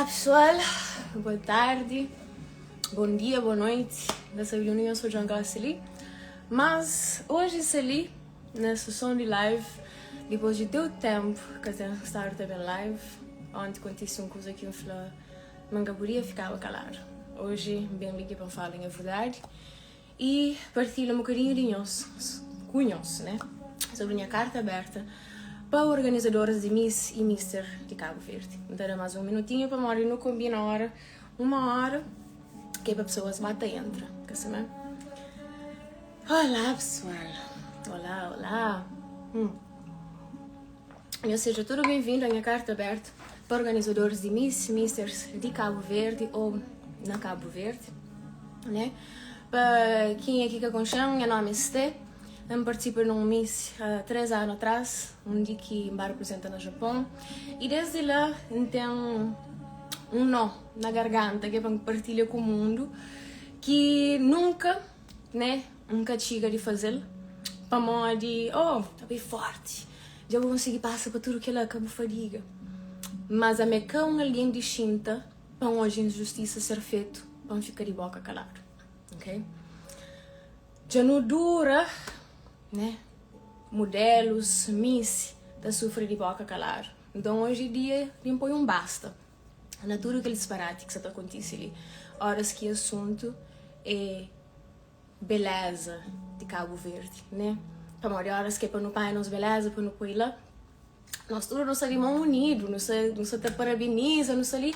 Olá pessoal, boa tarde, bom dia, boa noite. N ka sabe di undi nhos odja-m gosi li, mas oji sta li na sessão di live dipôs di teu tempu ka ten stadu ta ben live. Onti kontise un kuza ki N fla ma N ka podia fikaba kaladu. Oji N ben li ki pa N fala nha verdadi i partilha un bokadinhu di nhos ku nhos, né, sobri nha karta aberta pa organizadoras di Miss i Mister di Kabu Verdi. N ta da más un minutinhu pamodi nu konbina ora, uma ora, ki é pa pesoas ba ta entra, ka simé? Olá pesoal, olá, olá. Hum. Nhos seja tudu ben-vindu a nha karta abertu pa organizadoris di Miss, Misters di Kabu Verdi ou na Kabu Verdi, né? Pa kenha ki ka konxe-m, nha nomi é Sté. N partisipa nun Miss 3 anu atras, undi ki N ba reprezenta na Japon. I desdi la N ten un nó na garganta ki é pa N partilha ku mundu ki nunka, né, N ka txiga di faze-l pamodi, oh, ta bai forti. Dja bu konsigi pasa pa tudu kila, ka bu fadiga. Mas ami é ka un algen di xinta pa N odja injustisa ser fetu pa N fika di boka kaladu. Ok? Dja nu dura, né? Mudelus, miss ta sufri di boka kaladu. Nton oji é dia di N poi un basta na tudu kel disparati ki sa ta kontise li. Oras ki asuntu é. Beleza di Kabu Verdi, né? Pamodi óras ki é pa nu panha nos beleza pa nu poi la, nos tudu nu sta di mon unidu, nu sta nu sta ta parabeniza, nu sta li,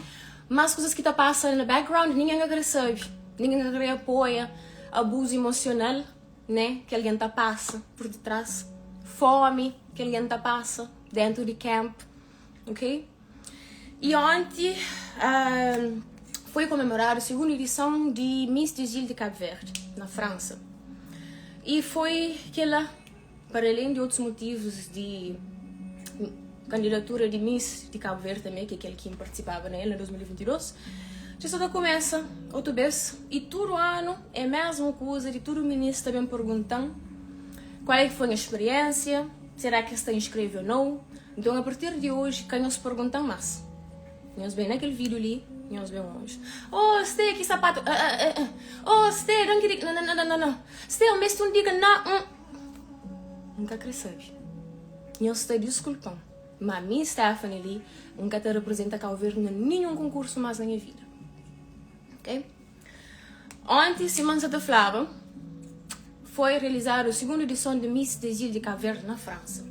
mas kuzas ki ta pasa na background ningen ka kre sabe, ningen ka kre apoia abuzu emosional, né, ki algen ta pasa pur ditras, fomi ki algen ta pasa dentu di camp, ok? I onti foi komemoradu sigundu idison di Miss des Îles de Cap Verde, na Fransa. I foi kela, para alén di otus motivus di kandidatura di Miss di Kabu Verdi tanbe, ki é kel ki N partisipaba na el na 2022, dja sa ta kumesa otu bes i tudu anu é mesmu kuza di tudu minis ta ben pergunta-m kual é ki foi nha speriénsia, será ki es ta inskreve ô nau. Nton apartir di oji ka nhos pergunta-m más. Nhos ben na kel vídiu li, nhos ben oji. Oh, Sté, ki sapatu? Ah, ah, ah, ah. Oh, Sté, don ki di. Não, não, não, não. Sté, un bes tu diga na. Um. N ka kre sabe. Nhos sta diskulpa-m, má mi, Stephanie li, N ka ta reprezenta Kau Verdi na ninhun konkursu más na nha vida. Ok? Onti, sima N sa ta flaba, foi realizadu sigundu edison di Miss des Îles de Cabo Verde na Fransa,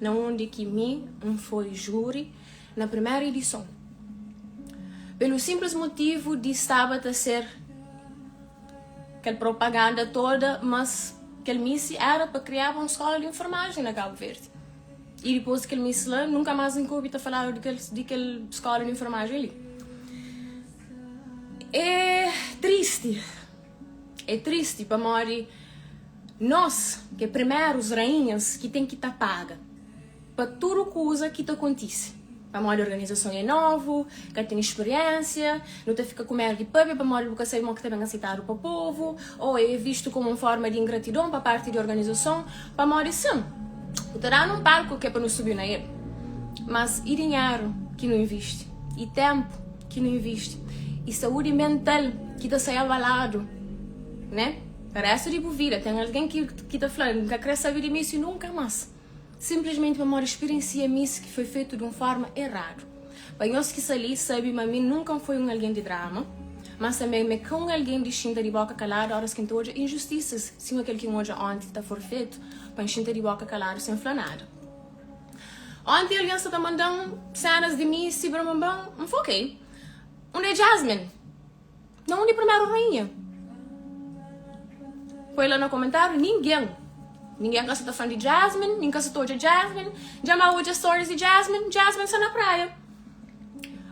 na undi ki mi N foi júri na primeru edison, pelu sinplis motivu di staba ta ser kel propaganda toda, mas kel Miss era pa kriaba un skola di enfermajen na Kabu Verdi. I dipôs di kel Miss la, nunka más N ka obi ta faladu di kel di kel skola di enfermajen li. É tristi, é tristi pamodi nos ki é primerus rainhas ki ten ki ta paga pa tudu kuza ki ta kontise. Pamodi organizason é novu, ka ten speriénsia, nu ta fika ku medu di pâpia pamodi bu ka sabe mo ki ta ben aseitadu pa povu ô é vistu komu un forma di ingratidon pa parti di organizason pamodi sin, bu ta da-nu un palku ki é pa nu subi na el, mas i dinheru ki nu invisti? I ténpu ki nu invisti i saúdi mental ki ta sai abaladu, né? Pa réstu di bu vida, ten algen ki ki ta fla, N ka krê sabe di misi nunka más, sinplismenti pamodi spiriensia misi ki foi fetu di un fórma eradu. Pa nhos ki sta li, sabe ma mi nunka N foi un algen di drama, mas tanbê mi é ka un algen di xinta di bóka kaladu óras ki N ta odja injustisas sima kel ki N odja onti ta for fetu, pa N xinta di bóka kaladu sen fla nada. Onti algen sta ta manda-m senas di mi si bra-bra-bra, N fla ok. Undi é Jasmine? Na undi primeru rainha? Poi la na komentariu, ningen. Ningen ka sta ta fla di Jasmine, nin ka sta ta odja Jasmine. Dja ma odja stories di Jasmine, Jasmine sta na praia.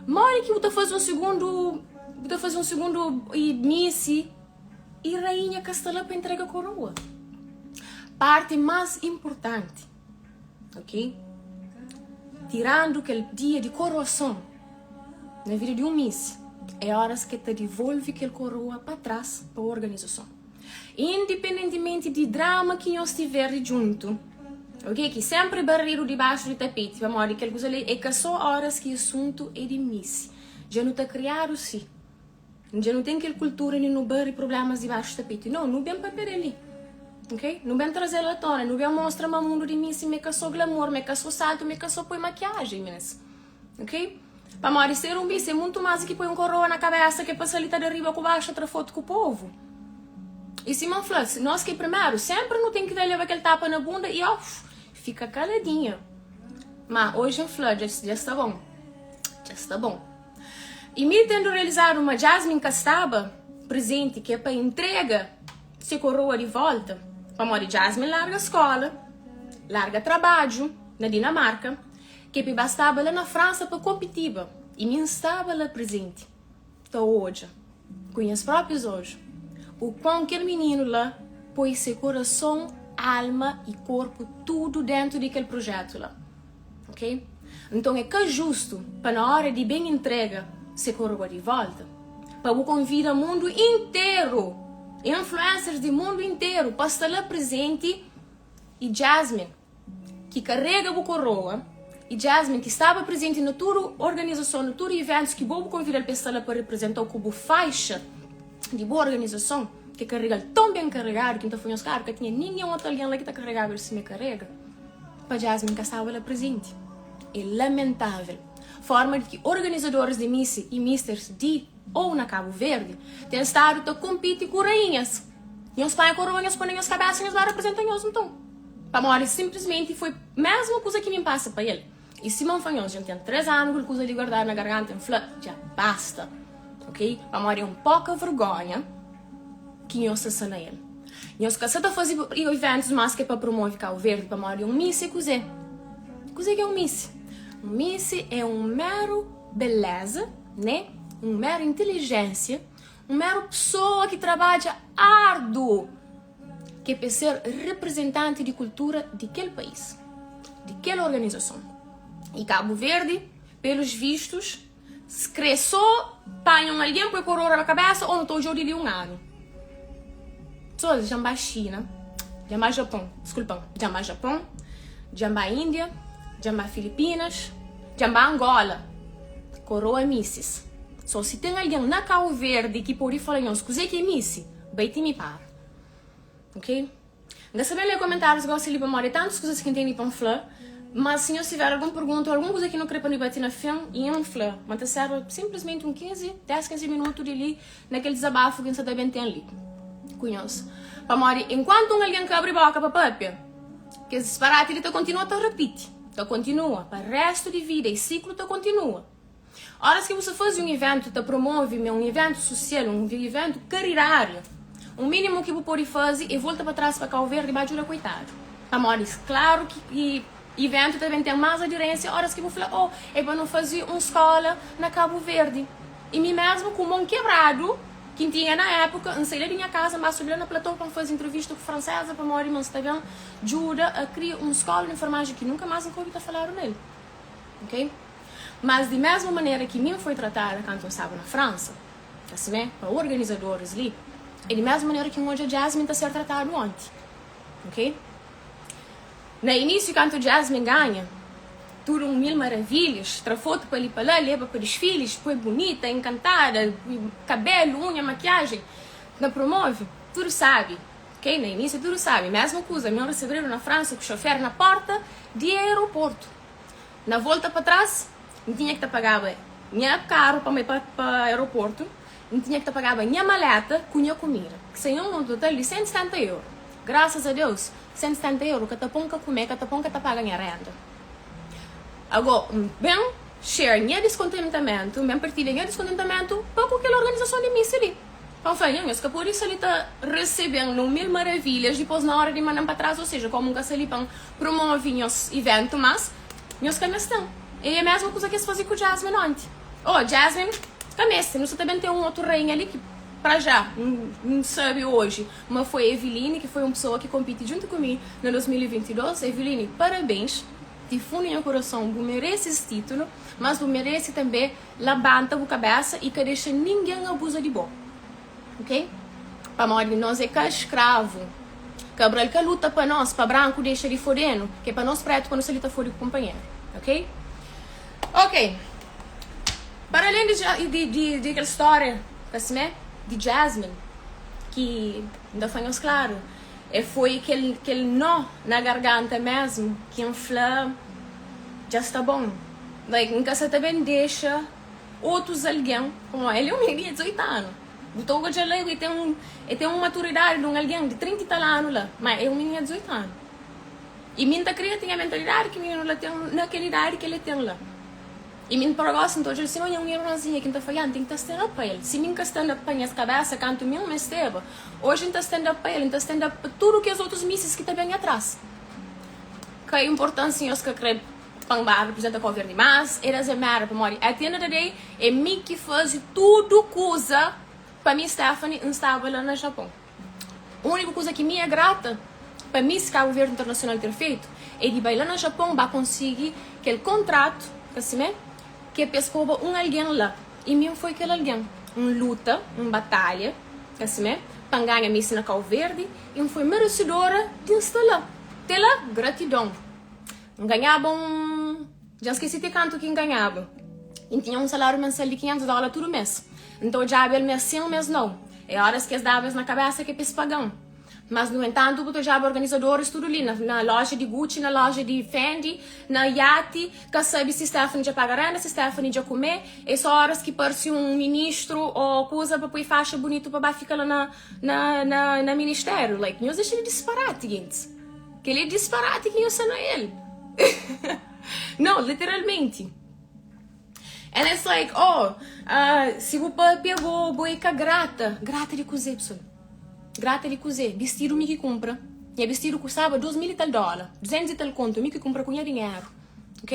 Modi ki bu ta faze un segundu, bu ta faze un segundu i misi i rainha ka sta la pa entrega koroa? Parti mas importanti. Ok? Tirandu kel dia di koroason na vida di un miss, é oras ki el ta divolve kel koroa pa tras pa organizason. Indipendentimenti di drama ki nhos tiver di djuntu, ok? Ki senpri baridu dibaxu di tapeti, pamodi kel kuza li é ka so oras ki asuntu é di miss. Dja nu ta kriadu si. Dja nu ten kel kultura di nu bari prublémas dibaxu tapeti. No, nu ben papia del li. Ok? Nu ben traze-l a tona, nu ben mostra ma mundu di Missy ma é ka sô glamour, ma é ka sô saltu, ma é ka sô poi makiajen, minis. Ok? Pamodi ser un Miss é mutu más di ki poi un koroa na kabésa ki é pa sta li ta da riba ku baxu ta tra fotu ku povu. I sima N fla, nos ki é primeru, sénpri nu ten ki ta leba kel tapa na bunda i ó, fika kaladinha. Má oji N fla, dja sta bon. Dja sta bon. I mi tendu realizadu ma Jasmine ka staba prezenti ki é pa intrega se koroa di volta, pamodi Jasmine larga skola, larga trabadju na Dinamarka, ki é pa ba staba la na Fransa pa konpitiba, i mi N staba la prezenti ta odja ku nhas proprius odju u kuan kel mininu la poi se kurason, alma i korpu tudu dentu di kel projetu la. Ok? Nton é ka justu pa na óra di ben intrega se koroa di volta, pa bu konvida mundu interu, influencers di mundu interu pa sta la prezenti i Jasmine ki karega bu koroa i Jasmine ki staba prezenti na tudu organizason, na tudu iventus ki bo bu konvidal pa e sta la pa reprezentau ku bu faixa di bu organizason ki karegal ton ben karegadu ki N ta fla nhos klaru ka tinha ningen otu algen la ki ta karegaba el sima e karega. Pa Jasmine ka staba la prezenti. É lamentável forma di ki organizadoris di Miss i Misters di ou na Kabu Verdi ten stadu ta konpiti ku rainhas. Nhos panha koroa nhos poi na nhos kabesa nhos ba reprezenta nhos nton. Pamodi sinplismenti foi mesmu kuza ki mi pasa pa el. I sima N fla nhos dja N ten 3 anu ku el kuza li guardadu na garganta N fla dja basta ok pamodi é un poka vergonha ki nhos ta sta na el. Nhos ka sa ta faze iventus mas ki é pa promove Kabu Verdi pamodi un misi é kuzê? Kuzê ki é un misi? Un misi é un meru beleza, né? Un meru intelijensia, un meru pesoa ki trabadja ardu ki é pa ser reprezentanti di kultura di kel país, di kel organizason. I Kabu Verdi, pelus vistus, Si kre so panha un algen poi korora na kabesa o nu ta odjau di li un anu. Pessoas dja N ba Xina, dja N ba Japon, diskulpa-m, dja N ba Japon, dja N ba Índia, dja N ba Filipinas, dja N ba Angola, koroa misis. So si ten algen na Kau Verdi ki pode fala nhos kuzê ki é misi, bai ti mi para. Ok? N ka sabe lê komentárius gósi li pamodi é tantus kuzas ki N tene pa N fla. Má si nhos tiver algun pergunta ô algun kuza ki nu krê pa nu dibati na fin, i N fla ma N ta sérba sinplismenti un 15, 10, 15 minutu di li na kel dizabafu ki N sta ta ben ten li ku nhos. Pamodi enkuantu un algen ka abri bóka pa pâpia, kes disparati li ta kontinua ta ripiti, ta kontinua pa réstu di vida i siklu ta kontinua. Óras ki bu sta faze un ivéntu ta promove ma é un ivéntu susial, un ivéntu karidáriu, un mínimu ki bu pode faze é volta pa tras pa Kau Verdi ba djuda koitadu. Pamodi klaru ki ivéntu ta ben ten más aderénsia óras ki bu fla, oh, é pa nu faze un skóla na Kabu Verdi. I mi mésmu ku mon kebradu ki N tinha na épuka, N sai la di nha kaza, N ba subi la na platô pa N faze intrivista ku Franseza pamodi ma N sta ben djuda a kria un skóla di enfermajen ki nunka más N ka obi ta faladu na el. Ok? Mas di mesmu manera ki mi N foi tratada kantu N staba na Fransa, asimé, pa organizadoris li, é di mesmu manera ki N odja Jasmine ta ser tratadu onti. Ok? Na inísiu, kantu Jasmine ganha, tudu un mil maravilhas, tra fotu pa li pa la, leba pa disfilis, poi bunita, enkantada, kabelu, unha, makiajen, na promove, tudu sabi. Ok? Na inísiu tudu sabi. Mesmu kuza, mi N resebredu na Fransa ku xofer na porta di aeroportu. Na volta pa tras, N tinha ki ta pagaba nha karu pa N bai pa aeroportu, N tinha ki ta pagaba nha maleta ku nha kumida, ki saía un total di 170 euru. Grasas a Deus, 170 euru ka ta pô-m ka kume, ka ta pô-m ka ta paga nha renda. Ago, N ben share nha diskontentamentu, N ben partilha nha diskontentamentu pa ku kel organizason di misa li. Pa N fla, Nha, nhos ka pode sta li ta resebe-m na un mil maravilhas, dipôs na óra di manda-m pa tras, ô seja, kómu N ka sta li pa N promove nhos ivéntu, mas nhos ka meste-m. É mésmu kuza ki es faze ku Jasmine onti. Ô, Jasmine ka meste, nu sta ta ben ten un otu rainha li ki, pra já, N sabe oji ma foi Eveline, ki foi un pesoa ki konpiti djuntu ku mi na 2022. Eveline, parabéns di fundu nha kurason, bu merese es títulu, mas bu merese tanbê Labanta bu kabésa i ka dexa ningen abuza di bo, ok? Pamodi nos é ka skravu. Kabral ka luta pa nos, pa branku dexa di fode-nu, ke pa nos pretu pa nu sta li ta fode ku kunpanheru, ok? Ok. Para alén di di di kel stória ka simé di Jasmine ki N ta fla nhos klaru e foi kel kel nó na garganta mésmu ki N fla dja sta bon like N ka sa ta ben dexa otus algen pamodi el é un minina di 18 anu bu ta odja la e ten un e ten un maturidadi di un algen di 30 i tal anu la ma é un minina di 18 anu i mi N ta kria ten mentalidadi ki mininu la ten na kel idadi ki el ten la. I mi N para gosi N ta odja-l sima nha un irmanzinha ki N ta fla, ya, N ten ki ta stand up pa el. Si mi N ka stand up pa nhas kabesa kantu mi N mesteba, oji N ta stand up pa el, N ta stand up pa tudu kes otus misis ki ta ben nha tras. Ka inportan si nhos ka kre pa N ba riprizenta Kau Verdi, mas it doesn't matter pamodi at the end of the day é mi ki faze tudu kuza pa mi Stephanie N staba la na Japon. Úniku kuza ki mi é grata pa Miss Cabo Verde Internacional ter fetu é di bai la na Japon ba konsigi kel kontratu, ka simé? Ki é pa es poba un algen la. I mi N foi kel algen. N luta, N batalha, ka simé? Pa N ganha Miss na Kau Verdi i N foi meresedora di N sta la. Te la, gratidon. N ganhaba un. Dja N skese ti kantu ki N ganhaba. I N tinha un saláriu mensal di 500 dóla tudu mês. N ta odjaba el mês sin, mês nau. É óras ki es daba es na kabésa ki é pa es paga-m. Mas, nu entantu, bu ta odjaba organizadoris tudu li, na lója di Gucci, na lója di Fendi, na iati, ka sabe si Stephanie dja paga renda, si Stephanie dja kume. É sô óras ki parse un ministru ô kuza pa poi faxa bunitu pa ba fika la na, na, na, na ministériu. Like, nhos dexa di disparati, gentis. Kel-li é disparati ki nhos sta na el. Nau, literalmenti. And it's like, oh, uh, si bu papia bo, bo é ka grata. Grata di kuzê, pessoal? Grata di kuzê? Bistidu mi ki kumpra. Nha bistidu kustaba 2000 e tal dóla. 200 e tal kontu, mi ki kumpra ku nha dinheru. Ok?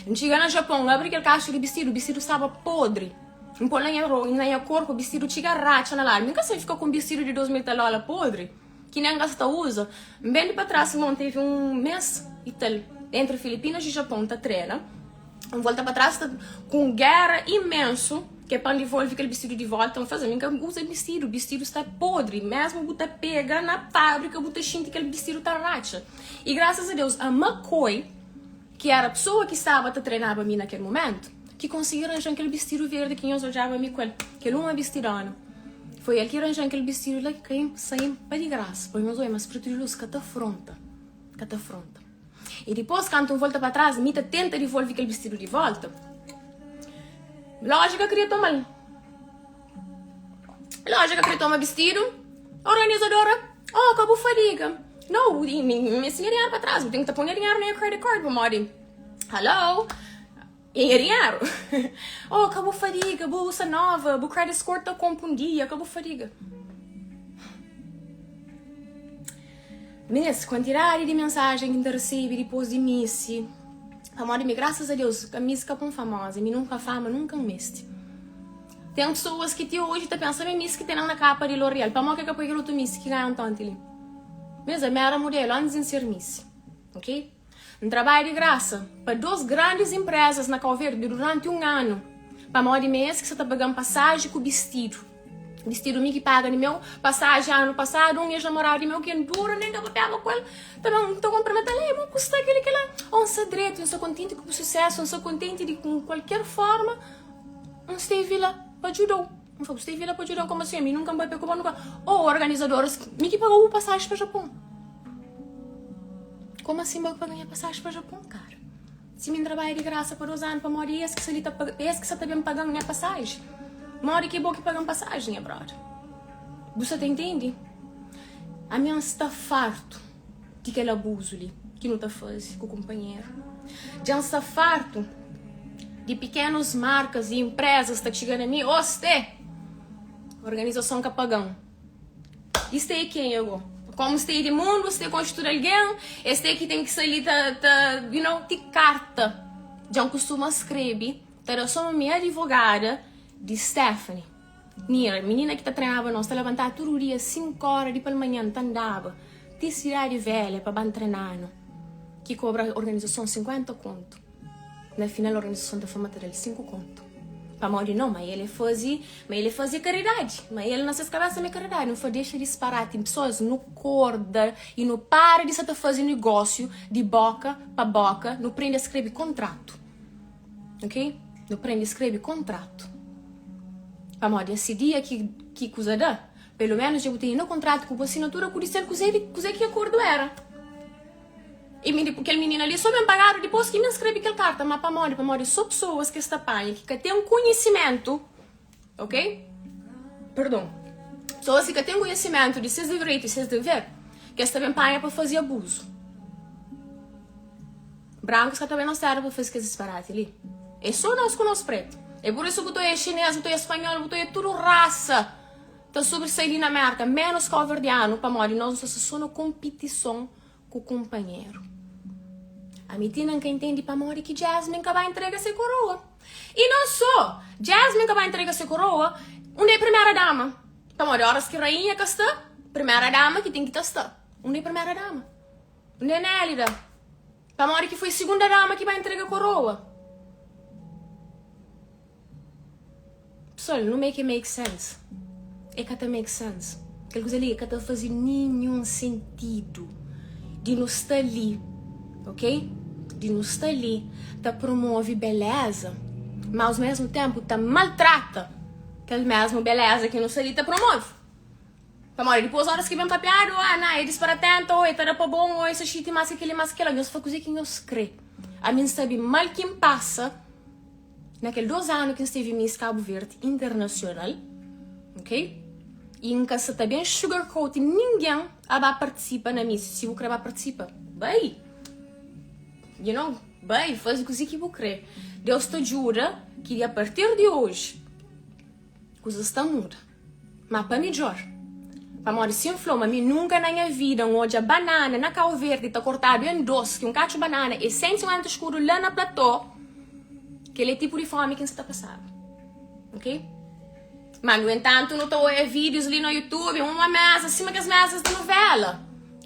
N txiga na Japon, N abri kel kaxa di bistidu, bistidu staba podri. N pô na nha ro, na nha korpu, bistidu txiga ratxa na ladu. Mi ka sabe fika ku un bistidu di 2000 e tal dóla podri. Ki nen ka sta uza. N ben di pa tras mon tevi un mes i tal entri Filipinas i Japon ta trena. N volta pa tras ta ku un gera imensu ke pa N divolvi kel bistidu di volta. N fla-s ami N ka uza bistidu, bistidu sta podri, mesmu bu ta pega na fabrika bu ta xinti kel bistidu ta ratxa. I grasas a Deus a Makoi ki era pesoa ki staba ta trenaba mi na kel mumentu, ki konsigi ranja-m kel bistidu verdi ki nhos odjaba mi ku el, kel uma bistidona. Foi el ki ranja-m kel bistidu la ki kai-m, sai-m pa di grasa. Pa nhos oi ma spritu di lus ka ta fronta, ka ta fronta. I dipôs, kantu N volta pa tras, mi ta tenta divolve kel bistidu di volta. Loja ka kria toma-l. Loja ka kria toma bistidu. Organizadora, oh, ka bu fadiga. No, mi meste nha dinheru pa tras. Bu ten ki ta poi nha dinheru na nha credit card pamodi, hello, é nha dinheru. Oh, ka bu fadiga, bu sta nova, bu credit score ta konpo un dia, ka bu fadiga. Minis, kuantidadi di mensajen ki N ta resebe dipôs di misi, pamodi mi, grasas a Deus, ka misi ka pô-m famoza, mi nunka fama, nunka N meste. Ten pesoas ki ti oji ta pensa ma é Miss ki tene-m na kapa di L'Oreal. Pamodi ki el ka poi kel otu Miss ki ganha tonti li? Mes, ami éra mudelu antis di N ser Miss. Ok? N trabadja di grasa pa dos grandis inprezas na Kau Verdi duranti un anu, pamodi ma é es ki sa ta paga-m pasaji ku bistidu. Bistidu mi ki paga di meu, pasaji anu pasadu un ex-namoradu di meu ki N dura nen ka papiaba ku el, ta ben ta kunprimenta-l, Ei, bo ku sta kel-li kel-la? Oh, N sta dretu, N sta kontenti ku bu susésu, N sta kontenti di ku kualker forma N stevi la pa djuda-u. N fla, Bu stevi la pa djuda-m? Komu asin? Ami nunka N papia ku bo, nunka. Oh, organizadoras, mi ki paga-u bu pasaji pa Japon. Komu asin bo ki paga nha pasaji pa Japon, kara? Si mi N trabadja di grasa pa dos anu, pamodi es ki sta li ta paga, es ki sta ta ben paga-m nha pasaji? Modi ki bo ki paga-m pasaji, nha brother? Bu sta ta intende? Ami N sta fartu di kel abuzu li ki nu ta faze ku kunpanheru. Dja N sta fartu di pikenus markas i inprezas ta txiga na mi, Ô Sté! Organizason ka paga-m. I Sté é kenha go? Komu Sté é di mundu, Sté konxe tudu algen, é Sté ki ten ki sta li ta, ta, you know, ti karta dja N kustuma skrebe ta da sô ma mi é adivogada di Stephanie. Nira, minina ki ta trenaba nos, ta labantaba tudu dia 5 óra di palmanhan, ta andaba ti Sidadi Velha pa ba ntrena-nu, ki kobra organizason 50 kontu. Na final organizason ta fla ma ta da-l 5 kontu. Pamodi no, ma el e faze, ma el e faze karidadi, ma el na ses kabesa ma e karidadi. Nu fla dexa disparati, pesoas nu korda i nu para di sa ta faze nigósiu di boka pa boka, nu prende a skrebe kontratu. Ok? Nu prende skrebe kontratu. Pamodi esse dia ki ki kuza da, pelo menos dja bu tene na kontratu ku bu asinatura ku di ser kuze di kuze ki akordu era. I mi kel minina li so ben pagadu dipos ki mi skrebe kel karta. Ma pamodi? Pamodi so pesoas ki es ta panha ki ka ten kunhisimentu, ok? Perdon. Pesoas ki ka ten kunhisimentu di ses direitu i ses dever, ki es ta ben panha pa faze abuzu. Brankus ka ta ben nos tera pa faze kes disparati li. É so nos ku nos pretu. É pur isu ku ta oia xinês, bu ta oia spanhol, bu ta oia tudu rasa ta sobrisai li na Merka, menus kauverdianu, pamodi nos nu sta so na konpitison ku kunpanheru. Ami ti na N ka intende pamodi ki Jasmine ka ba intrega se koroa. I non so Jasmine ka ba intrega se koroa, undi é primera dama? Pamodi oras ki rainha ka sta, primera dama ki ten ki ta sta. Undi é primera dama? Undi é Nélida? Pamodi ki foi segunda dama ki ba intrega koroa? Pessoal, no make it make sense. É ka ta make sense. Kel kuza li ka ta faze ninhun sentidu di nu sta li, ok? Di nu sta li ta promove beleza, ma aos mesmu tempu ta maltrata kel mesmu beleza ki nu sta li ta promove. Pamodi dipôs óras ki ben papiadu, ah, na, é disparatenta, ô é ta da pa bon, ô é sa xiti más ki kel-li, más ki kel-la. Nhos fla kuzê ki nhos krê. Ami N sabe mal ki N pasa na kel dôs anu ki N stevi Miss Cabo Verde Internacional, ok? I N ka sa ta ben sugarcoat ningen a ba partisipa na Miss. Si bu krê ba partisipa, bai! You know, bai, faze kuzê ki bu krê. Deus ta djuda ki di apartir di oji kuzas ta muda. Ma pa midjor. Pamodi si N fla-u ma mi nunka na nha vida N odja banana na Kau Verdi ta kortadu en dos, ki un katxu banana é 150 skudu la na platô, kel é tipu di fomi ki N sa ta pasaba. Ok? Ma nu entantu nu ta oia vídius li na YouTube, uma mesa sima kes mesas di novela.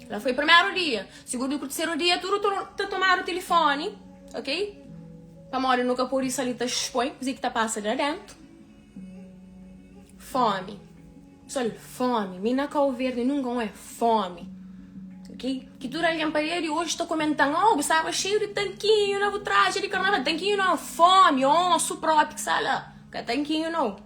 La foi primeru dia. Sigundu ku terseru dia tudu ta tomadu tilifoni, ok? Pamodi nu ka pode sta li ta xpoi kuzê ki ta pasa la dentu. Fomi. Pessoal, fomi. Mi na Cabo Verde nunca um é fomi. Ok? Ki tudo alguém pa ele hoje ta comentan, oh, bu estava cheio de tanquinho na bu traje de carnaval. Tanquinho não, fome, osso próprio que está lá. Ka tanquinho não.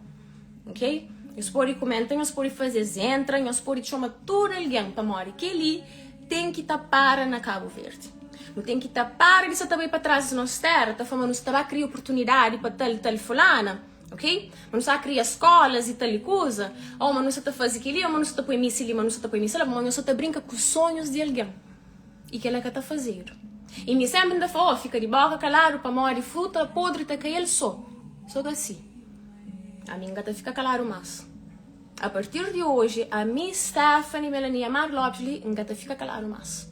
Ok? Nhos pode comenta, nhos pode fazer entra, nhos pode chama tudo alguém pa mori. Keli tem ki ta para na Cabo Verde. Nu tem ki ta para di sa ta bai pa trás di nos terra, ta fama nu sta ba cria oportunidade pa tal tal fulana. Ok? Ma nu sta kria skolas i tal i kuza, ô ma nu sta ta faze kel-li, ô ma nu sta ta poi misi li, ma nu sta ta poi misi la, ma nu sta ta brinka ku sonhus di algen. I kel-la ka ta fazedu. I mi sénpri N ta fla, ô, fika di bóka kaladu pamodi fruta podri ta kai el sô. Sô ka si. Ami N ka ta fika kaladu más. A partir di oji, ami, Stephanie Melanie Amado Lopes li, N ka ta fika kaladu más.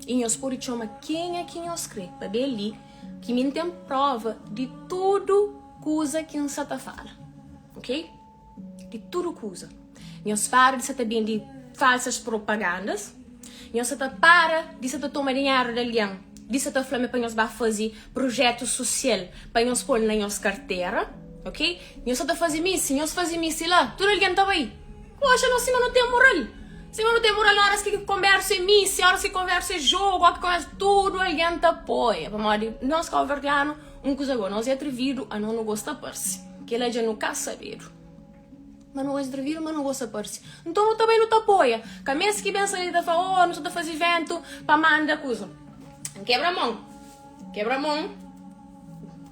I nhos pode txoma kenha ki nhos krê, pabia li ki mi N ten prova di tudu kuza ki N sa ta fala, ok? Di tudu kuza. Nhos para di sa ta bende falsas propagandas, nhos sa ta para di sa ta toma dinheru di algen, di sa ta fla ma é pa nhos ba faze projetu sosial pa nhos pô-l na nhos kartera, ok? Nhos sa ta faze misi, nhos faze misi la, tudu algen ta bai. Poxa, nos sima nu ten mural. Sima nu ten mural óras ki konbersu é misi, óras ki konbersu é jogu, óras ki konbersu, tudu algen ta apoia, pamodi nos kauverdianu, Un kuza go, nos é atrevidu, anos nu gosta parse. Kela dja nu ka sabedu. Ma nu é atrevidu, ma nu gosta parse. Nton nu ta bai nu ta apoia. Ka mes ki ben sa li ta fla, oh, nu sa ta faze iventu pa manda kuza. N kebra mon. Kebra mon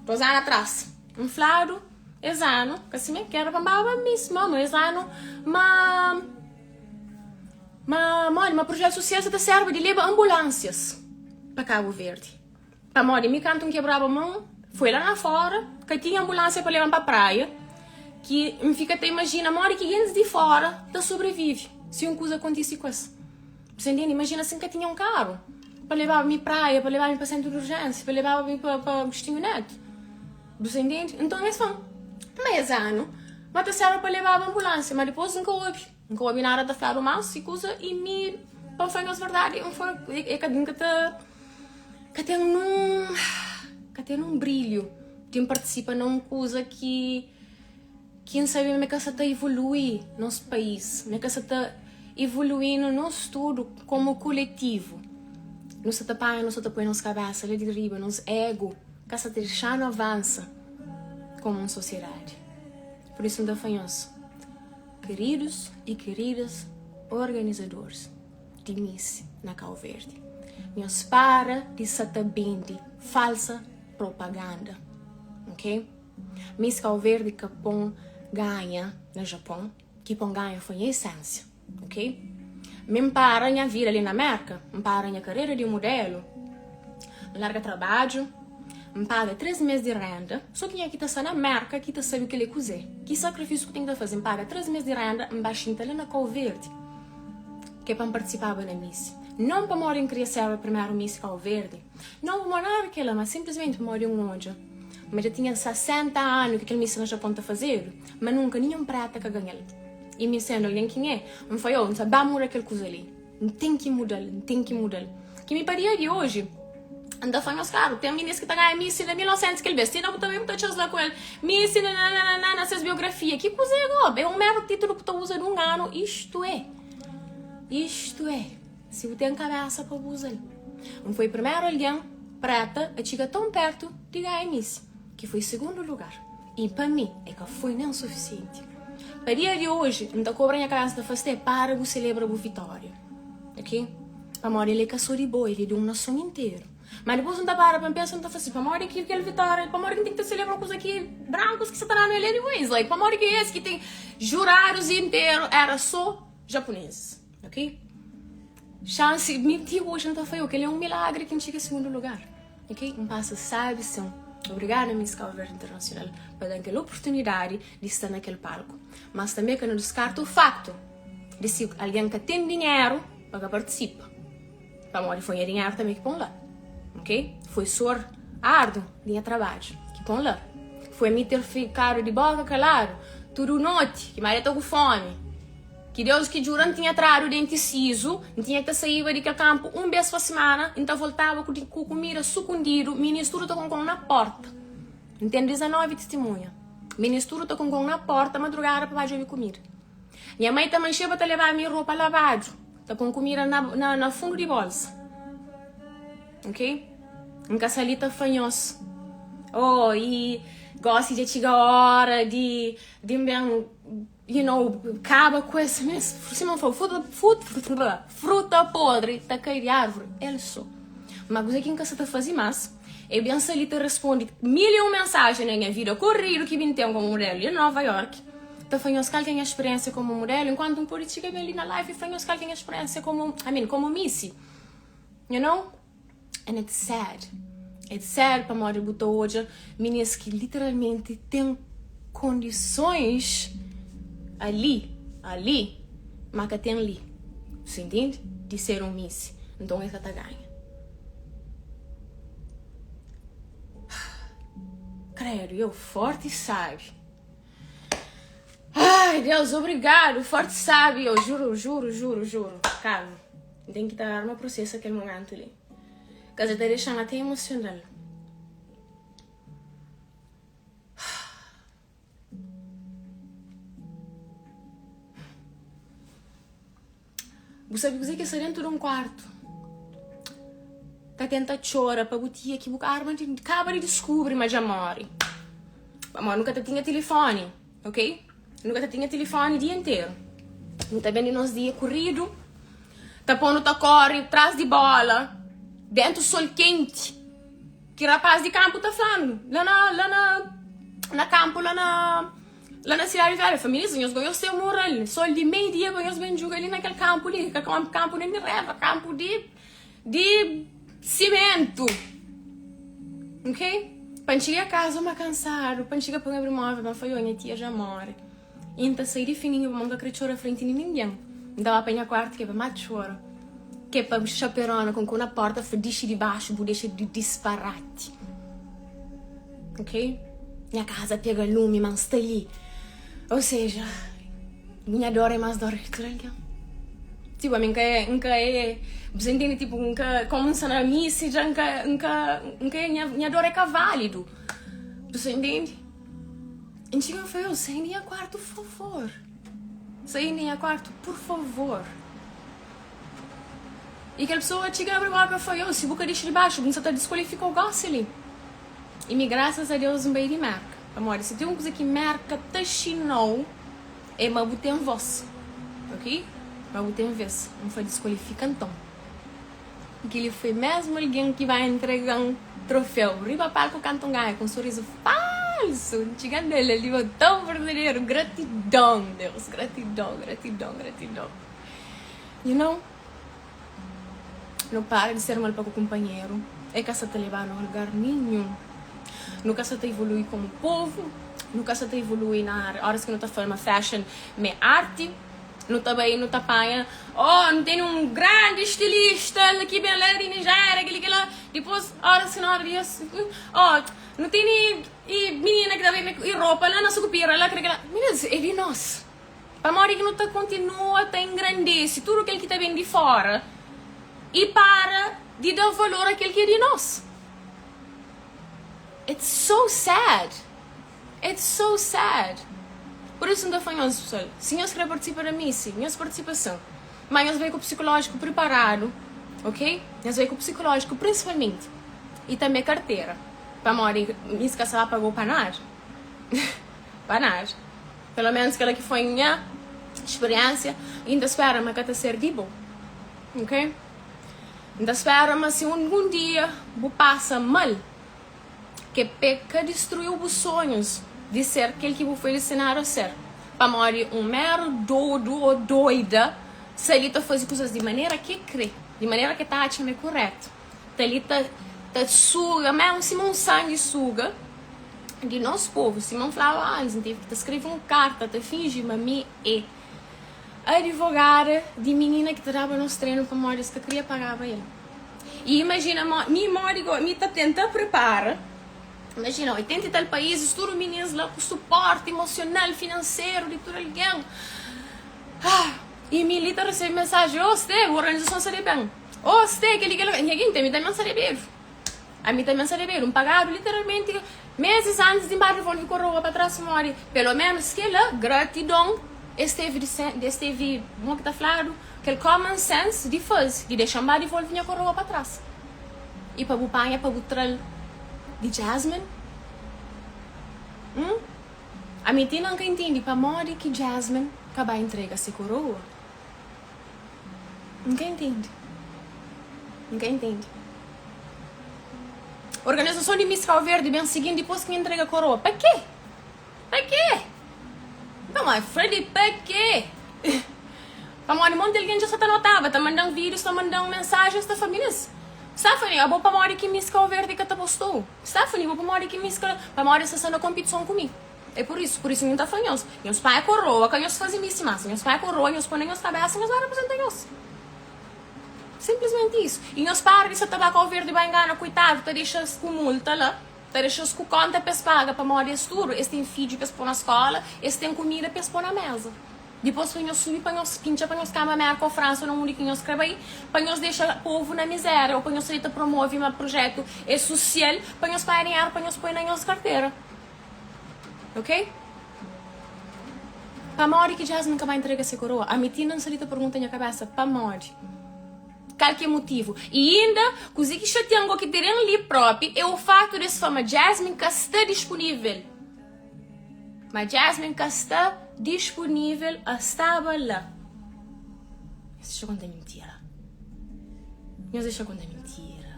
dos anu atras. N fladu es anu, ka sime, ki era pa N baba mis ma es anu, ma ma modi, ma projetu sosial sa ta serba di leba anbulansias pa Kabu Verdi. Pamodi mi kantu N kebraba mon, foi la na fora, ka tinha anbulansia pa leba-m pa praia, ki N fika ta imajina modi ki gentis di fora ta sobrevive si un kuza kontise ku es. Bu sta intende? Imajina si N ka tinha un karu pa lebaba mi praia, pa lebaba mi pa sentru di urjensia, pa lebaba mi pa pa Agostinho Neto. Bu sta intende? Nton es fla-m ma es anu ma ta serba pa lebaba anbulansia, ma dipôs N ka obi. N ka obi nada ta fladu más si kuza i mi, pa N fla nhos verdadi, N fla, e ka N ka ta. Ka ten nun, ka ten nun brilhu di N partisipa na un kuza ki ki N sabe ma ka sa ta ivolui nos país, ma ka sa ta ivoluinu nos tudu komu koletivu. Nu sa ta panha, nu sa ta poi nos kabesa la di riba, nos egu ka sa ta dexa-nu avansa. komu un sosiedadi. Pur isu N ta fla nhos, keridus i keridas organizadoris di Miss na Kau Verdi, nhos para di sa ta bende falsa propaganda, ok? Miss Kau Verdi ka pon ganha na Japon, ki pon ganha foi nha esensia, ok? Mi N para nha vida li na Merka, N para nha karera di mudelu, N larga trabadju, N paga 3 mes di renda, so kenha ki ta sta na Merka ki ta sabe kel é kuzê, ki sakrifisiu ku ten ki ta faze, N paga 3 mes di renda, N ba xinta la na Kau Verdi, ke pa N partisipaba na Miss. Non pamodi N kria serba primeru Miss Kau Verdi, non pamodi nada di kela, ma sinplismenti pamodi N odja ma dja tinha 60 anu ki kel Miss na Japon ta fazedu, ma nunka ninhun preta ka ganha-l. I mi sendu algen ki N é, N fla, Yo, N sa ba muda kel kuza li. N ten ki muda-l, N ten ki muda-l. Ki mi pa dia di oji, N ta fla nhos klaru, ten minis ki ta ganha misi na 1900 kel bes, ti na bu ta ben bu ta txas la ku el, misi na na na na na ses biografia. Ki kuza é gob? É un meru titulu ku ta uza di un anu, istu é, istu é, si bu ten kabesa pa bu uza-l. N foi primeru algen preta a txiga ton pertu di ganha misi, ki foi sigundu lugar. I pa mi, é ka foi nen sufisienti. Pa dia di oji, N ta kobra nha kabesa ta fla, Sté, para bu selebra bu vitória. Ok? Pamodi el é ka sô di bo, el é di un nason interu. Má dipôs N ta para pa N pensa, N ta fla si, pamodi ki kel vitória, pamodi ki N ten ki ta selebra kuza ki brankus ki sa ta danu el anyways? Like, pamodi ki es ki ten juradus interu éra sô japunezis? Ok? Xansi, mi ti oji N ta fla, yo, kel-li é un milagri ki N txiga sigundu lugar. Ok, N pasa sabi sin. Obrigada Miss Cabo Verde Internacional pa dan kel oportunidadi di sta na kel palku. Mas tanbe ka nu diskarta o faktu di si algen ka ten dinheru pa ka partisipa. Pamodi foi nha dinheru tanbe ki pon la. Ok, foi suor ardu di nha trabadju ki pon la. Foi mi ter fikadu di boka kaladu tudu noti ki Maria ta ku fomi. Ki Deus ki djuda N tinha tradu denti sizu, N tinha ki ta saíba di kel kanpu un bês pa simana i N ta voltaba ku ku kumida sukundidu, minis tudu ta konkon na porta. N ten 19 tistimunha. Minis tudu ta konkon na porta madrugada pa ba djobe kumida. Nha mai ta manxeba ta leba mi ropa labadu, ta pon kumida na na na fundu di bolsa. Ok? N ka sa li ta fla nhos, Oh, i gósi dja txiga óra di di N ben. You know, kaba ku es mes, sima N fla, fruta, fruta, fruta podri ta kai di árvori el so. Ma kuzê ki N ka sa ta faze más, é ben sta li ta responde mil i un mensajen na nha vida koridu ki bin ten komu mudelu li na Nova York, ta fla nhos kal ki é nha spiriénsia komu mudelu, enkuantu N pode txiga ben li na live i fla nhos kal ki é nha spiriénsia komu, I mean, komu misi. You know? And it's sad. It's sad pamodi bu ta odja minis ki literalmenti ten kondisons ali, ali, ma ka ten li. Bu intende? Di ser un miss. Nton es ka ta ganha. Credo, eu forte sabe. Ai, Deus, obrigado. Forte sabe, eu juro, juro, juro, juro. Calma. N ten ki ta arma prosesa kel momentu li. Kaza ta dexa-m ate emosional. Bu sabe kuzê ki é sta dentu di un kuartu ta tenta txora pa bu tia ki bu arma di kaba di diskubri ma dja móre. Pamodi nu ka ta tinha tilifoni, ok? Nu ka ta tinha tilifoni dia interu. Nu ta ben di nos dia kuridu, ta pô-nu ta kóre tras di bóla, déntu sol kenti, ki rapás di kanpu ta fla-nu, la na, la na, na kanpu, la na, la na Sidadi Velha, família, nhos gosi nhos ten moral, sol di mei dia pa nhos ben djuga li na kel kanpu li, ka kanpu nen di reva, kanpu di. Di simentu ok Pa N txiga kaza ma kansadu Pa N txiga pa N abri móvel pa N fla yo nha tia dja móre I N ta sai di fininhu pamodi N ka kre txora frenti di ningen N ta ba pa nha kuartu ke pa ma txora Ke pa xaperona konko na porta fla dixi di baxu bu dexa di disparati ok Nha kaza pega lumi ma N sta li Ou seja. Nha dor é más dor ki tudu algen. Tipo, ami N ka é, N ka é, bu sa intende? Tipo, N ka, komu N sta na misi dja N ka, N ka, N ka é, nha, nha dor é ka válidu. Bu sa intende? N txiga N fla, yo, sai di nha kuartu, favor. Sai di nha kuartu, pur favor. I kel pesoa txiga abri boka fla, yo, si bu ka dixi di baxu, bu sa ta diskualifikau gósi li. I mi, grasas a Deus, N bai di Merka. Pamodi si ten un kuza ki Merka ta xina-u é ma bu ten vós, ok? Ma bu ten vês. N fla diskualifika nton. I kel-li foi mésmu algen ki ba intrega-m troféu riba palku kantu N ganha ku un sorizu falsu. N txiga nel el di tãu verdaderu. Gratidon, Deus, gratidon, gratidon, gratidon. You know? Nu para di ser mal pa ku kunpanheru, e ka sa ta leba-nu a lugar ninhun. Nu ka sa ta ivolui komu povu, nu ka sa ta ivolui na ária. Óras ki nu ta fla ma fashion m'é arti, nu ta bai nu ta panha, oh, nu tene un grandi stilista ki ben la di Nijéria, kel-li, kel-la. Dipôs, óras ki na óra di es, oh, nu tene minina ki ta bai i ropa la na Sukupira, la, kel-li, kel-la. Mininas, é di nos. Pamodi ki nu ta kontinua ta engrandese tudu kel ki ta ben di fóra i para di da valor a kel ki é di nos? It's so sad! It's so sad! Pur isu N ta fla nhos, pesoal, si nhos krê partisipa na misi, nhos partisipa sin, má nhos bai ku psikolójiku priparadu, ok? Nhos bai ku psikolójiku prinsipalmenti i tanbê kartera, pamodi mis ka sta ba paga-u pa nada, pa nada. Pelo menos kela ki foi nha speriensia y nta spera ma ka ta ser di bo ok nta spera ma si algun dia bu pasa mal ke pe ka distruiu bu sonhus di ser kel ki bu foi destinadu a ser pamodi un meru dodu o doida sta li ta fazi kuzas di manera ke kre di manera ke ta atxa ma é kuretu ta li ta ta suga mesmu sima un sangisuga di nos povu. Sima N flaba antis, N tevi ki ta skrebe un karta ta finji ma mi é adivogada di minina ki ta daba nos trenu pamodi es ka kria pagaba el. I imajina ma mi modi go mi ta tenta pripara, imajina 80 i tal paízis, tudu minis la ku suporti emosional, finanseru di tudu algen. Ah! I mi li ta resebe mensaji, Oh Ste, bu organizason sta di ben. Oh Ste, kel-li, kel-la. Nha genti, ami tanbe N sta debedu. Ami tanbe N sta debedu. N pagadu literalmenti mezis antis di N ba rivolve koroa pa tras pamodi pelo menus kel-la, gratidon, es tevi di es tevi, mo ki ta fladu, kel common sense di faze, di dexa-m ba divolve nha koroa pa tras. I pa bu panha pa bu tra-l di Jasmine? Hum? Ami ti na N ka intende pamodi ki Jasmine ka ba intrega se koroa. N ka intende. N ka intende. Organizason di Miss Cabo Verde ben sigi-m dipôs ki N intrega koroa. Pa kê? Pa kê? Nton, my friend, pa kê? Pamodi monti algen dja sa ta notaba, ta manda-m vídius, ta manda-m mensajens, ta fla, Minis, Stephanie, abo pamodi ki Miss Cabo Verde ka ta posta-u? Stephanie, bo pamodi ki Miss ka. Pamodi es ta sta na konpitison ku mi. É pur isu, pur isu mi ta fla nhos, nhos panha koroa, ka nhos faze misi mas, nhos panha koroa, nhos poi na nhos kabesa, nhos ba reprezenta nhos. Sinplismenti isu. I nhos para di sa ta ba Kau Verdi ba ingana koitadu, ta dexa-s ku multa la, ta dexa-s ku konta pa es paga, pamodi es tudu, es ten fidju pa es poi na skola, es ten kumida pa es poi na meza. Dipôs pa nhos subi pa nhos pintxa pa nhos kama Mérka ô Fransa ô na undi ki nhos krê bai, pa nhos dexa povu na mizéria ô pa nhos sai ta promove ma prujétu é susial pa nhos panha dinheru pa nhos poi na nhos kartera. Ok? Pamodi ki Jasmine ka ba intrega se koroa? Ami ti inda N sta li ta pergunta nha kabésa pamodi. Kal ki é mutivu? I inda, kuzê ki xatia-m go ki tene-m li própi é o fatu di es fla ma Jasmine ka sta dispunível. Ma Jasmine ka sta disponível a staba la. Nhos dexa konta mintira. Nhos dexa konta mintira.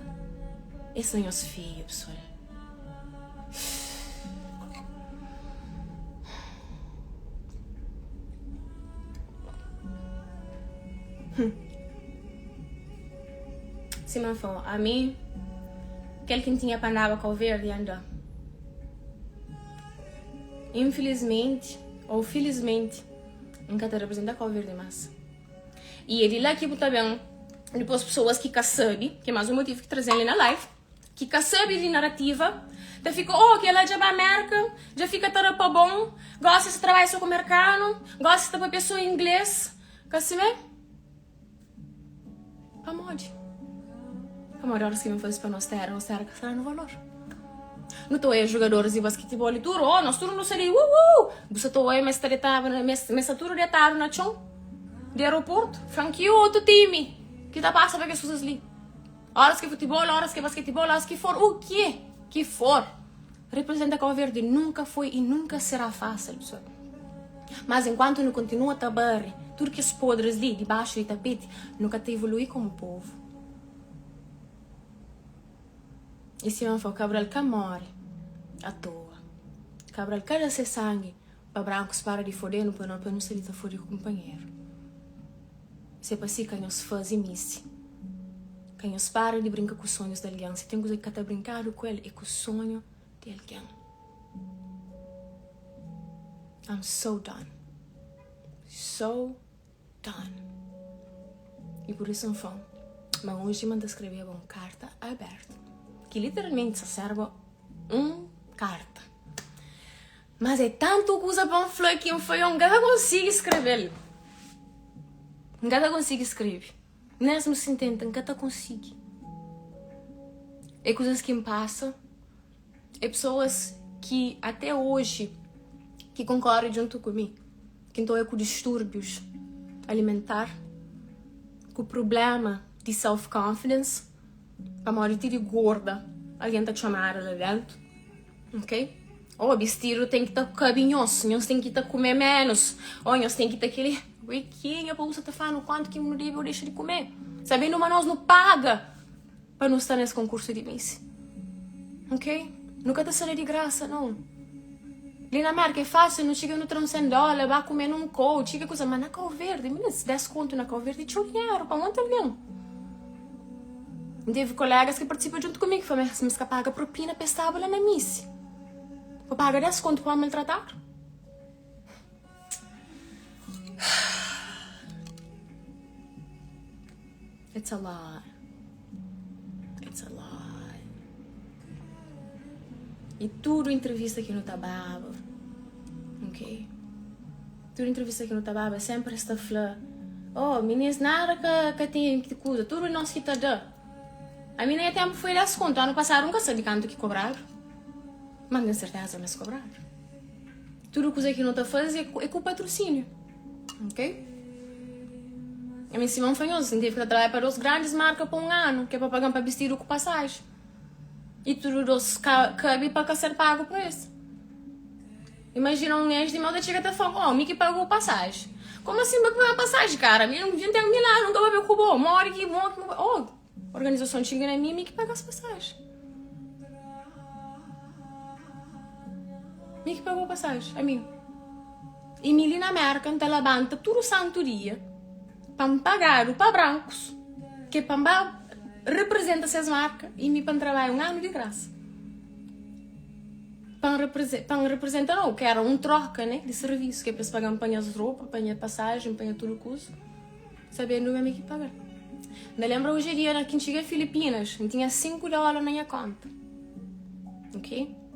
Es são nhos fidju, pessoal. Hum. Sima N fla, ami, kel ki N tinha pa andaba Kau Verdi, anda. Infilismenti ou filismenti N ka ta reprezenta Kau Verdi mas. I é di la ki bu ta ben dipôs pesoas ki ka sabe, ki é más un motivu ki traze-m li na live, ki ka sabe di narativa, ta fika, oh, kel-la dja ba Mérka, dja fika ta da pa bon, gósi es ta trabadja sô ku merkanu, gósi es ta papia sô inglês. Ka simé? Pamodi? Pamodi óras ki ben faze pa nos téra, nos téra ka sta danu valor. Nu ta oia jugadoris di basketibol i tudu, oh, nos tudu nu sta li, uhu! Bu sta ta oia ma es sta detaba na, ma es sta tudu detadu na txon di aeroportu. Fla-m ki otu timi ki ta pasa pa kes kuzas li. Óras ki é futibol, óras ki é basketibol, óras ki for, u-ki ki for. Representa Cabo Verde nunka foi e nunka será fásil, pessoal. Mas enquanto nu kontinua ta bari tudu kes podres li dibaxu di tapeti, nu ka ta evolui komu povu. I sima N fla, Cabral ka more atoa. Cabral ka da se sangi pa brankus para di fode-nu pa no pa nu sta li ta fode ku kunpanheru. Se pa si ka nhos faze misi. Ka nhos para di brinka ku sonhus di algen. Si ten kuza ki ka ta brinkadu ku el, é ku sonhu di algen. I'm so done. So done. I pur isu N fla ma oji ma N ta skrebeba un karta abertu, ki literalmenti sa serba un karta. Mas é tantu kuza pa N fla ki N fla, yo, N ka ta konsigi skrebe-l. N ka ta konsigi skrebe. Mesmu si N tenta, N ka ta konsigi. É kuzas ki N pasa, é pesoas ki até oji ki konkore djuntu ku mi, ki N ta oja ku distúrbius alimentar, ku prubléma di self-confidence, pamodi ti di gorda algen ta txomadu la déntu. Ok? Oh, bistidu ten ki ta kabi nhos, nhos ten ki ta kume menus, oh, nhos ten ki ta keli. Ui, kenha pa usa ta fla-nu kuantu ki nu debe ou dexa di kume? Sabendu ma nos nu paga pa nu sta nes konkursu di Miss. Ok? Nu ka ta sta la di grasa, nau. Li na Merka é fásil, nu txiga nu tra un 100 dóla, ba kume nun coach, ki kuza, ma na Kau Verdi, minis, 10 kontu na Kau Verdi é txeu dinheru pa monti algen. N tevi kolegas ki partisipa djuntu ku mi ki fla ma es ka paga propina pa es staba la na misi. Pa paga 10 kontu pa maltratadu. It's a lot. It's a lot. I tudu entrevista ki nu ta baba, ok? Tudu entrevista ki nu ta baba sempre es ta fla, oh minis nada ka ka ten ki kuza, tudu nos ki ta da. Ami na nha tempu foi 10 kontu, anu pasadu nka sabi kantu ki kobradu, ma n ten serteza ma es kobradu. Tudu kuza ki nu ta fazi é ku patrusíniu, ok? Ami sima n fla nhos, n tevi ki ta trabadja pa dos grandis marka pa un anu, ki é pa paga-m pa bistidu ku pasaji. I tudu dos kabi pa ka ser pagu pa es. Imajina un ex di meu ta txiga ta fla, oh, mi ki paga bu pasaji. Komu asin bu paga pasaji, kara? Mi nu ten mil anu nka papia ku bo. Modi ki, modi ki, oh, organizason txiga na mi, mi ki paga es pasaji. Mi ki paga bu pasaji, ami. I mi li na Merka N ta labanta tudu santu dia pa N pagadu pa brankus ke pa N ba reprezenta ses marka i mi pa N trabadja un anu di grasa. Pa N pa N reprezenta nau, ke era un troka ne di servisu ke pa es paga-m pa nhas ropa, pa nha pasajen, pa nha tudu kuza, sabendu ma mi ki paga-l. N ta lenbra oji dia na ki N txiga Filipinas, N tinha 5 dóla na nha konta, ok?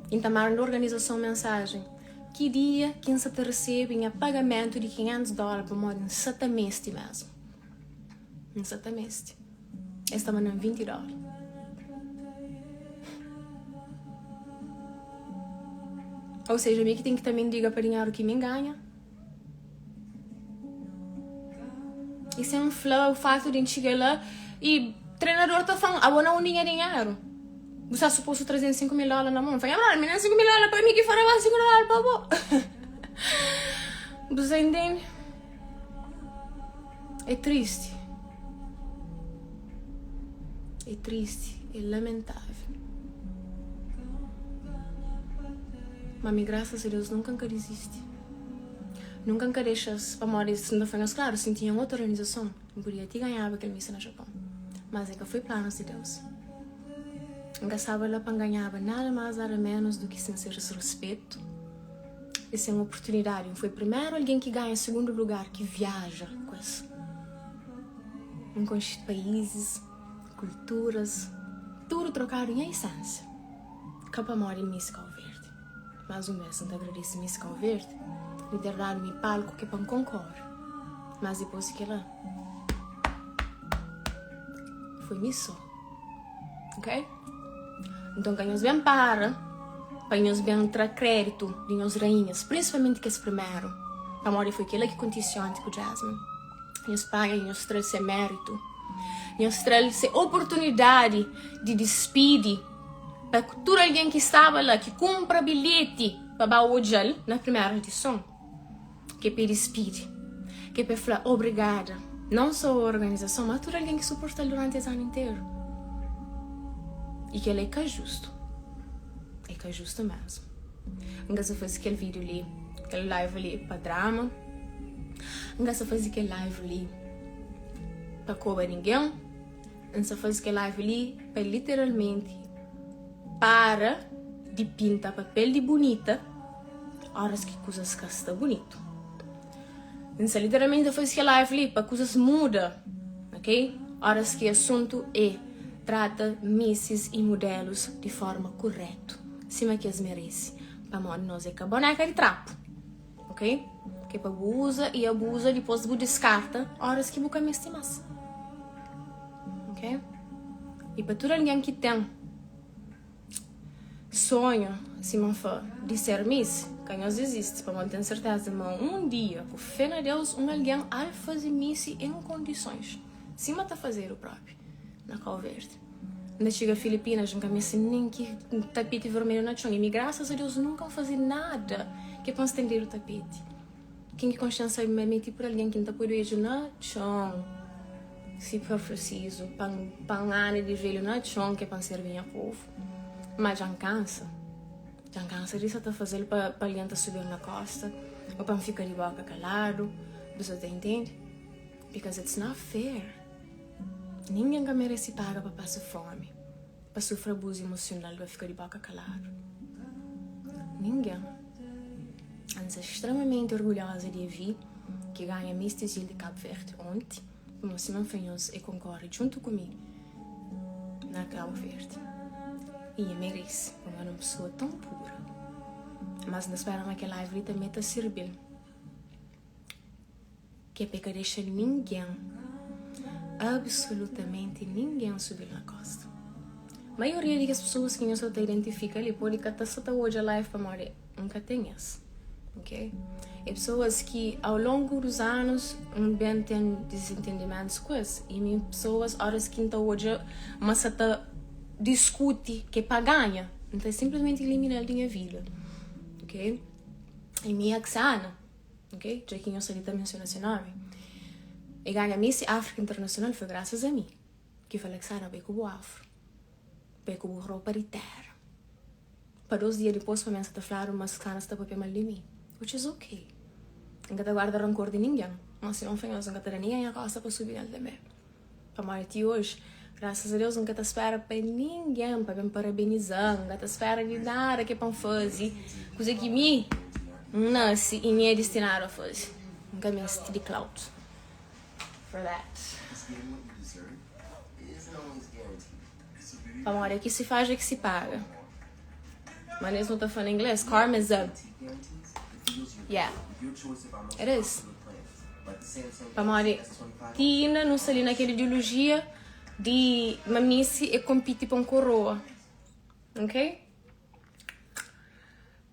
I N ta manda organizason mensajen. Ki dia ki N sa ta resebe nha pagamentu di 500 dóla pamodi N sa ta meste mésmu? N sa ta meste. Es ta manda-m 20 dóla. Ou seja, mi ki ten ki ta mendiga pa dinheru ki mi N ganha. I sen fla o fatu di N txiga la i trenador ta fla-m, abo na undi nha dinheru? Bu sta supostu traze-m 5 mil dóla na mon. N fla, nha brother, mi na 5 mil dóla pa mi ki fora ba 5 mil dóla pa bo. Bu sta intende? É tristi. É tristi, é lamentável. Ma mi, grasas a Deus, nunka N ka dizisti. Nunka N ka dexa-s, pamodi si N ta fla nhos klaru, si N tinha un otu organizason, N podia ti ganhaba kel misa na Japon. Mas é ka foi planus di Deus. N ka staba la pa N ganhaba nada más nada ménus du ki sen ses ruspetu i sen oportunidadi. N foi primeru algen ki ganha sigundu lugar ki viaja ku es. N konxe paízis, kulturas, tudu trokadu nha isensia. Ka pamodi Miss Kau Verdi. Más un bês, N ta agradese Miss Kau Verdi di ter dadu mi palku ki pa N konkore. Mas dipôs di kel-la, foi mi sô. Ok? Nton, ka nhos ben para pa nhos ben tra kréditu di nhos rainhas, prinsipalmenti kes primeru, pamodi foi kel-la ki kontise onti ku Jasmine. Nhos panha i nhos tra-l se méritu. Nhos tra-l se oportunidadi di dispidi. Pa tudu algen ki staba la, ki kunpra bilheti pa ba odja-l na primeru edison, ki pa e dispidi, ki pa e fla obrigada, non so organizason, ma tudu algen ki suporta-l duranti es anu interu. I kel-la é ka justu. É ka justu mesmu. N ka sa faze kel vídiu li, kel live li pa drama. N ka sa faze kel live li pa koba ningen. N sa faze kel live li pa literalmenti para di pinta papel di bunita oras ki kuzas ka sta bunitu. N sa literalmenti ta faze kel live li pa kuzas muda, ok? Oras ki asuntu é trata missis i mudelus di forma kuretu, sima ki es merese, pamodi nos é ka boneka di trapu. Ok? Ke pa bu uza i abuza dipos bu diskarta oras ki bu ka meste mas. Ok? I pa tudu algen ki ten sonhu, sima N fla, di ser miss, ka nhos dizisti, pamodi N ten serteza ma un dia, ku fé na Deus, un algen al faze miss en kondisons, sima ta fazedu propi na Kau Verdi. N ta txiga Filipinas, N ka meste nen ki tapeti vermelhu na txon. I mi, grasas a Deus, nunka N faze nada ki pa N stendedu tapeti. Ken ki konxe-m sabe ma mi é tipu di algen ki N ta poi duedju na txon, si for prisizu, pa N pa N anda di duelhu na txon ki é pa N sirbi nha povu. Má dja N kansa. Dja N kansa di sa ta faze-l pa pa algen ta subi-m na kósta ô pa N fika di bóka kaladu. Bu sa ta intende? Because it's not fair. Ningen ka merese paga pa pasa fómi, pa sufri abuzu emosional, pa fika di bóka kaladu. Ningen. N sta stremamenti orgulhoza di Evi ki ganha Miss Tizil di Kabu Verdi onti, pamodi sima N fla nhos, e konkorre djuntu ku mi na Kabu Verdi. I e merese, pamodi el é un pesoa tãu pura. Mas N ta spera ma kel live li tanbe ta sirbi-l. Ki é pa e ka dexa ningen, absolutamenti ningen subi-l na kosta. Maioria di kes pesoas ki nhos sa ta identifika li pode ka ta sa ta odja live pamodi N ka ten es, ok? É pesoas ki au longu dus anus N ben ten disentendimentus ku es i mi pesoas oras ki N ta odja ma sa ta diskuti ki é pa ganha, N ta sinplismenti ilimina-l di nha vida, ok? I mi Aksana. Ok, dja ki nhos sa li ta mensiona se nomi, e ganha Miss Africa Internacional foi grasas a mi ki fala Xana bai ku bu afro, bai ku bu ropa di tera. Pa dos dia dipos pa mi sa ta fladu ma Xana sta papia mal di mi, which is ok. N ka ta guarda rankor di ningen, ma si non fla nhos n ka ta da ningen nha kosta pa subi nel tanbe. Pamodi ti oji, grasas a Deus, N ka ta spera pa ningen pa ben parabeniza-m, N ka ta spera di nada ki é pa N faze kuza ki mi N nase i mi é distinadu a faze. N ka meste di clout for that. Pamodi é ki si faz é ki si paga. Mas es nu ta fla na inglês, karma is a. Yeah, it is. Pamodi ti inda nu sta li na kel ideolojia di ma misi é konpiti pa un koroa. Ok?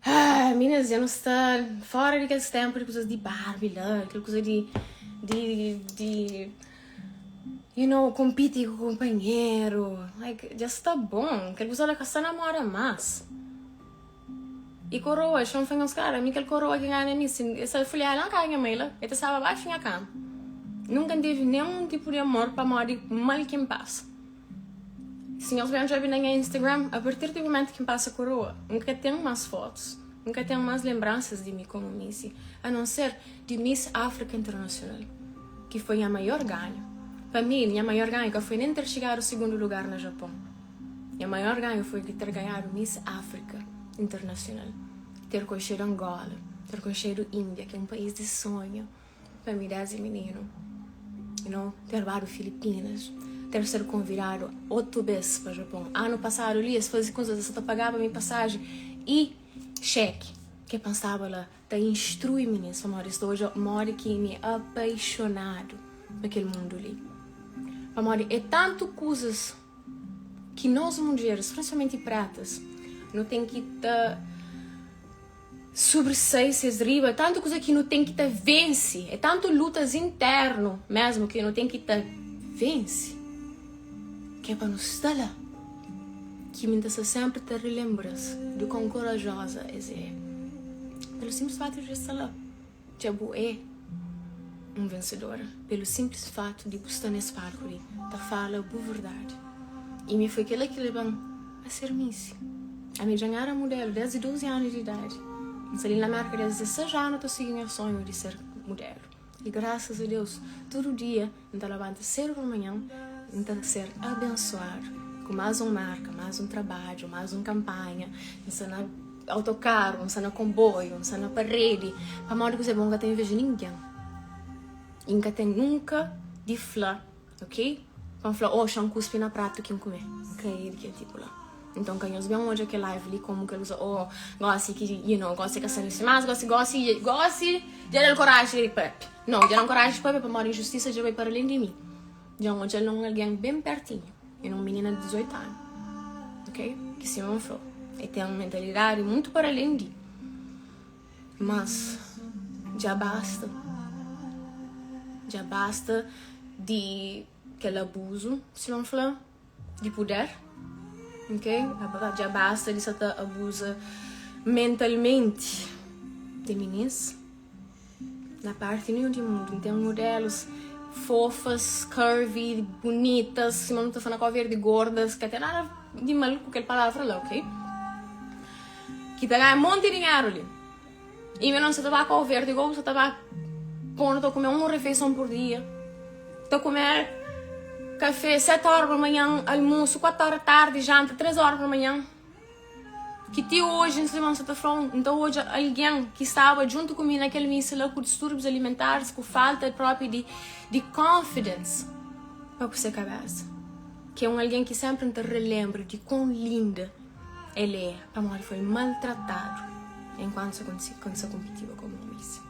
Ah, minas, dja nu sta fora di kes ténpu di kuzas di Barbie la, kel kuza di, di, di, you know, konpiti ku kunpanheru. Like, dja sta bon. Kel kuza la ka sta na moda más. I koroa, txon fla nhos kara, mi kel koroa ki ngana mi, si esa fulhada la na nha mai la, e ta staba baxu nha kama. Nunka N tevi nenhun tipu di amor pamodi mal ki N pasa. Si nhos ben djobe na nha Instagram, a partir di mumentu ki N pasa koroa, N ka ten mas fotus, N ka ten mas lenbransas di mi komu Missy, a non ser di Miss Afrika Internasional, ki foi nha maior ganhu. Pa mi, nha maior ganhu ka foi nen ter txigadu sigundu lugar na Japon. Nha maior ganhu foi di ter ganhadu Miss Áfrika Internasional, ter konxedu Angola, ter konxedu Índia, ki é un país di sonhu pa mi desdi mininu, you know, ter badu Filipinas, ter ser konvidadu otu bes pa Japon. Anu pasadu li es faze kuzas, es sa ta pagaba mi pasaji i xeki, ke pa N staba la ta instrui minis, pamodi es ta odja modi ki mi é apaixonadu pa kel mundu li, pamodi é tantu kuzas. Ki nos mudjeris, prinsipalmenti pretas, nu ten ki ta sobresai ses riba, tantu kuza ki nu ten ki ta vense, é tantu lutas internu mesmu ki nu ten ki ta vense, ki é pa nu sta la. Ki mi ta sta sénpri ta rilenbra-s di kon korajoza es é. Pelu sinplis fatu di es sta la, dja bu é un vensedora. Pelu sinplis fatu di bu sta nes palku li ta fala bu verdadi. I mi foi kila ki leba-m a ser misi. Ami dja N éra mudelu desdi 12 anu di idadi. N sta li na Mérka desdi 16 anu ta sigi nha sonhu di ser mudelu. I grasas a Deus, tudu dia N ta labanta sedu pa manhan, N ta ser abensuadu ku más un marka, más un trabadju, más un kanpanha. N sta na autokaru, N sta na konboiu, N sta na paredi. Pamodi kuzê? Bo N ka ta inveja ningen. I N ka ten nunka di fla, ok? Pa N fla, oh, xa N kuspi na pratu ki N kume. N ka é di kel tipu la. Nton ka nhos ben odja kel live li komu kel uza, oh, gosi ki, you know, gosi ka sta meste más, gosi, gosi, gosi dja da-l koraji di papia. Nau, dja da-m koraji di papia pamodi injustisa dja bai para alén di mi. Dja N odja-l na un algen ben pertinhu, e na un minina di 18 anu, ok? Ki sima N fla-u, e ten un mentalidadi mutu para alén di. Mas dja basta, dja basta di kel abuzu, sima N fla, di puder, ok? Dja basta di sa ta abuza mentalmenti di minis na parti ninhun di mundu. N ten modelus fofas, curvy, bunitas, sima nu ta fla na Kau Verdi, gordas, ka ten nada di mal ku kel palavra la, ok? Ki ta ganha monti dinheru li. I mi non sa ta ba Kau Verdi gosi, sa ta ba ponu ta kume un refeison pur dia, ta kume kafe 7 ora pa manhan, almosu 4 ora tardi, janta 3 ora pa manhan. Ki ti oji N sa ta fla-u, N ta odja algen ki staba djuntu ku mi na kel misa la ku distúrbius alimentaris, ku falta propi di di confidence pa ku se kabesa. Ki é un algen ki sénpri N ta relenbra di kuão linda El é pamodi foi maltratadu enkuantu sa sa konpitiba komu un misi.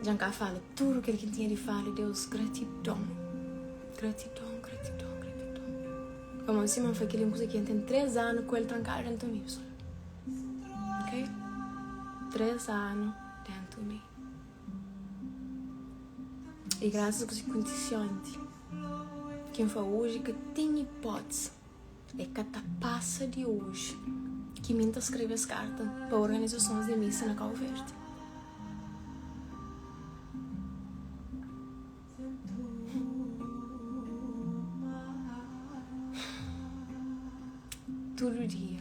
Dja N ka fala tudu kel ki N tinha di fala, Deus, gratidon, gratidon, gratidon, gratidon. Pamodi sima N fla kel-li un kuza ki N ten 3 anu ku el trankadu dentu mi, pesoal. Ok? 3 anu dentu mi. I grasas ku si kontise onti, ki N fla oji ka ten ipótisi. É ka ta pasa di oji ki mi N ta skrebe es karta pa organizasons di misa na Kau Verdi. Tudu dia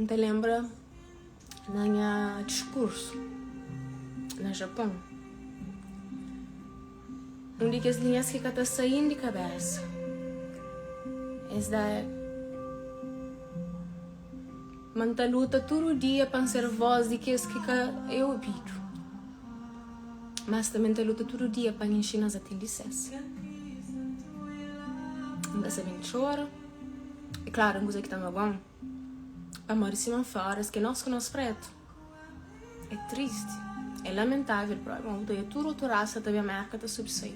N ta lenbra na nha diskursu na Japon. Un di kes linhas ki ka ta sai-m di kabésa es da ma N ta luta tudu dia pa N ser vós di kes ki ka é obidu, mas tanbê N ta luta tudu dia pa N inxina-s a ten lisénsa. N ka sabe N txora, é klaru un kuza ki ta magua-m, pamodi sima N fla óras ki é nos ku nos prétu. É tristi, é lamentável propi, ma bu ta odja tudu otu rasa ta ben Merka ta subsai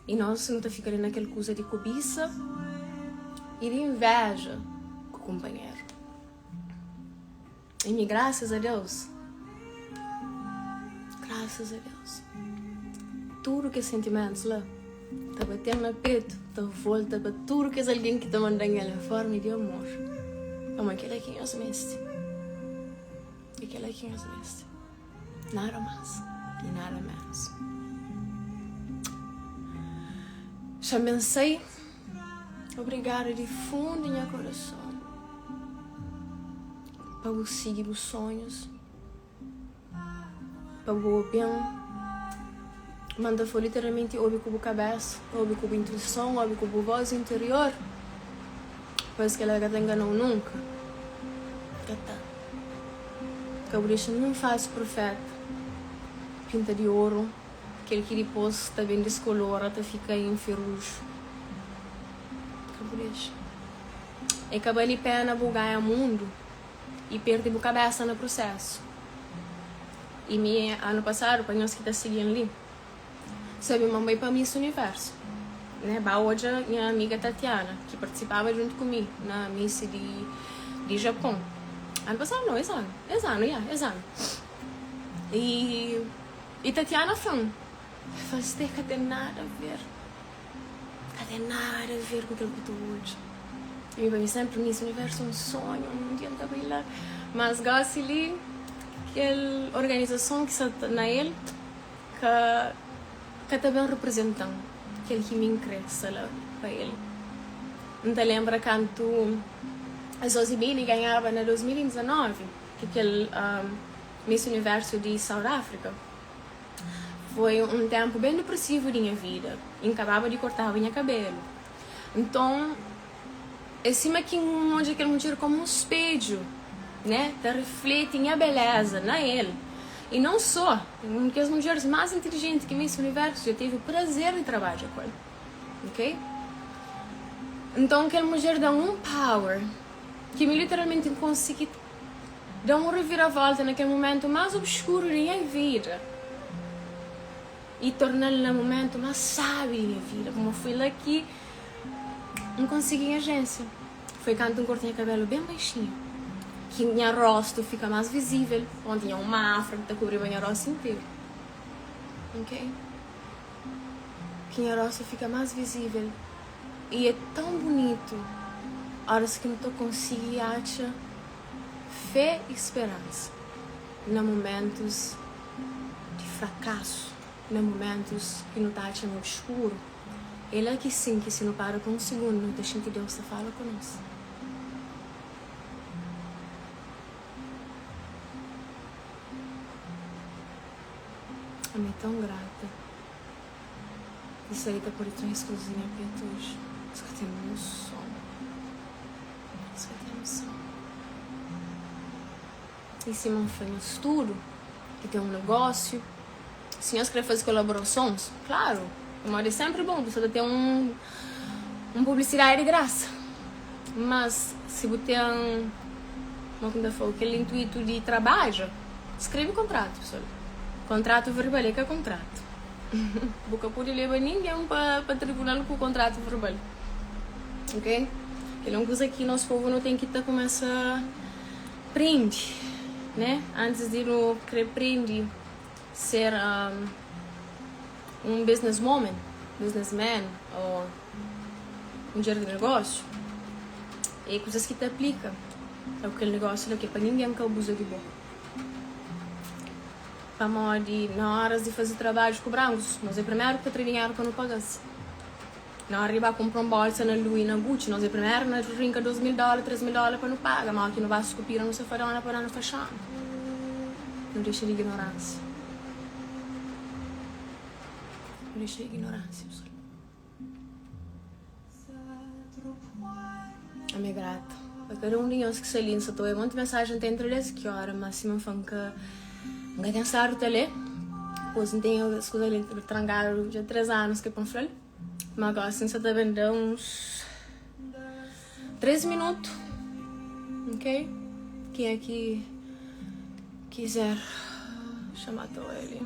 i nos nu ta fika li na kel kuza di kubisa i di inveja ku kunpanheru. I mi grasas a Deus, grasas a Deus, tudu kes sentimentus la ta baten na petu, ta volta pa tudu kes algen ki ta manda-m el en forma di amor, pamodi kel-la ki nhos meste. É kel-la ki nhos meste. Nada más i nada ménus. Xa-m ben sai. Obrigadu di fundu nha korason pa bu sigi bu sonhus, pa bu obi-m. Ma N ta fla-u literalmenti obi ku bu kabésa, obi ku bu intuison, obi ku bu vós interior, pois kel-la ka ta ngana-u nunka. Ka ta. Ka bu dexa ninhun falsu proféta pinta di oru kel ki dipôs ta ben diskolora, ta fika en feruju. Ka bu dexa. É ka bali péna bu ganha mundu i perde bu kabésa na prusésu. I mi, anu pasadu, pa nhos ki ta sigi-m li, sabe ma N bai pa Miss Universu, né? Ba odja nha amiga Tatiana, ki partisipaba djuntu ku mi na Miss di di Japon. Anu pasadu nau, es anu, es anu, ya, es anu. I i Tatiana fla-m, el fla, Ste, ka ten nada a ver, ka ten. ten nada a ver ku kel ku ta odja. I pa mi senpri Miss Universu é un sonhu, un dia N ta bai la. Mas gosi li kel organizason ki sta na el ka ka ta ben reprezenta-m kel ki mi N kre sta la pa el. N ta lenbra kantu Zozibini ganhaba na 2019 ki kel Miss Universu di South Africa. Foi un ténpu ben depresivu di nha vida i N kababa di kortaba nha kabelu. Nton, é sima ki N odja kel mudjer kómu un spedju, né, ta rifleti nha beléza na el. I non sô, un di kes mudjeris más intilijenti ki Miss Universu dja tevi prazer di trabadja ku el. Ok? Nton, kel mudjer da-m un power ki mi literalmenti N konsigi da un reviravolta na kel mumentu más obskuru di nha vida i torna-l na mumentu más sábi di nha vida. Pamodi foi la ki N konsigi nha ajénsia. Foi kantu N korta nha kabélu ben baixinhu ki nha róstu fika más vizível, pamodi tinha un afra ki ta kubriba nha róstu interu. Ok? Ki nha róstu fika más vizível. I é tãu bunitu óras ki nu ta konsigi atxa fé i speransa na mumentus di frakasu, na mumentus ki nu ta atxa ma obskuru. É la ki sin ki si nu para pa un sigundu nu ta xinti Deus ta fala ku nos. Ami é tãu grata. Isso aí ta pode tra es kuzas di nha petu oji. Es ka ten noson. Es ka ten noson. I sima N fla nhos tudu ki ten un negósiu, si nhos kre faze kolaborasons, klaru, pamodi é sénpri bon bu sta ta ten un un publisidadi di grasa. Mas si bu ten, kuma ki N ta fla-u, kel intuitu di trabadja, skrebe kontratu, pesoal. Kontratu verbal é ka kontratu. Bu ka pode leba ningen pa pa tribunal ku kontratu verbal. Ok? Kel é un kuza ki nos povu nu ten ki ta kumesa prende, né? Antis di nu kre prende ser un businesswoman, businessman ô mudjer di negósiu, é kuzas ki ta aplika pa kel negósiu la ki é pa ningen ka abuza di bo. Pamodi na óras di faze trabadju ku brankus, nos é primeru ki ta tra dinheru pa nu paga-s. Na óra di ba kunpra un bolsa na Louis, na Gucci, nos é primeru na rinka 2000 dóla, 3000 dóla pa nu paga. Má óki nu ba skupira nu safadona pa da-nu faxona. Nu dexa di ignoránsia. Nu dexa di ignoránsia, pesoal. Ami é grata pa kada un di nhos ki sta li. N sta ta obi monti mensajen ta entra des ki ora, ma sima N fla N ka N ka ten stadu ta lé. Dipôs N ten es kuza li trankadu dja 3 anus ki é pa N fla-l. Ma gósi N sta ta ben da uns 3 minutu, ok? Kenha ki kizer txoma ta oi li.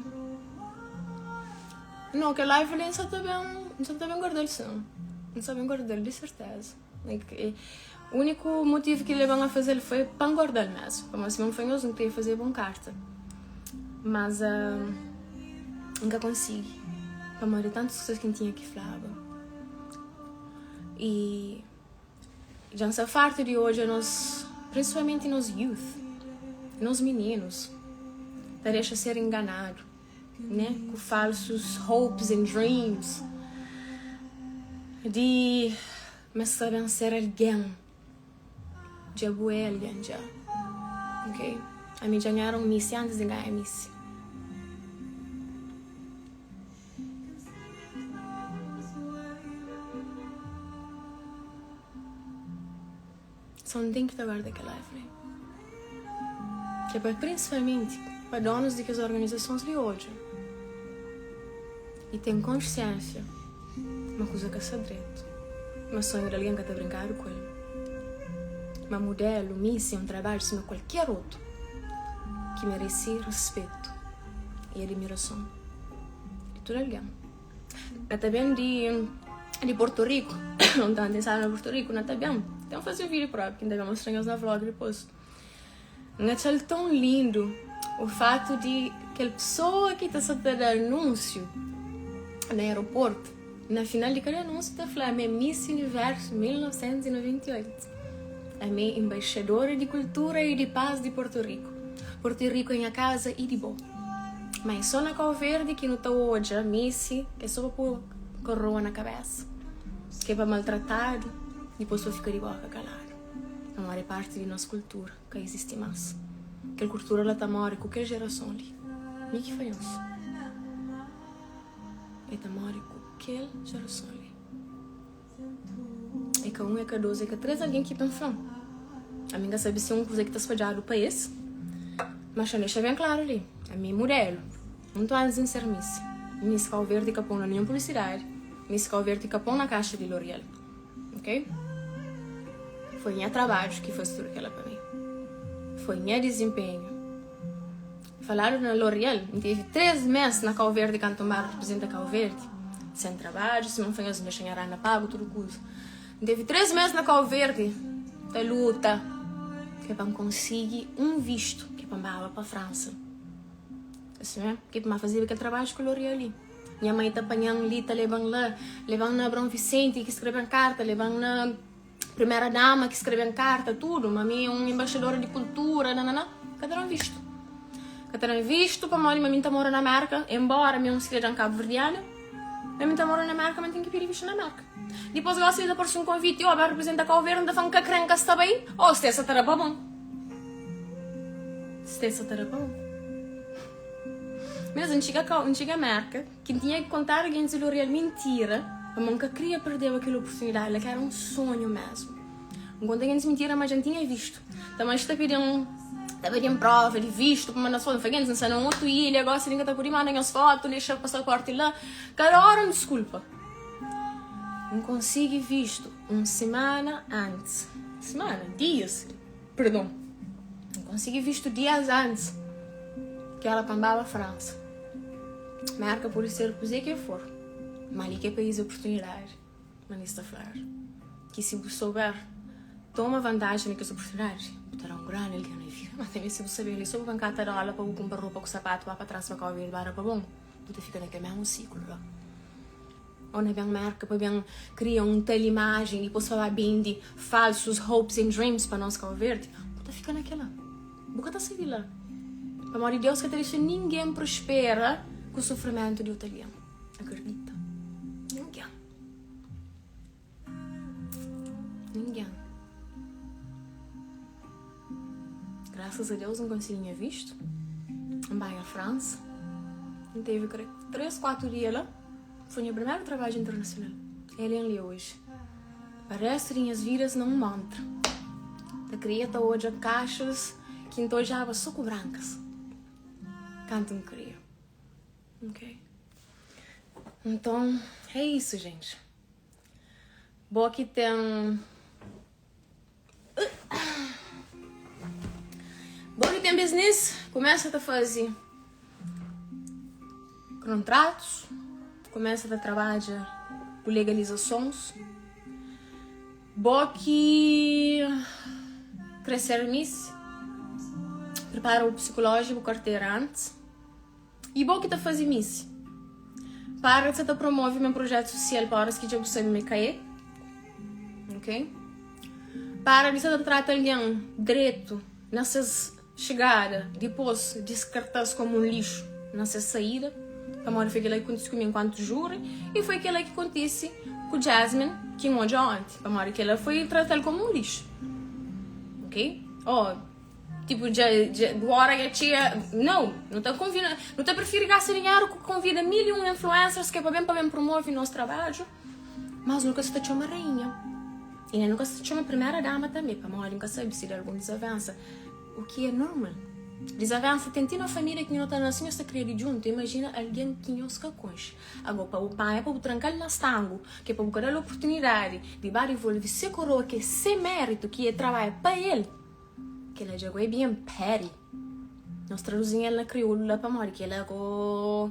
No, kel live li N sa ta ben, N sa ta ben guarda-l sin. N sa ben guarda-l di serteza. Like, úniku motivu ki leba-m a faze-l foi pa N guarda-l mesmu. Pamodi si N fla nhos, N kria fazeba un karta. Mas N ka konsigi, pamodi tantus kuzas ki N tinha ki flaba. I dja N sta fartu di odja nos, prinsipalmenti nos youth, nos mininus, ta dexa ser inganadu. Né ku falsus hopes and dreams di ma es ta ben ser algen dja bu é algen dja ok ami dja N era un misi antis di N ganha misi. Só N ten ki ta guarda kel live li. Ki é pa prinsipalmenti pa donus di kes organizasons li odja i ten konsiensia ma kuza ka sta dretu, ma sonhu di algen ka ta brinkadu ku el, ma mudelu, misi é un trabadju sima kualker otu ki merese respetu i adimirason di tudu algen. Na ta ben di di Porto Rico Não ta pensaba na Porto Rico, na ta ben Ten faze un vídeo próprio, ki N ta ben mostra nhos na vlog dipôs N atxa-l tão lindo o fato di kel pesoa ki ta sa ta da anúnsiu na aeroportu. Na final di kada anúnsiu ta fla, Ami é Miss Universu 1998. Ami é embaixadora di kultura i di pas di Portu Riku. Portu Riku é nha kaza i di bo. Ma é sô na Kau Verdi ki nu ta odja Miss é sô pa pô koroa na kabésa, ki é pa maltratadu dipôs pa fika di bóka kaladu. Pamodi é parti di nos kultura, ka izisti más. Kel kultura la ta móre ku kel jerason li. Mi ki fla nhos. E ta móre ku kel jerason li. É ka un, é ka dos, é ka tres algen ki ben fla-m. Ami N ka sabe si é un kuza ki ta spadjadu pa es, ma xa N dexa ben klaru li, ami é mudelu, mutu antis di N ser Miss. Miss Kau Verdi ka pô-m na ninhun publisidadi, Miss Kau Verdi ka pô-m na kaxa di L'Oreal, ok? Foi nha trabadju ki faze tudu kela pa mi. Foi nha dizinpenhu. Faladu na L'Oreal, N tevi 3 mes na Kau Verdi kantu N ba representa Kau Verdi, sen trabadju, sima N fla nhos, N dexa nha randa pagu, tudu kuza. N tevi 3 mes na Kau Verdi ta luta ke pa N konsigi un vistu ke pa N baba pa Fransa. Asi mé, ke pa N ba fazeba kel trabadju ku L'Oreal li. Nha mai ta panha-m li, ta leba-m la, leba-m na Abrão Vicente ki skrebe-m karta, leba-m na Primera dama ki skrebe-m karta, tudu, ma mi é un embaixadora di kultura, nanana, ka ta da-m vistu. Ka ta da-m vistu pamodi ma mi N ta mora na Merka, enbora mi é un sidadan kabuverdiana, ma mi N ta mora na Merka, ma N ten ki pidi vistu na Merka. Dipôs gosi li ta parse un konviti, oh, ba reprezenta Kau Verdi, N ta fla, N ka kre, N ka sta bai, oh, stesa ta da pa bon. Stesa ta da pa bon. Mes, N txiga Kau, N txiga Merka. Ki N tinha ki kontadu gentis di L'Oreal mintira, pamodi N ka kria perdeba kel oportunidadi la, ki éra un sonhu mésmu. N konta gentis mintira ma dja N tinha vistu. Ta manxe ta pidi-m ta pidi-m prova di vistu pa manda-s fotu. N fla, Gentis, N sta na un otu ilha gósi li, N ka ta pode manda nhos fotu, dexa pasaporti la. Kada óra un diskulpa. N konsigi vistu un simana antis. Simana? Dias, perdon. N konsigi vistu dias antis ki éra pa N baba Fransa. Merka pode ser kuzê ki for, má li ki é país di oportunidadi. Má li sta fladu ki si bu souber toma vantaji na kes oportunidadi, bu ta da un grandi algen na vida. Má tanbê si bu sabe li sô bu ben kata dóla pa bu kunpra ropa ku sapatu, ba pa tras pa kau verdi ba da pa bon, bu ta fika na kel mésmu siklu la. Ô na ben Merka pa ben kria un tal imajen dipôs pa ba bende falsus hopes and dreams pa nos Kau Verdi, bu ta fika na kela. Bu ka ta sai di la. Pamodi Deus ka ta dexa ningen prospera ku sufrimentu di otu algen. Akredita. Ningen. Ningen. Grasas a Deus N konsigi nha vistu. N bai a Fransa. N tevi kre 3, 4 dia la. Foi nha primeru trabadju internasional. El en li oji. Pa restu di nhas vidas na un montra. Ta kria ta odja kaxas ki N ta odjaba so ku brankas kantu N kria. Ok. Nton, é isu, gente. Bo ki ten. Bo ki ten biznis, kumesa ta faze kontratus, kumesa ta trabadja ku legalizasons. Bo ki kre ser miss, pripara bu psikolójiku, bu kartera antis. I bo ki ta faze miss, para di sa ta promove men projetu susial pa oras ki dja bu sabe ma ka é. Ok? Para di sa ta trata algen dretu na ses xigada, dipôs diskarta-s komu un lixu na ses saída, pamodi foi kila ki kontise ku mi enkuantu júri i foi kila ki kontise ku Jasmine ki N odja onti, pamodi kila foi trata-l komu un lixu. Ok? Oh, Tipo, dja, dja, bu ora dja txia. Nau, nu ta konvida, nu ta prifiri gasta dinheru ku konvida 1001 influencers ki é pa ben pa ben promove nos trabadju, mas nu ka sa ta txoma rainha. I nen nu ka sa ta txoma primera dama tanbe, pamodi nu ka sabe si da algun dizavensa, u ki é normal. Dizavensa ten ti na família ki nho ta nase, nho ta kria di djuntu, imajina algen ki nhos ka konxe. Ago, pa bu panha, pa bu tranka-l na stangu, ki é pa bu ka da-l oportunidadi di ba divolve se koroa ki é se méritu, ki é trabadja pa el. Kela dja go é bien petty. Nos traduzin el na kriolu la pamodi kela go.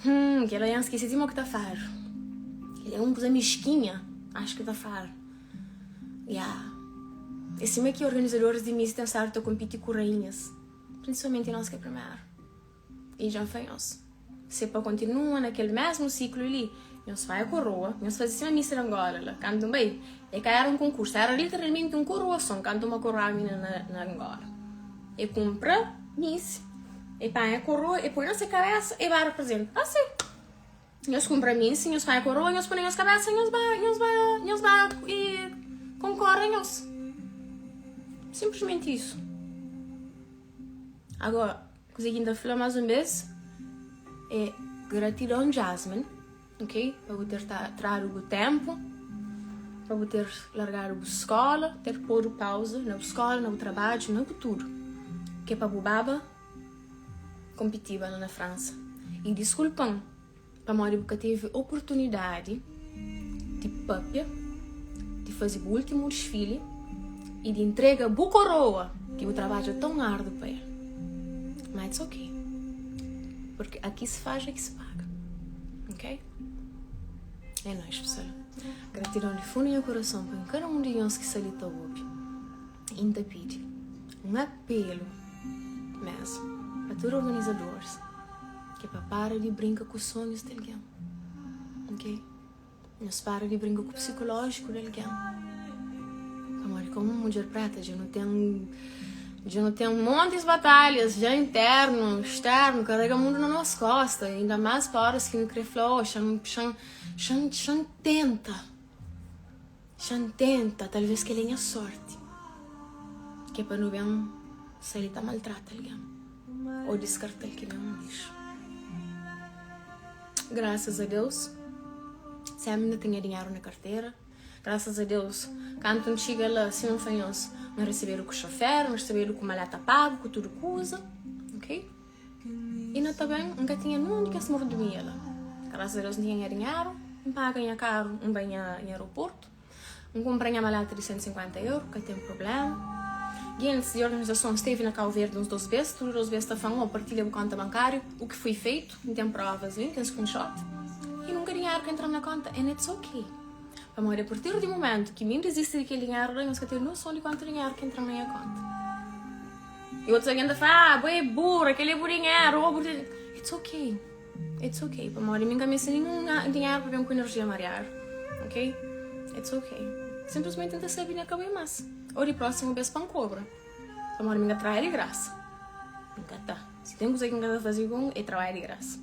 Hum, kela yan skese ti mo ki ta fadu. Kela é un kuza mesquinha, acho ki ta fadu. Ya. É sima ki organizadoris di Miss ten stadu ta kompiti ku rainhas, principalmenti nos ki é primeru. I dja N fla nhos, se pa kontinua na kel mesmu siklu li. Nhos fai koroa, nhos faze sima misa di Angola la, kantu N bai, e ka era un konkursu, era literalmenti un koroason kantu ma koroaba minina na Angola. E kunpra mis, e panha koroa, e poi na se kabesa, e ba reprezenta. Asi! Nhos kunpra mis, nhos panha koroa, nhos poi na nhos kabesa, nhos ba, nhos ba, nhos ba e konkore nhos. Sinplismenti isu. Agora, Kuzê ki N ta fla más un bês é gratidon Jasmine, ok, pa bu ter tradu bu ténpu, pa bu ter largadu bu skóla, ter podu pauza na bu skóla, na bu trabadju, na bu tudu, ki é pa bu baba konpitiba la na Fransa. I diskulpa-m pamodi bu ka tevi oportunidadi di papia, di faze bu últimu disfili i di ntrega bu koroa ki bu trabadja ton ardu pa el. Ma it's ok, purki aki se faz aki se paga, ok? É nóis pessoal. Gratidon di fundu nha kurason pa kada un di nhos ki sta li ta obi i N ta pidi un apelu mesmu pa tudu organizadoris. Ke pa para di brinka ku sonhus di algen, ok? Nhos para di brinka ku psikolójiku di algen. Pamodi komu mudjer preta dja nu ten dja nu ten montis batalhas dja internu, externu, karega mundu na nos kosta, inda más pa óras ki nu kre fla, oh, xa-m xa-m xa-m xa-m tenta, xa-m tenta, talvês kel-li é nha sórti. Ke pa nu ben sai li ta maltrata algen. Ô diskarta-l ki nen un lixu. Grasas a Deus, sénpri N ta tinha dinheru na kartera. Grasas a Deus, kantu N txiga la, sima N fla nhos, N resebedu ku xofer, N resebedu ku maleta pagu, ku tudu kuza, ok? I na ta ben, N ka tinha nun di kes mordomia la. Grasas a Deus, N tinha nha dinheru, N paga nha karu, N bai nha aeroportu. N kunpra nha maleta di 150 euru, ka ten prubléma. Gentis di organizason stevi na Kau Verdi uns dos bês, tudu dos bês ta fla-m, Oh, partilha bu konta bankariu, u ki fui feitu, N ten provas li, N ten screenshot. I nunka dinheru ka entra-m na konta, and it's ok. Pamodi a partir di mumentu ki mi N dizisti di kel dinheru la, nhos ka ten noson di kuantu dinheru ki entra-m na nha konta. I otus algen ta fla, Ah, bo é bura, kel-li é bu dinheru, oh, bu ten. It's ok. It's ok, pamodi mi N ka meste ninhun dinheru pa ben ku enerjia mariadu, ok? It's ok. Sinplismenti N ta sabe nha ka bai más. Ô di prósimu bês pa N kobra, pamodi mi N ka trabadja di grasa. N ka ta. Si ten kuza ki N ka ta faze ku é trabadja di grasa.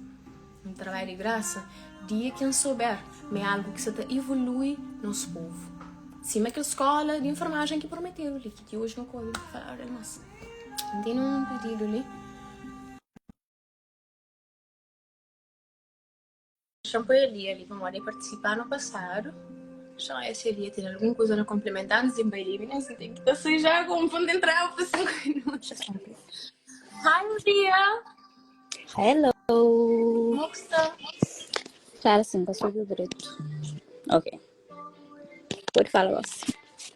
N trabadja di grasa dia ki N souber ma é algu ki sa ta ivolui nos povu. Sima kel skóla di enfermajen ki prometedu li, ki ti oji nu ka obi faladu del más. N tene un pedidu li. Xa-m poi Elia li pamodi el partisipa anu pasadu. Xa ese Elia ten algun kuza na konplimenta antis di N bai li. Mi nen si ten ki ta sai ja ku un pontu entraba pa 5 minutu. Hi Elia! Hello! Como que sta? Claro, sim, ka subi direito. Ok. Pode falar, boss.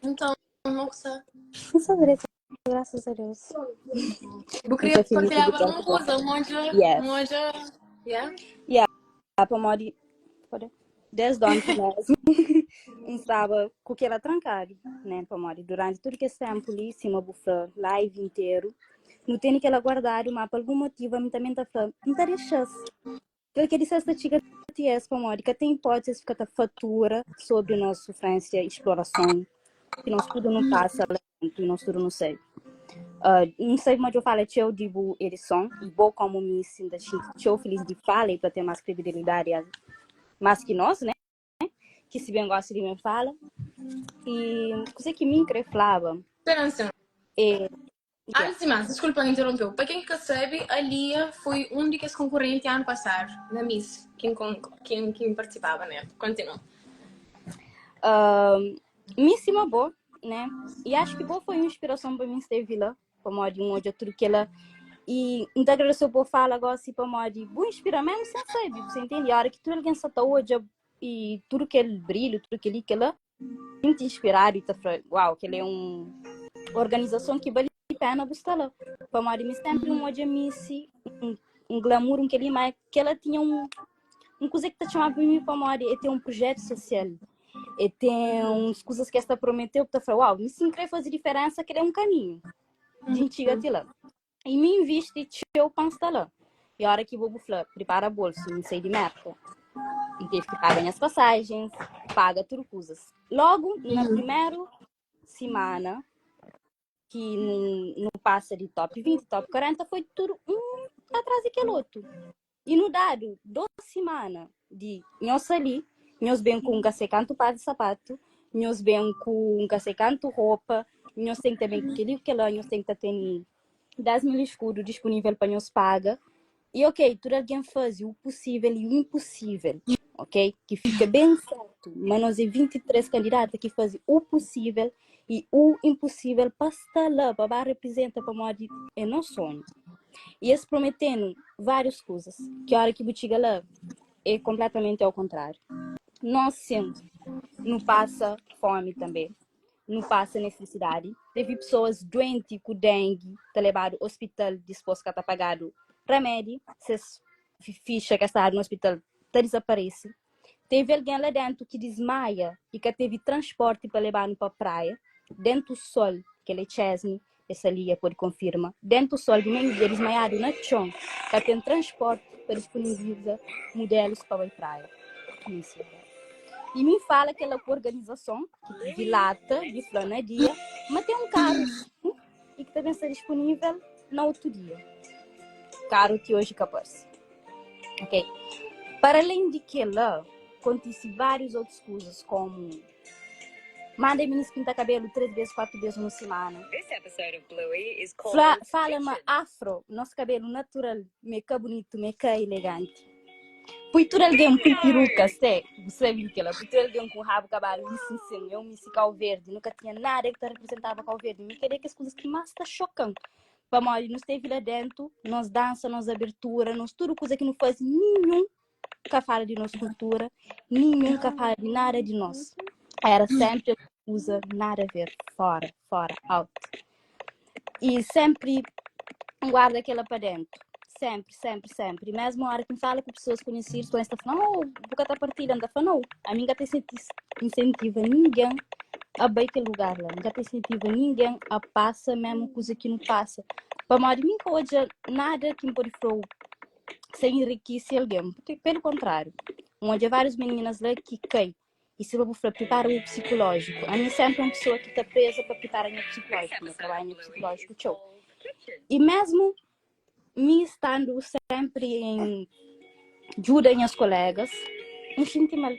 Então, como que sta? Não sou direito, graças a Deus. Bu queria partilhar alguma coisa, um monte, Yes. um monte, yeah? Yeah, pamodi, pode, desde ontem mesmo, N estava ku kela trankadu, né, pamodi durante tudo kes tempu li, sima bu fla, live interu, nu tene kela guardadu, ma pa algun motivu ami também ta fla, N ta dexa-s. Kel ki dise-s ta txiga ti es pamodi ka ten ipótisi es fika ta fatura sobri nos sufrênsia i splorason ki nos tudu nu pasa la dentu i nos tudu nu sabe. Uh, N sabe ma djo fala txeu di bu edison i bo komu Miss N ta xinti txeu filis di fala i pa ten mas kredibilidadi mas ki nos, né? Ki si ben gosta di ben fala. I kuzê ki mi N kre flaba Speransa. é Yeah. Antes di más, diskulpa N interompeu. Pa ken ki ka sabe, Alia foi un di kes konkurenti anu pasadu na Miss ki N ki N partisipaba nel. Kontinua. Uh, mi sima bo, né? E acho que bo foi un inspirason pa mi stevi la, pamodi N odja tudu kela e N ta agradeseu bo fala gosi pamodi bu inspira mesmu sen sabe, bu sa intendi? Ora ki tudu algen sa ta odja e tudu kel brilhu, tudu keli kela, sinti inspiradu i ta fla, uau, kel é un organizason ki bali pena bu sta la. Pamodi mi sempri un odja misi, un, un glamour, un keli, ma kela tinha un, un kuza ki ta txomaba mi pamodi e ten un projetu sosial, e ten uns kuzas ki es ta prometeu, bu ta fla, uau, mi si N kre faze diferensa, kel é un kaminhu di N txiga ti la. I mi invisti txeu pa N sta la. E ora ki bo bu fla, pripara bolsu, mi sai di Merka. N teve ki paga nhas pasajens, paga tudu kuzas. Logu na primeru simana ki nu, nu pasa di top 20, top 40, foi tudu un atrás di kel otu. I nu dadu dos simana di nhos sta li, nhos ben ku un ka sei kantu par di sapatu, nhos ben ku un ka sei kantu ropa, nhos ten ki ta ben ku kel-li ku kel-la, nhos ten ki ta tene 10 mil escudo disponível pa nhos paga. E ok, tudu algen faze o pusível i o inpusível, ok? Ki fika ben sertu, ma nos é 23 kandidata ki faze o pusível i o inpusível pa sta la, pa ba reprizenta, pamodi é nos sonhu. E es promete-nu várius kuzas, ki ora ki bu txiga la, é konpletamenti ao kontráriu. Nos sin, nu pasa fomi tanbe. nu pasa nesesidadi. Tevi pesoas duenti ku dengi ta lebadu ospital dispos ka ta pagadu ramedi, ses fixa ka stadu na ospital ta dizaparesi. Tevi algen la dentu ki dismaia i ka tevi transporti pa lebanu pa praia, dentu sol, kel é Chesney, esa li e podi konfirma, dentu sol di meiu dia dismaiadu na txon, ka ten transporti pa disponibiliza mudelus pa bai praia. I mi fala kela ku organizason ki dilata di fla na dia ma ten un karu i ki ta ben sta disponivel na otu dia. Karu ti oji ka parse. Ok. Para além di kela, kontise várius otus kuzas komu Manda minis pinta kabelu 3 bes, 4 bes un simana. Fla, fala ma afro, nos kabelu natural, me ka bunitu, me ka eleganti. Pui tudu algen pui piruka, se, bu sabi di kela, pui tudu algen ku rabu kabalu, mi sin, eu misi Kau Verdi, nu ka tinha nada ki ta representaba Kau Verdi, mi keli é kes kuzas ki mas ta xokan, pamodi nu stevi la dentu, nos dansa, nos abertura, nos tudu kuza ki nu fazi, ninhun ka fala di nos kultura, ninhun ka fala di nada di nos. Era sempre usa nada a ver, fora, fora, out. E sempre guarda aquela para dentro. Sempre, sempre, sempre. E mesmo a hora que me fala com pessoas conhecidas, estão esta falando, oh, boca tá partilha, anda falando, não. A mim nunca incentiva ninguém a bem aquele lugar lá. Nunca incentiva ninguém a passa mesmo coisa que não passa. Para modo mim que hoje nada que me pode falar sa enrikise algen. Pelu kontráriu, N odja várius mininas la ki kai. I sima bu fla, pripara bu psikulójiku. Ami sénpri é un pesoa ki ta preza pa pripara nha psikulójiku. Nha trabadja nha psikulójiku txeu. I mésmu mi standu sénpri en djuda nhas kolégas, N xinti mal.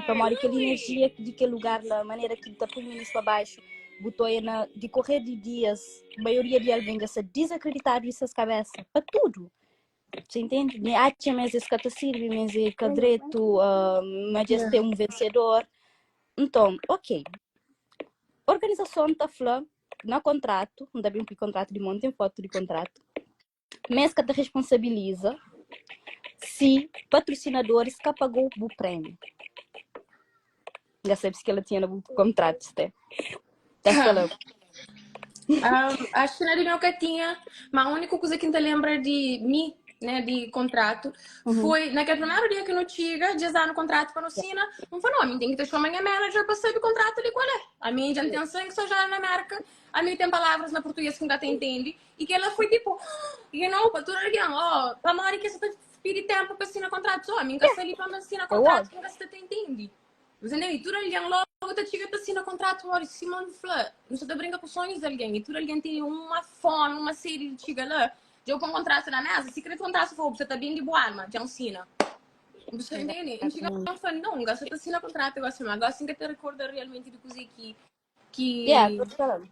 Pamodi kel inerjia di kel lugar la, manera ki ta pui minis pa baxu, bu ta oia na dikorer di dias, maioria di algen dja sta dizakreditadu di ses kabesa pa tudu. Você entende? Mi atxa ma es ka ta sirbi, ma es é ka dretu, uh, ma dja es ten un vensedor. Nton, ok. Organizason ta fla na kontratu, N ta ben pui kontratu di mon, ten fotu di kontratu, ma es ka ta responsabiliza si patrusinadoris ka pagou bu prémiu. N ka sabe si kel-la tinha na bu kontratu, Sté. Ta fala. Um, acho que na di meu ka tinha, mas a única coisa que N ta lembra di mi, né, di contrato, uhum. foi naquele primeiro dia que no txiga, dja no contrato para no sina, N fala, não, a mim tem que ter chama minha manager para saber o contrato ali qual é. A mim já não tem sangue só já na América, a mim tem palavras na português que não te entende, e que ela foi tipo, you know, para tudo alguém, oh, para mori que você tá pedi tempo para assinar contrato, só, a mim que ali para assinar contrato, que não te entende. Você entende? E tudo alguém logo tá chega tá assina contrato, olha, Simone fla, não está brinca com sonhos de alguém, e tudo alguém tem uma fome, uma sede de chegar lá. Já eu põe um contrato na mesa, se querer contrato for, você tá bem de boa alma, já assina. Você entende? E chega e fala, não, você tá assina contrato, agora assim, agora assim que te recorda realmente de coisa que que Yeah, tô te falando.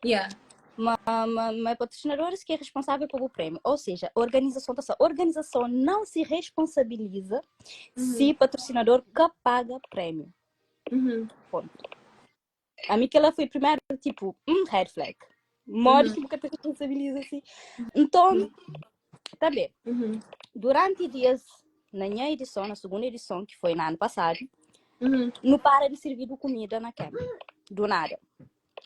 Yeah. Ma, ma, ma patrocinadores que é responsável pelo prêmio. Ou seja, a organização, tá só, a organização não se responsabiliza uhum. se patrocinador que paga prêmio. Uhum. Ponto. A mim que ela foi primeiro, tipo, um red flag. Modo uhum. que nunca te responsabiliza assim. Então, uhum. tá bem. Uhum. Durante dias, na minha edição, na segunda edição, que foi no ano passado, uhum. não para de servir comida na camp. Do nada.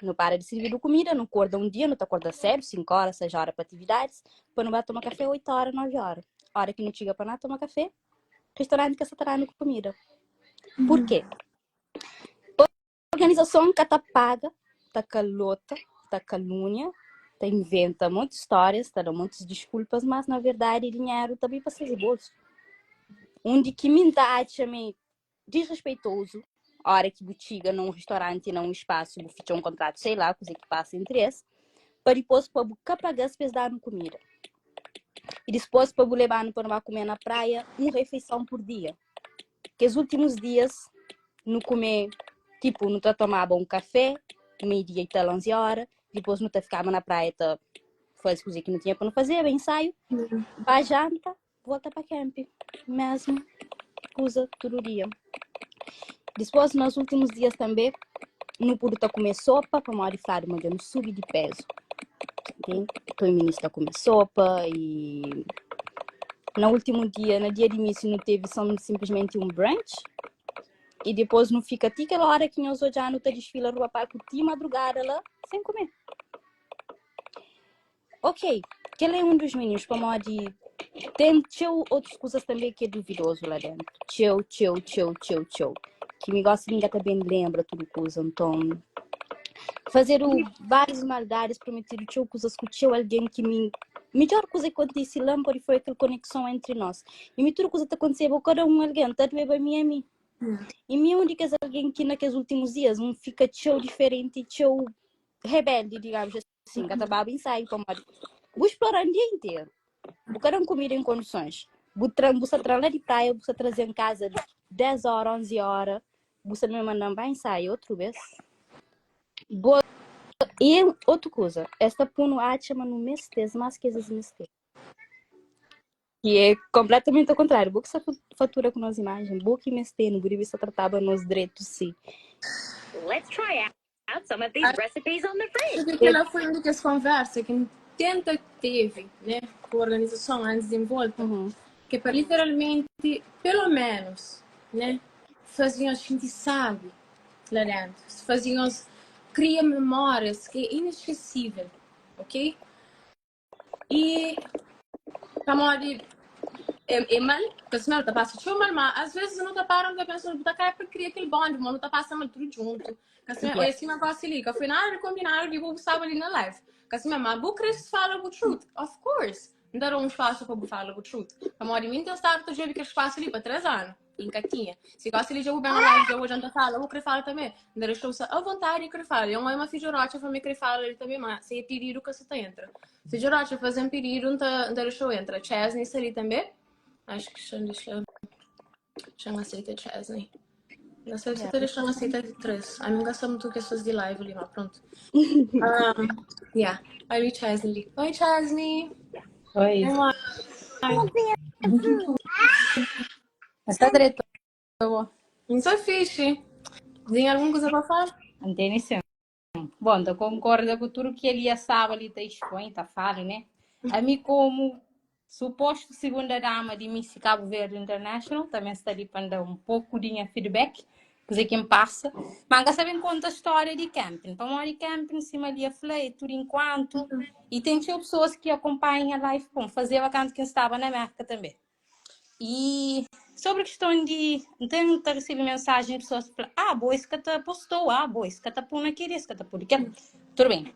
Não para de servir comida, não acorda um dia, não te acorda cedo, 5 horas, 6 horas para atividades, para não vai tomar café 8 horas, 9 horas. Hora que não chega para não tomar café, restaurante que está dando comida. Uhum. Por quê? Organizason ka ta paga, ta kalota, ta kalúnia, ta inventa monti stórias, ta da montis diskulpas, mas na verdadi dinheru ta bai pa ses bolsu. Undi ki mi nta atxa ma é disrespeitozu ora ki bu txiga na un ristoranti, na un spasu, bu fitxa un kontratu, sei lá kuze ki pasa entri es, pa dipôs pa bu ka paga-s pa es da-nu kumida. I dipôs pa bu leba-nu pa nu ba kume na praia un refeison pur dia. Kes últimus dias nu kume, tipu, nu ta tomaba un kafé mei dia i tal 11 óra, dipôs nu ta fikaba na praia ta faze kuze ki nu tinha pa nu fazeba, insaiu, ba janta, volta pa camp, mesmu kuza tudu dia. Dipôs, nos últimus dias tanbê, nu pudu ta kume sopa, pamodi fladu ma dja nu subi di pezu. Entende? Então, minis ta kume sopa e na último dia, na dia di misi, nu teve só simplesmente um brunch. E depois nu fika ti kel hora ki nhos odja-nu ta desfila rua palco ti madrugada lá, sem comer. Ok, kel é un dos meninos, pamodi ten txeu otus kuzas tanbê ki é duvidozu la dentu. Txeu, txeu, txeu, txeu, txeu. Ki mi gosi mi ka ta ben lenbra tudu kuza. Nton, fazedu várius maldadis, prometidu txeu kuzas ku txeu algen ki mi... Midjor kuza ki kontise la pode foi kel konekson entri nos. I mi tudu kuza ta kontiseba ku kada un algen, ta dueba mi a mi. I mi é un di kes algen ki na kes últimus dias N fika txeu diferenti, txeu rebeldi, digamos Sim, ka ta baba ensaio pamodi bu explora-m dia interu. Bu ka da-m kumida em kondisons. Bu tra-m, bu sa tra-m la di praia, bu sa traze-m kaza 10 óra, 11 óra, bu sa me manda-m ba ensaio otru bês. Bo E otu kuza, es ta pô-nu atxa ma nu meste-s más ki es meste. Ki é konpletamenti ao kontráriu. Bo ki sta fatura ku nos imajen, bo ki meste-nu, bu debe sta trataba nos dretu si. Let's try out some of these recipes on the fridge. Porque kel-la foi un di kes konversa ki N tenta teve, né, ku organizason antis di N volta, ki é pa literalmenti, pelo ménus, né, faze nhos xinti sábi la déntu, faze nhos kria memórias ki é ineskesível, ok? E pamodi é, é mal, porque assim, ta passa txeu mal, mas às vezes nu ta para, nu ta pensa, nu ta kai pa kria aquele bond, mas nu ta passa mal tudo junto. Que assim, yeah. assim, gosto ali, que foi nada de combinado de bu estava ali na live. Que assim, mas bu queres fala bu truth, of course. N dar um espaço para bu fala bu truth. Pamodi mim tem estado ta djobe aquele espaço ali para 3 anos. E nka tinha. Si gosi li dja bu ben na live dja bu dja N ta fala, bu kre fala tanbe? N ta dexa-u sa avontadi kre fala. Yon oi ma fidju Rotxa fla ma e kre fala li tanbe, ma si e pididu ka sa ta entra. Fidju Rotxa faze-m pididu, N ta N ta dexa-u entra. Chesney sta li tanbe. Acho ki xa-m dexa xa-m aseita Chesney. N sabe si ta dexa-m aseita di 3. Ami N ka sabe mutu kes di live li, ma prontu. Um, yeah. Oi Chesney li. Oi Chesney. Oi. Oi. Está direito, bo. N sta fixe. Tem alguma coisa para falar? Entende sim. Bom, ta concorda com tudo que ele sabe ali tá expõe, tá fala, né? A mim como suposto segunda dama de Miss Cabo Verde International, também está ali para dar um pouco de minha feedback, coisa que me passa. Mas nunca sabem conta a história de camping. Para morar de camping, cima ali a flei, tudo enquanto. E tem tinha pessoas que acompanham a live, bom, fazia canto que estava na América também. E sobre a questão de tem tá recebe mensagem de pessoas que falam, ah, boa, esse que tá postou, ah, boa, esse que tá pondo aquele, esse que tá pondo aquele. Tudo bem.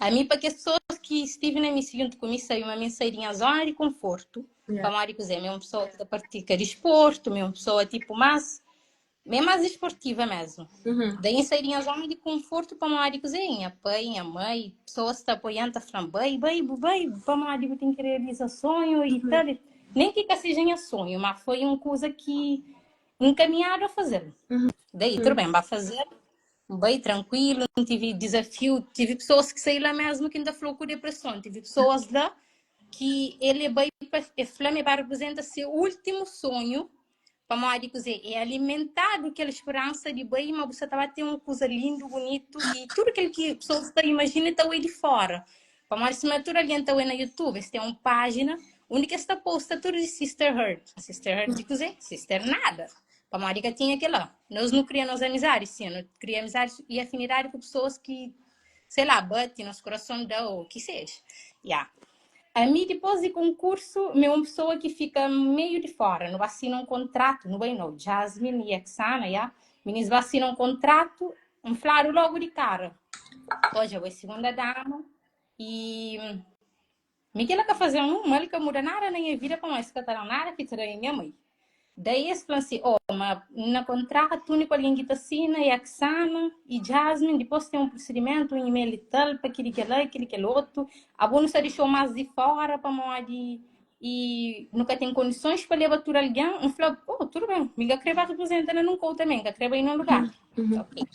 A mim, para que as pessoas que estive na missa junto comigo, saiu uma mensagem da zona de conforto, para mais dizer, é uma pessoa que pratica desporto, é uma pessoa tipo mais, bem mais esportiva mesmo. Daí saí da zona de conforto para mais dizer, minha pai, minha mãe, pessoas que apoiando, tá falando, bem, bem, bem, para mais dizer, tem que realizar sonho e tal. Nem que que seja minha sonho, mas foi uma coisa que encaminhado a fazer. Daí, tudo bem, vai fazer, bem tranquilo, não tive desafio, tive pessoas que saíram lá mesmo que ainda falou com depressão, tive pessoas lá que ele vai e Flamengo vai representa seu último sonho para modo dizer, é alimentado aquela esperança de bem, mas você estava ter uma coisa lindo, bonito e tudo aquilo que a pessoa está imagina está aí de fora. Para modo se tudo alguém está aí na YouTube, se tem uma página onde que está posta tudo de Sister Hurt. Sister Hurt, de coisa, Sister nada. Para modo que tinha aquela. Nós não criamos amizade, sim, não criamos amizade e afinidade com pessoas que, sei lá, bate nosso coração dá ou que seja. Yeah. A mim, depois de concurso, é uma pessoa que fica meio de fora, não assina um contrato, não bem não, Jasmine e Exana, yeah? Meninas assinam um contrato, um flaro logo de cara. Hoje eu vou segunda dama e Miguel que fazer um mal que muda nada na minha vida, para mais que tá nada que terá minha mãe. Daí es fla-m si, oh, ma na kontratu úniku algen ki ta sina é Aksana i Jasmine, dipôs ten un prosidimentu, un email i tal, pa kili kela i kili kel otu. Abo nu sta dixau más di fóra pamodi i nu ka ten kondisons pa leba tudu algen. N fla, oh, tudu ben, mi ka krê ba reprezenta na nun kou tanbê, N ka krê bai nun lugar. Ok.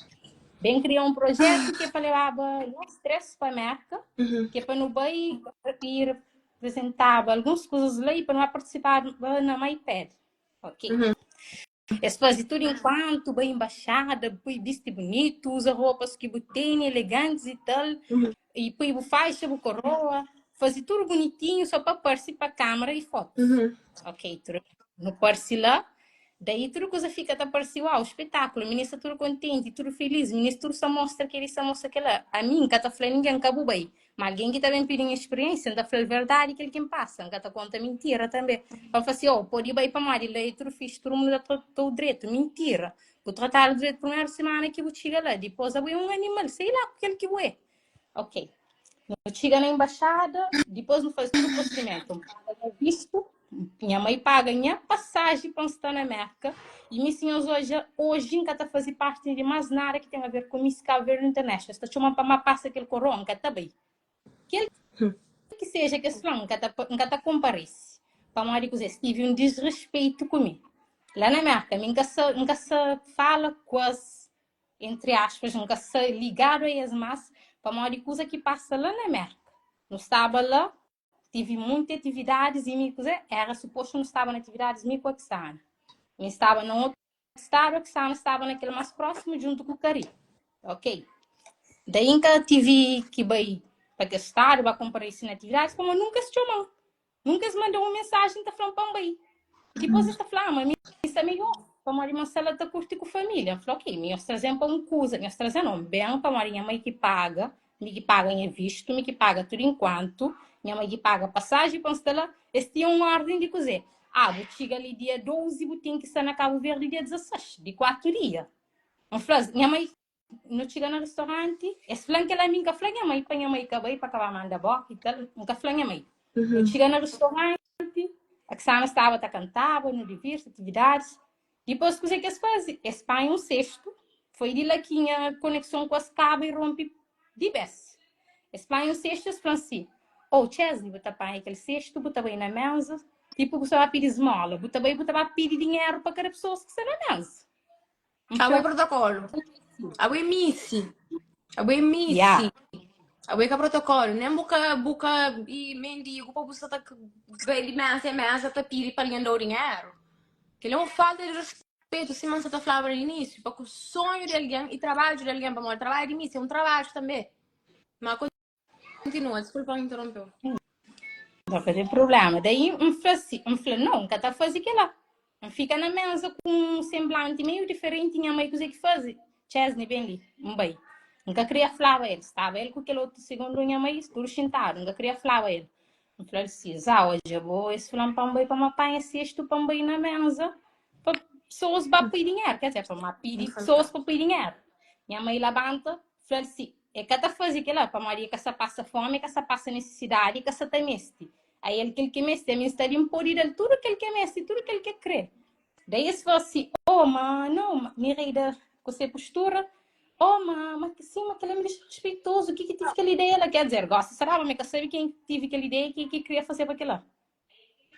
Ben kria un projetu ki é pa lebaba nos três pa Mérka, ki é pa nu bai i apresentaba alguns kuzas la i pa nu ba partisipaba na MyPad. Ok. Uhum. Es faze tudu enkuantu, bai embaxada, pui bisti bunitu, uza ropas ki bu tene, elegantis i tal, Uhum. i pui bu faixa, bu koroa, faze tudu bunitinhu só pa parse pa kamera i fotus. Uhum. Ok, tudu nu parse la, daí tudu kuza fika ta parse uau, spetakulu, minis sta tudu kontenti, tudu feliz, minis tudu sta mostra keli, sta mostra kela. Ami N ka ta fla ningen ka bu bai, Ma algen ki ta ben pidi-m spiriénsia, N ta fla-l verdadi kel ki N pasa, N ka ta konta mintira tanbê. Pa N fla si, Oh, pode bai pamodi la é tudu fixi, tudu mundu ta trata-u dretu. Mintira! Bu tratadu dretu primeru simana ki bu txiga la, dipôs abo é un animal, sei la ku kel ki bu é. Ok. Nu txiga na enbaxada, dipôs nu faze tudu prosidimentu. N paga nha vistu, nha mai paga nha pasaji pa N sta na Mérka i mi, sinhor Zoja, oji N ka ta faze parti di más nada ki ten a ver ku Miss Cabo Verde International. Es ta txoma-m pa N ba pasa kel koroa, N ka ta bai. Kel ki seja ki es fla-m, N ka ta, N ka ta konparese. Pamodi kuzê? Es tive un disrespeitu ku mi. La na Mérka, mi N ka sa, N ka sa fala ku es, entri aspas, N ka sa ligadu a es más, pamodi kuza ki pasa la na Mérka. Nu staba la, Tive munti atividadis i mi kuzê? Éra supostu nu staba na atividadis mi ku Oksana. Mi staba na otu stadu, Oksana staba na kel más prósimu djuntu ku Kari. Ok. Daí N ka tive ki bai pa kes stadu ba konparese na atividadis pamodi nunka es txoma-m. Nunka es manda-m un mensajen ta fla-m pa N bai. Dipôs es ta fla, ah, ma mi sta midjór pamodi ma N sta la ta kurti ku família. N fla, ok, mi nhos traze-m pa un kuza, nhos traze-m no, ben pamodi nha mai ki paga, mi ki paga nha vistu, mi ki paga tudu inkuantu, nha mai ki paga pasaji pa N sta la. Es tinha un órden di kuzê? Ah, bu txiga li dia 12, bu ten ki sta na Kabu Verdi dia 16, di kuatu dia. N fla-s, nha mai Nu txiga na ristoranti, es fla-m kel-la, mi N ka fla nha mai pa nha mai ka bai pa ka ba manda bóka i tal, N ka fla nha mai. Nu txiga na ristoranti, Aksana staba ta kantaba, nu divirti, atividadis. Dipôs kuzê ki es faze? Es panha un sestu, foi di la ki nha konekson ku es kaba i ronpi di bês. Es panha un sestu, es fla-m si, Oh, Chesney, bu ta panha kel sestu, bu ta bai na ménza, tipu bu sta ba pidi smóla, bu ta bai bu ta ba pidi dinheru pa kada pesoas ki sta na ménza. Abo é protokolu. Abo é misi. Abo é misi. Yeah. Abo é ka protokolu. Nem bu ka bu ka i mendigo pa bu sta ta bai di mesa em mesa ta pidi pa alguém dau dinheru. Kel é um falta de respeito, sima N sa ta flaba na início, pa ku sonho de alguém e trabadju de alguém, pamodi trabadju di misi é um trabadju també. Ma Continua, desculpa eu interrompeu. Não ka ten problema. Daí N fla si, N fla, não, N ka ta faze kel-la. N fika na mesa ku un senblanti meiu diferenti, nha mai kuzê ki faze? Chesney, ben li. N bai. N ka kria flaba el. Staba el ku kel otu segundu nha mai, tudu xintadu. N ka kria flaba el. N fla-l si, Zá, odja bo, es fla-m pa N bai pa ma panha sestu pa N bai na mesa pa pesoas ba pui dinheru. Quer dizer, pa ma pidi pesoas pa pui dinheru. Nha mai labanta, fla-l si, E ka ta faze kel-la pamodi e ka sa pasa fómi, e ka sa pasa nisisidadi, e ka sa ta meste. Ael kel ki meste, ami N sta li, N pode da-l tudu kel ki e meste, tudu kel ki e krê. Daí es fla si, Oh, ma nau, ma Mireida ku se postura, Oh, ma, ma sin, ma kel-la me dexa respeitozu, ki ki tive kel ideia la? Quer dizer, gosi será ma e ka sabe ken ki tive kel ideia ki ki kria fazeba kel-la.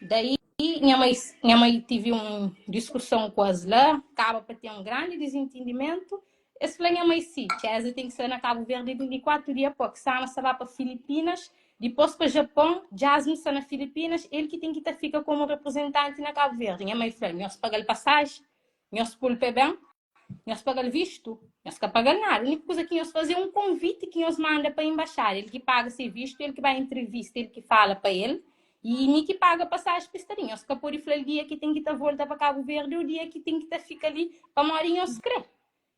Daí nha mai, nha mai tive un diskuson ku es la, kaba pa ten un grandi dizintindimentu. Es fla nha mai si, Chesney ten ki sta na Kabu Verdi 24 dia pa Oksana sta ba pa Filipinas, dipôs pa Japon, Jasmine sta na Filipinas, el ki ten ki ta fika komu reprezentanti na Kabu Verdi. Nha mai fla, nhos paga-l pasaji, nhos pô-l pé ben, Nhos paga-l vistu? Nhos ka paga-l nada. Úniku kuza ki nhos faze é un konviti ki nhos manda pa enbaxada. El ki paga se vistu, el ki bai entrevista, el ki fala pa el i mi ki paga pasaji pa es sta li. Nhos ka pode fla-l dia ki ten ki ta volta pa Kabu Verdi ô dia ki ten ki ta fika li pamodi nhos krê.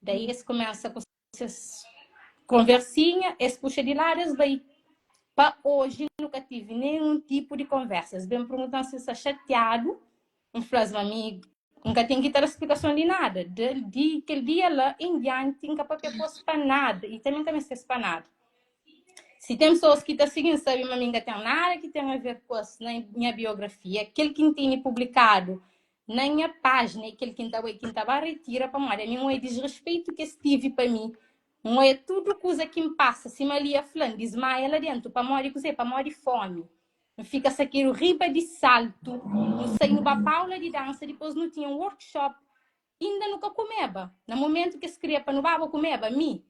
Daí es kumesa ku ses konversinha, es puxa di ladu, es bai. Pa oji nu ka tive nenhun tipu di konversa. Es ben pergunta-m si N sta xatiadu. N fla-s ma mi N ka ten ki ta da splikason di nada. Di, di kel dia la en dianti N ka papia ku es pa nada i tanbê N ka meste-s pa nada. Si ten pesoas ki ta sigi-m sabe ma mi N ka ten nada ki ten a ver ku es na nha biografia. Kel ki N tene publikadu. Na nha pájina é kel ki N ta bai, ki N ta ba retira, pamodi ami N oia disrespeitu ki es tive pa mi, N oia tudu kuza ki N pasa, sima Lia fla, N dismaia la dentu, pamodi kuzê? Pamodi fómi. N fika sakedu riba di saltu, nu sai nu ba pa aula di dansa, dipôs nu tinha un workshop, inda nu ka kumeba. Na mumentu ki es kria pa nu baba kumeba, mi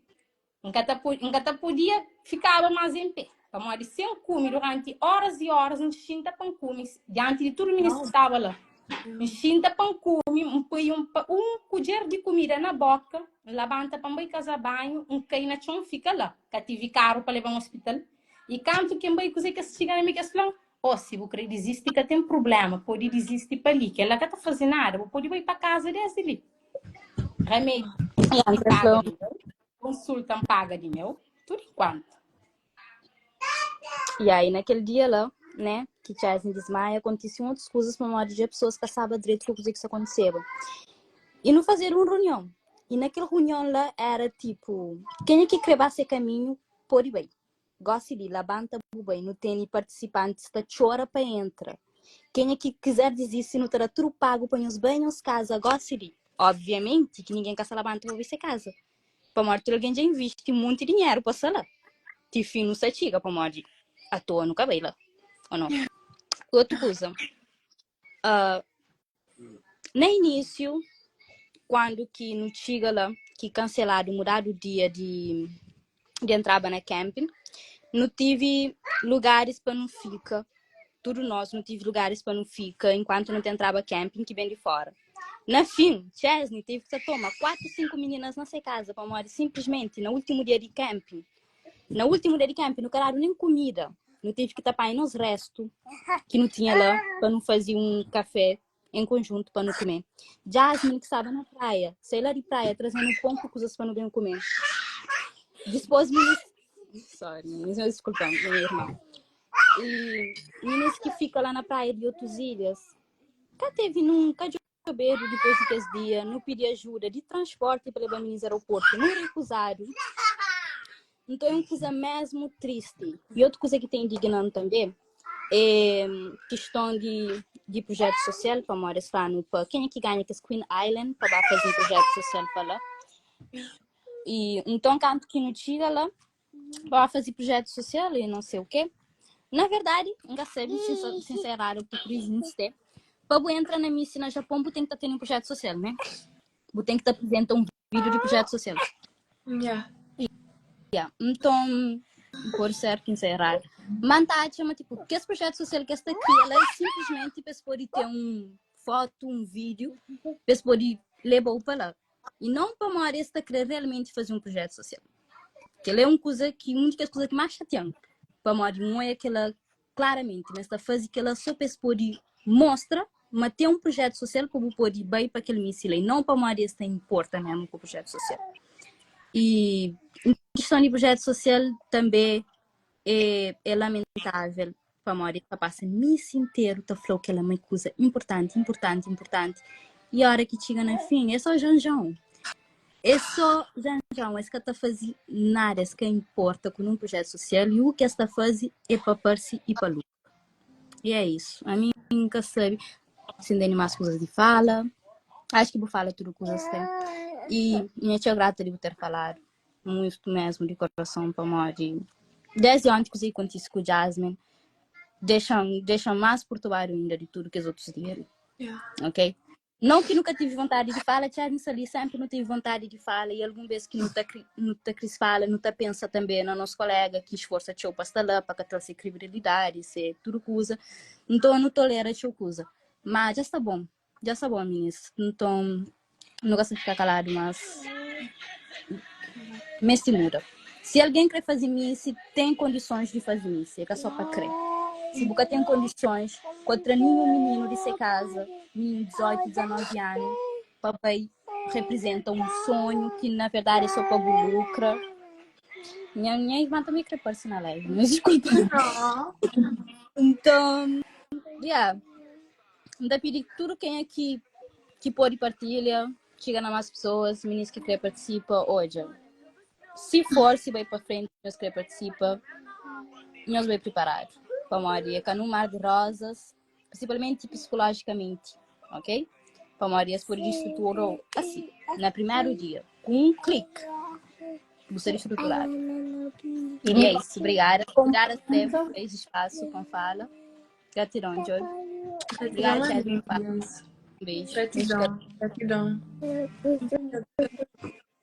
N ka ta N ka ta podia fikaba más en pé, pamodi si N kume duranti óras i óras, N xinta pa N kume dianti di tudu minís ki staba la. N xinta pa N kume, N poi un un kudjer di kumida na bóka, N labanta pa N bai kaza banhu, N kai na txon, N fika la. Ka tivi karu pa leba-m ospital. I kantu ki N bai, kuzê ki es txiga na mi ki es fla-m? Ô, si bu krê dizisti, ka ten prubléma, pode dizisti pa li. Kel-la ka ta faze nada, bu pode bai pa kaza désdi li. Ramedi paga di meu, konsulta N paga di meu, tudu enkuantu. Ya, i na kel dia la, né, ki Chesney dismaia, kontise un otus kuzas pamodi dja pesoas ka staba dretu ku kuzê ki sta kontiseba. I nu fazedu un runion. I na kel runion la éra tipu, kenha ki krê ba se kaminhu pode bai. Gosi di, labanta bu bai, nu tene partisipantis ta txora pa entra. Kenha ki kizer dizisti nu ta da tudu pagu pa nhos bai nhos kaza gosi di. Obviamenti ki ningen ka sa labanta pa bai se kaza, pamodi tudu algen dja invisti munti dinheru pa sta la. Ti fin nu sa txiga pamodi atoa nu ka bai la, o no? Otu kuza, Na inísiu, kuandu ki nu txiga la, ki kanseladu, mudadu dia di di entraba na camping, nu tivi lugaris pa nu fika, tudu nos nu tivi lugaris pa nu fika enkuantu nu ta entraba camping ki ben di fora. Na fin, Chesney tevi ki ta toma 4, 5 mininas na se kaza pamodi sinplismenti na últimu dia di camping, Na últimu dia di camping nu ka dadu nen kumida. Nu tevi ki ta panha nos restu ki nu tinha la pa nu faze un kafé en konjuntu pa nu kume. Jasmine ki staba na praia, sai la di praia trazenu pon ku kuzas pa nu ben kume. Dispôs minis, sorry, minis, diskulpa, nha irmã. E minis ki fika la na praia di otus ilhas, ka tevi nunka Bedu dipôs di kes dia, nu pidi ajuda di transporti pa leba minis aeroportu, nu rekuzadu. Nton é un kuza mésmu tristi. I otu kuza ki ta indigna-m tanbê é kiston di di prujétu sosial, pamodi es fla-nu pa kenha ki ganha kes Queen Island pa ba faze un prujétu sosial pa la. I nton kantu ki nu txiga la, pa ba faze prujétu sosial i não sei o quê. Na verdadi, N ka sabe si si N sta eradu ku presidenti te. Pa bu entra na misi na Japon, bu ten ki ta tene un prujétu sosial, né? Bu ten ki ta aprizenta un vídiu di prujétu sosial. Yeah. Yeah. Nton, pode ser ki N sta eradu. Ma N ta atxa ma, tipo, kes prujétu sosial ki es ta kria la é sinplismenti pa es pode ten un fotu, un vídiu, pa es pode leba-u pa la. I non pamodi es ta kre realmenti faze un prujétu sosial. Kel-la é un kuza ki, un di kes kuza ki más xatia-m, pamodi N oia kel-la klaramenti, ma es ta faze kel-la sô pa es pode mostra ma ten un prujétu sosial pa bu pode bai pa kel misi la, i non pamodi es ta inporta mésmu ku prujétu sosial. I kiston di prujétu sosial tanbê é, é lamentável, pamodi el ta pasa misi interu ta fla-u kel-la ma é kuza inportanti, inportanti, inportanti, i óra ki txiga na fin é sô janjon. É sô janjon, es ka ta faze nada, es ka inporta ku nun prujétu sosial i u ki es ta faze é pa parse i pa lukra. E é isu. Ami N ka sabe si N tene más kuzas di fala. Acho ki bu fala tudu kuzas ten. I N é txeu grata di bu ter faladu. Muito mesmo di korason pamodi desdi onti kuzê ki kontise ku Jasmine dexa-m dexa-m más perturbadu inda di tudu kes otus dia li. Yeah. Ok? Não ki nu ka tive vontadi di fala, Jasmine sta li, sempre nu tive vontadi di fala e algun bes ki nu ta nu ta kris fala, nu ta pensa tanbe na nos kolega ki sforsa txeu pa sta la, pa ka tra se kribilidadi, se tudu kuza. Nton nu tolera txeu kuza. Ma dja sta bon. Dja sta bon minis. Nton nu ka sta fika kaladu mas meste muda. Si algen kre faze misi, ten kondisons di faze misi, é ka so pa kre. Si bu ka ten kondisons, ko tra ninhun mininu di se kaza, mininu 18, 19 anu, pa bai reprezenta un sonhu ki na verdadi é so pa bu lukra. Nha, nha irmã tanbe kre parse na live, mas diskulpa. Nton, yeah. N ta pidi tudu kenha ki ki pode partilha, txiga na más pesoas, minis ki kre partisipa, odja, si for, si bai pa frenti, nhos kre partisipa, nhos bai priparadu, pamodi é ka nun mar di rozas, prinsipalmenti psikolojikamenti, ok? Pamodi es pode distrutura-u asi, na primeru dia, ku un klik, bu sta distruturadu. E E é isso, obrigada. Obrigada, Steph, por esse espaço com fala. Gratidão, Joy. Gratidão, Obrigada, Jasmine. meninas. Um beijo. Gratidão, gratidão.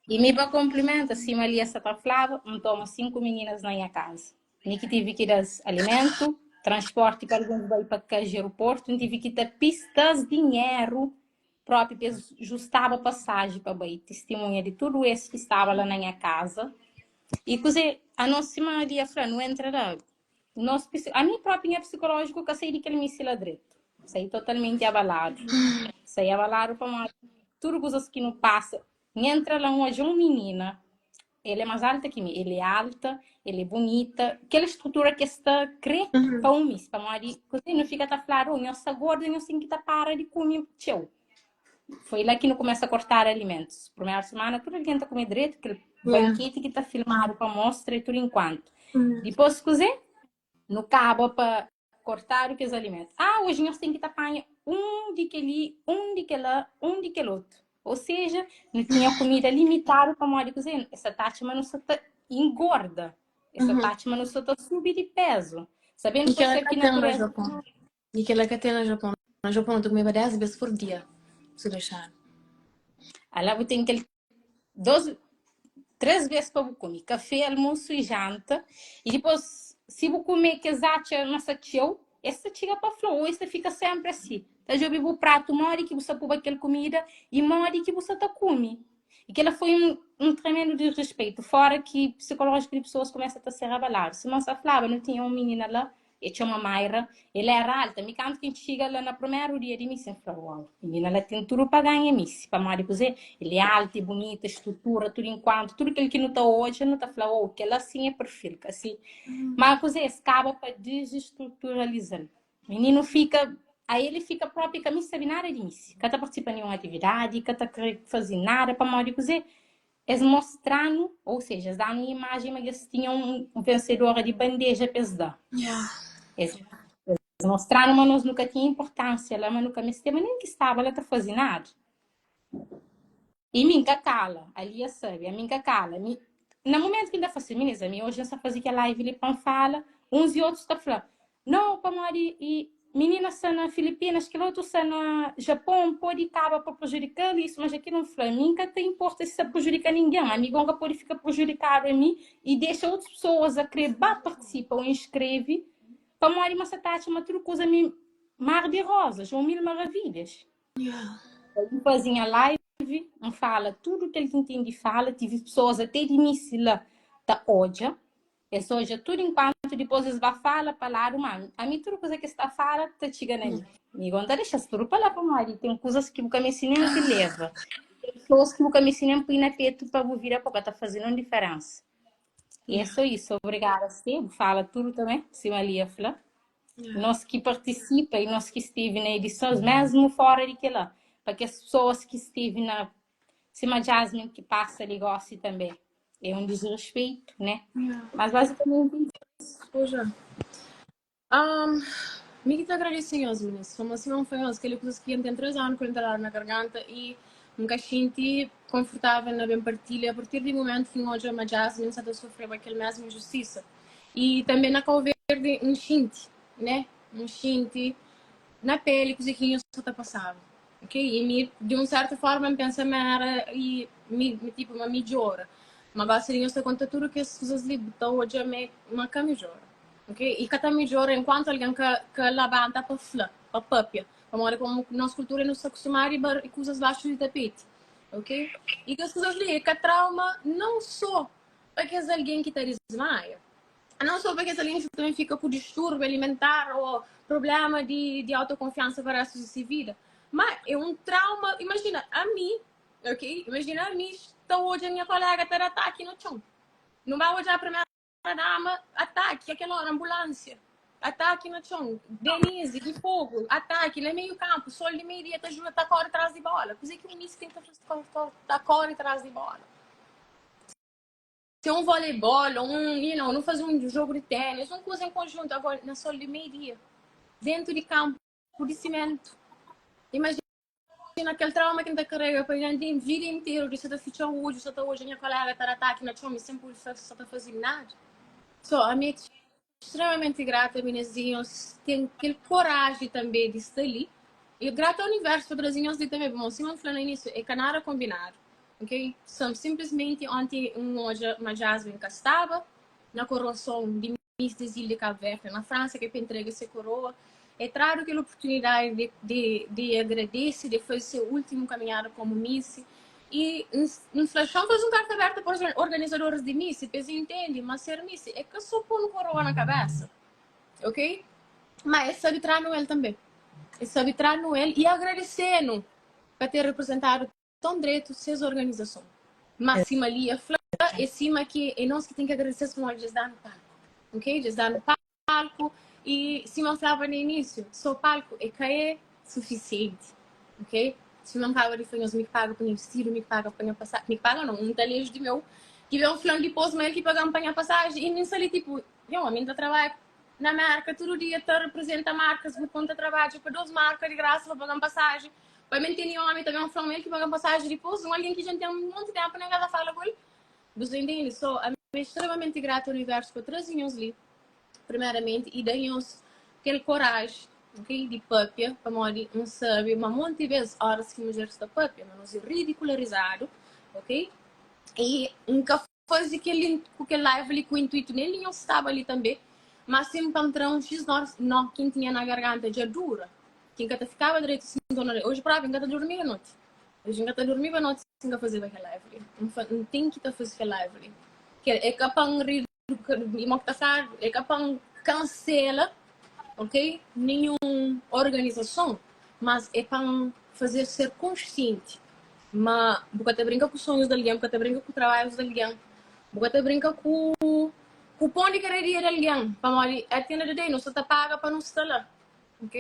E mi pa komplimenta, sima Lia sa ta flaba, N toma 5 mininas na nha kaza. Mi ki tive ki da-s alimentu, transporti pa alguns bai pa kas aeroportu, N tive ki ta pista-s dinheru propi pa es justaba pasaji pa bai. Tistimunha di tudu es ki staba la na nha kaza. I kuzê, anos sima Lia fla, nu entra la, nos ami propi nha psikolójiku ka sai di kel misi la dretu. Sai totalmenti abaladu. Sai abaladu pamodi tudu kuzas ki nu pasa. N entra la N odja un minina, el é más alta ki mi, el é alta, el é bunita, kel strutura ki es ta kre pa un mis, pamodi kuzê nu fika ta fladu, oh, nhos sta gorda, nhos ten ki ta para di kume txeu. Foi la ki nu kumesa kortar alimentus. Primeru semana tudu algen ta kume dretu, kel banketi ki ta filmadu pa mostra e tudu enkuantu. Dipôs kuzê? Nu kaba pa kortadu kes alimentu. Ah, oji nhos ten ki ta panha un di kel-li, un di kel-la, un di kel otu. Ou seja, nu tinha kumida limitadu pamodi kuzê? Es ta atxa ma nu sta ta ingorda. Es ta atxa ma nu sta ta subi di pezu. Sabendo E que kel-la ser ka ki ten na natureza Japon. E kel-la ka ten na Japon. Na Japon nu ta kumeba 10 bês por dia, si dexadu. Ala bu ten kel dos, três vez pa bu kume, kafé, almosu i janta. I dipôs, si bu kume kes atxa ma sta txeu, es ta txiga pa fla-u, ô es ta fika sénpri asi, ta djobe bu pratu modi ki bu sta puba kel kumida i modi ki bu sta ta kume. I kel-la foi un, un tremendu disrespeitu, fóra ki psikolójiku di pesoas kumesa ta ser abaladu. Sima N sta flaba, nu tinha un minina la E txoma Mayra, el éra alta. Mi kantu ki N txiga la na primeru dia di misi, N fla, Uau, minina la ten tudu pa ganha misi. Pamodi kuzê? El é alta, é bunita, strutura, tudu enkuantu, tudu kel ki nu ta odja, nu ta fla, Uau, kel-la sin é perfil, ka si? Má kuzê? Es kaba pa dizistruturaliza-l. Mininu fika, ael fika própi ka misi sabe nada di misi, ka ta partisipa ninhun atividadi, ka ta kre faze nada. Pamodi kuzê? Es mostra-nu, ou seja, es da-nu un imajen ma es tinha un vensedora di bandeja pa es da. Es mostra-nu ma nos nu ka tinha inportánsia la, ma nu ka mesteba nen ki staba la ta faze nada. I mi N ka kala, ali es sabe, ami N ka kala. Mi, na mumentu ki N ta fla si, Minis, ami oji N sta faze kel live li pa N fala, uns i otus ta fla, Nau, pamodi i minina sta na Filipinas, kel otu sta na Japon, podi kaba pa prejudika-l isu, mas aquilo N fla, mi N ka ta inporta si sta prejudika ningen, ami go N ka podi fika prejudikadu ami i dexa otus pesoas a kre ba partisipa o inskreve, pamodi ma sa ta atxa ma tudu kuza mi mar di rosas ou mil maravilhas. N fazi nha live, N fala tudu kel ki N ten di fala, tive pesoas ate di misi la ta odja, Es odja tudu inkuantu dipôs es ba fala pa ladu ma ami tudu kuza ki es ta fala ta txiga na mi. Mi go N ta dexa-s tudu pa la pamodi ten kuzas ki bu ka meste nen ki leva. Ten pesoas ki bu ka meste nen pui na petu pa bu vida pa ka ta faze nun diferensa. E é só isu. Obrigada Stê, bu fala tudu tanbê, sima Lia fla. Nos ki partisipa i nos ki stevi na edisons, mesmu fora di kela, pa kes pesoas ki stevi na sima Jasmine ki pasa li gosi tanbê. É um desrespeito, né? Mas basicamente isso. Pois é. Um, mi ki ta agradece nhos, meninas. Como assim não foi nhos, aquele coisas que tem 3 anos que eu entraram na garganta e nunca senti confortável na bem partilha a partir do momento que hoje a Jasmine está a sofrer aquele mesmo injustiça. E também na Cabo Verde um xinte, né? Um xinte na pele coisa que nhos está passava. Ok? E mi, di un sertu forma, N pensa ma éra i mi, mi tipo, ma midjora. Ma basta di nhos ta konta tudu kes kuzas li, bu ta odja ma é, ma ka midjora. Ok? I ka ta midjora enkuantu algen ka, ka labanta pa fla, pa papia. Pamodi komu nos kultura nu sta kustumadu di bar kuzas baxu di tapeti. Ok? I kes kuzas li é ka trauma non so pa kes algen ki ta dismaia, Não só pa kes algen ki também fika ku distúrbiu alimentar ou problema di, di autokonfiansa pa restu di se vida. Ma é un trauma, imajina ami, ok? Imajina ami ta odja nha kolega ta da ataki na txon. Nu ba odja primeira dama, ataki, aquela hora, ambulância. Ataki na txon, Denise, di fogo, ataki na meio campo, sol di meio dia ta jura ta kore tras di bola. Kuzê ki un miss tem ta faze ta kore tras di bola? Se um voleibol, ou um, you know, não fazer um jogo de tênis, um coisa em conjunto, agora na sol de meio-dia, dentro de campo de cimento. Imagina Imajina kel trauma ki N ta karega pa nha vida interu di sa ta fitxa odju, sa ta odja nha kolega ta da ataki na txon, mi sen pode fla sa ta faze nada. So, ami é extremamenti grata minezinhos ten kel koraji tanbe di sta li e grata universu pa traze nhos li tanbe pamodi sima N fla na inisiu é ka nada konbinadu ok so simplesmenti onti N odja ma Jasmine ka staba na koroason di Miss des Ilhas de Cabo Verde na Fransa ke pa entrega se koroa é tradu kel oportunidadi di di di agradese di faze se ultimu kaminhada komu Miss i N fla xa N faze un karta aberta pa organizadoris di Miss pa es intende ma ser Miss é ka so pô-nu koroa na kabesa ok ma es sabe tra-nu el tanbe es sabe tra-nu el i agradese-nu pa ter reprezentadu ton dretu ses organizason. Má sima Lia fla, é sima ki é nos ki ten ki agradese-s pamodi dja es da-nu palku. Ok? Dja es da-nu palku i sima N flaba na inísiu, sô palku é ka é sufisienti. Ok? Sima N kaba di fla nhos, mi ki paga pa nha bistidu, mi ki paga pa nha pasaji, mi ki paga nau, un taleju di meu ki ben fla-m dipôs ma el ki paga-m pa nha pasaji i mi N sta li tipu, Nho, ami N ta trabadja na Mérka tudu dia ta reprezenta markas, bu pô-m ta trabadja pa dôs marka di grasa pa paga-m pasaji. Pa mi N tene omi ta ben fla-m el ki paga-m pasaji dipôs, un algen ki dja N ten monti ténpu nen ka ta fala ku el. Bu sta intende? So, ami é stremamenti gratu universu pa traze nhos li, primeramenti, i da nhos kel koraji, ok, di pâpia, pamodi N sabe ma monti bês óras ki mudjeris ta pâpia, ma nos é ridikularizadu, ok? I N ka faze kel ku kel live li ku intuitu nen di nhos staba li tanbe, ma sim pa N tra un xis nó ki N tinha na garganta dja dura, ki N ka ta fikaba dretu si N torna oji propi N ka ta durmiba noti, oji N ka ta durmiba noti si N ka fazeba kel live li, N fla N ten ki ta faze kel live li, kel é ka pa N ri mo ki ta fladu, é ka pa N kansela ok ninhun organizason, mas é pa N faze ser konsienti Ma bu ka ta brinka ku sonhus di algen, bu ka ta brinka ku trabadjus di algen, bu ka ta brinka ku ku pon di kada dia di algen, pamodi at the end of the day nu sta ta paga pa nu sta la, ok?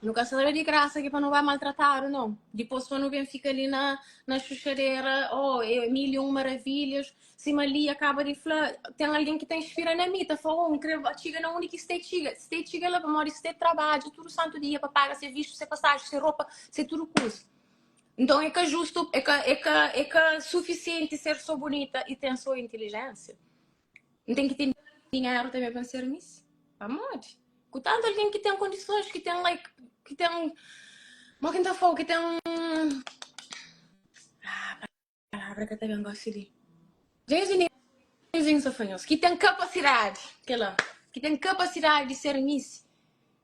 Nu ka sta la di grasa ki pa nu ba maltratadu nau, dipôs pa nu ben fika li na na xuxadera, oh é mil e un maravilhas, sima Lia kaba di fla, ten algen ki ta inspira na mi, ta fla, oh N kre txiga na undi ki Stê txiga, Stê txiga la pamodi Stê trabadja tudu santu dia pa paga se vistu, se pasaji, se ropa, se tudu kuza. Nton é ka justu, é ka, é ka, é ka sufisienti ser sô bunita i ten sô intilijénsia. N ten ki ten dinheru tanbê pa N ser miss. Pamodi? Ku tantu algen ki ten kondisons, ki ten like, ki ten, mo ki N ta fla-u, ki ten, ah, palavra ka ta ben gósi li. Dja nhos sta fla nhos, ki ten kapasidadi, kel-la, ki ten kapasidadi di ser miss,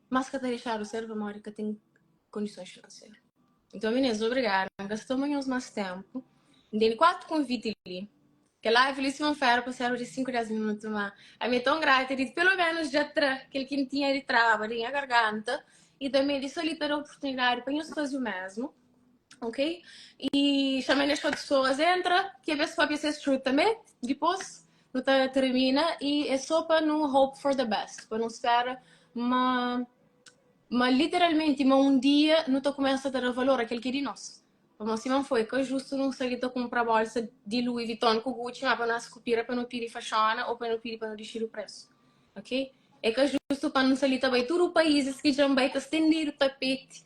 mas ka ta dexadu ser pamodi ka ten kondisons finanseru. Nton, minês, obrigadu. N ka sta toma nhos más ténpu. N tene 4 konviti li. Kel live li sima un féra pa serba di 5, 10 minutu, má ami é ton grata di pelu ménus dja tra kel ki N tinha di traba di nha garganta i tanbê di sta li ta da oportunidadi pa nhos faze u mésmu, ok? I xama nes otus pesoas entra, ki es papia ses truth tanbê. Dipôs nu ta termina i é sô pa nu hope for the best, pa nu spera ma Ma literalmenti ma un dia nu ta kumesa ta da valor a kel ki é di nos. Pamodi sima N foi, ka justu nu sta li ta kunpra bolsa di Louis Vuitton ku Gucci ma pa nos kupira pa nu pidi faxona ô pa nu pidi pa nu dixi di presu. Ok? É ka justu pa nu sta li ta bai tudu paízis ki dja N bai ta stendedu tapeti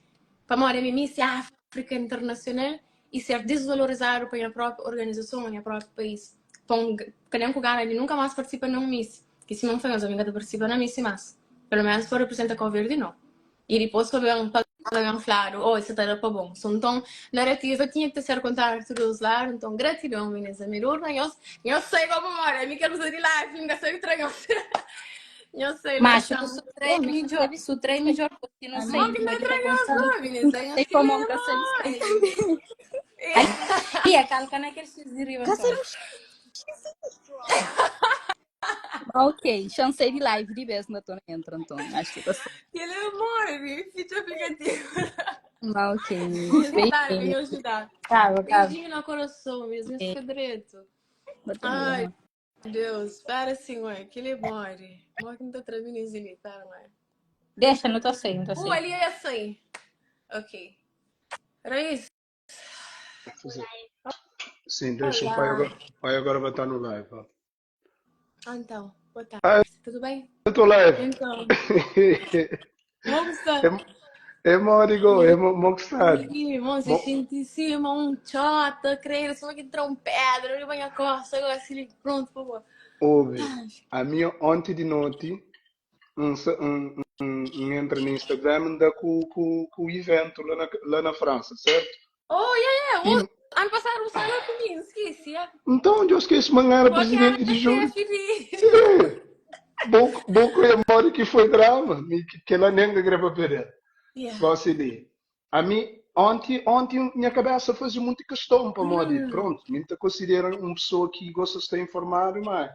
pamodi ami mi si Áfrika internasional i ser disvalorizadu pa nha própi organizason ô nha própi país. Pa un ka nen ku gana di nunka más partisipa na un Miss. Ki sima N fla nhos, ami N ka ta partisipa na Miss más. Pelu ménus pa reprezenta Kau Verdi, nau. I dipôs pa ben pa ben fladu, oh, es sa ta da pa bon. So nton, narativa tinha ki ta ser kontadu di tudu os ladu. Nton, gratidon, minis. Ami duru na nhos. Nhos sai gosi pamodi ami kel kuza di live, N ka sabe tra nhos. Nhos sai lá Macho, txon. su tra é midjor, su tra é midjor porque não sei Mó ki como ta é que tra tá nhos contando. lá, minis. Nhos Sei ki como nunca sabe escrever também. Ali, a calca naquele X de riba, Ka então. sabe Ok, chancei de live de vez na tona entra então. Acho que tá certo. Ele é amor, fica aplicativo. Mas ok, Tá, beijinho. me ajudar. Tá, tá. Beijinho no coração mesmo, esse direito. Bota Ai, mesmo. Deus, espera assim, ué, que ele morre. Morre que não tá tramindo ali, tá, ué. Deixa, não tô sem, não tô sem. Ali é assim. Ok. Raiz. Sim, deixa o pai Olá. agora, o pai agora vai estar no live. ó. Ah, Então, boa Ah, tarde. Tudo bem? eu tô live. Então, vamos lá. É modi go, é mo, mo que sabe. Ih, Irmão, você Mo, sente em cima um tchota, creio, só que entrou um pedra, riba minha costa, agora se liga, pronto, por favor. ouve, a minha ontem de noite, um, um, um, um entra no Instagram e dá com, com, com o evento lá na, lá na França, certo? Oh, yeah, yeah, E, o ano passado o Sala comigo, esqueci, yeah. então, eu esqueci, man era Porque era presidente de júri. chefe de... É, bom, bom que a memória que foi drama, que, que ela nem grava perder. Yeah. Só se li. A mim, ontem, ontem minha cabeça fazia muita questão para modo, pronto, me te considero uma pessoa que gosta de estar informado, mas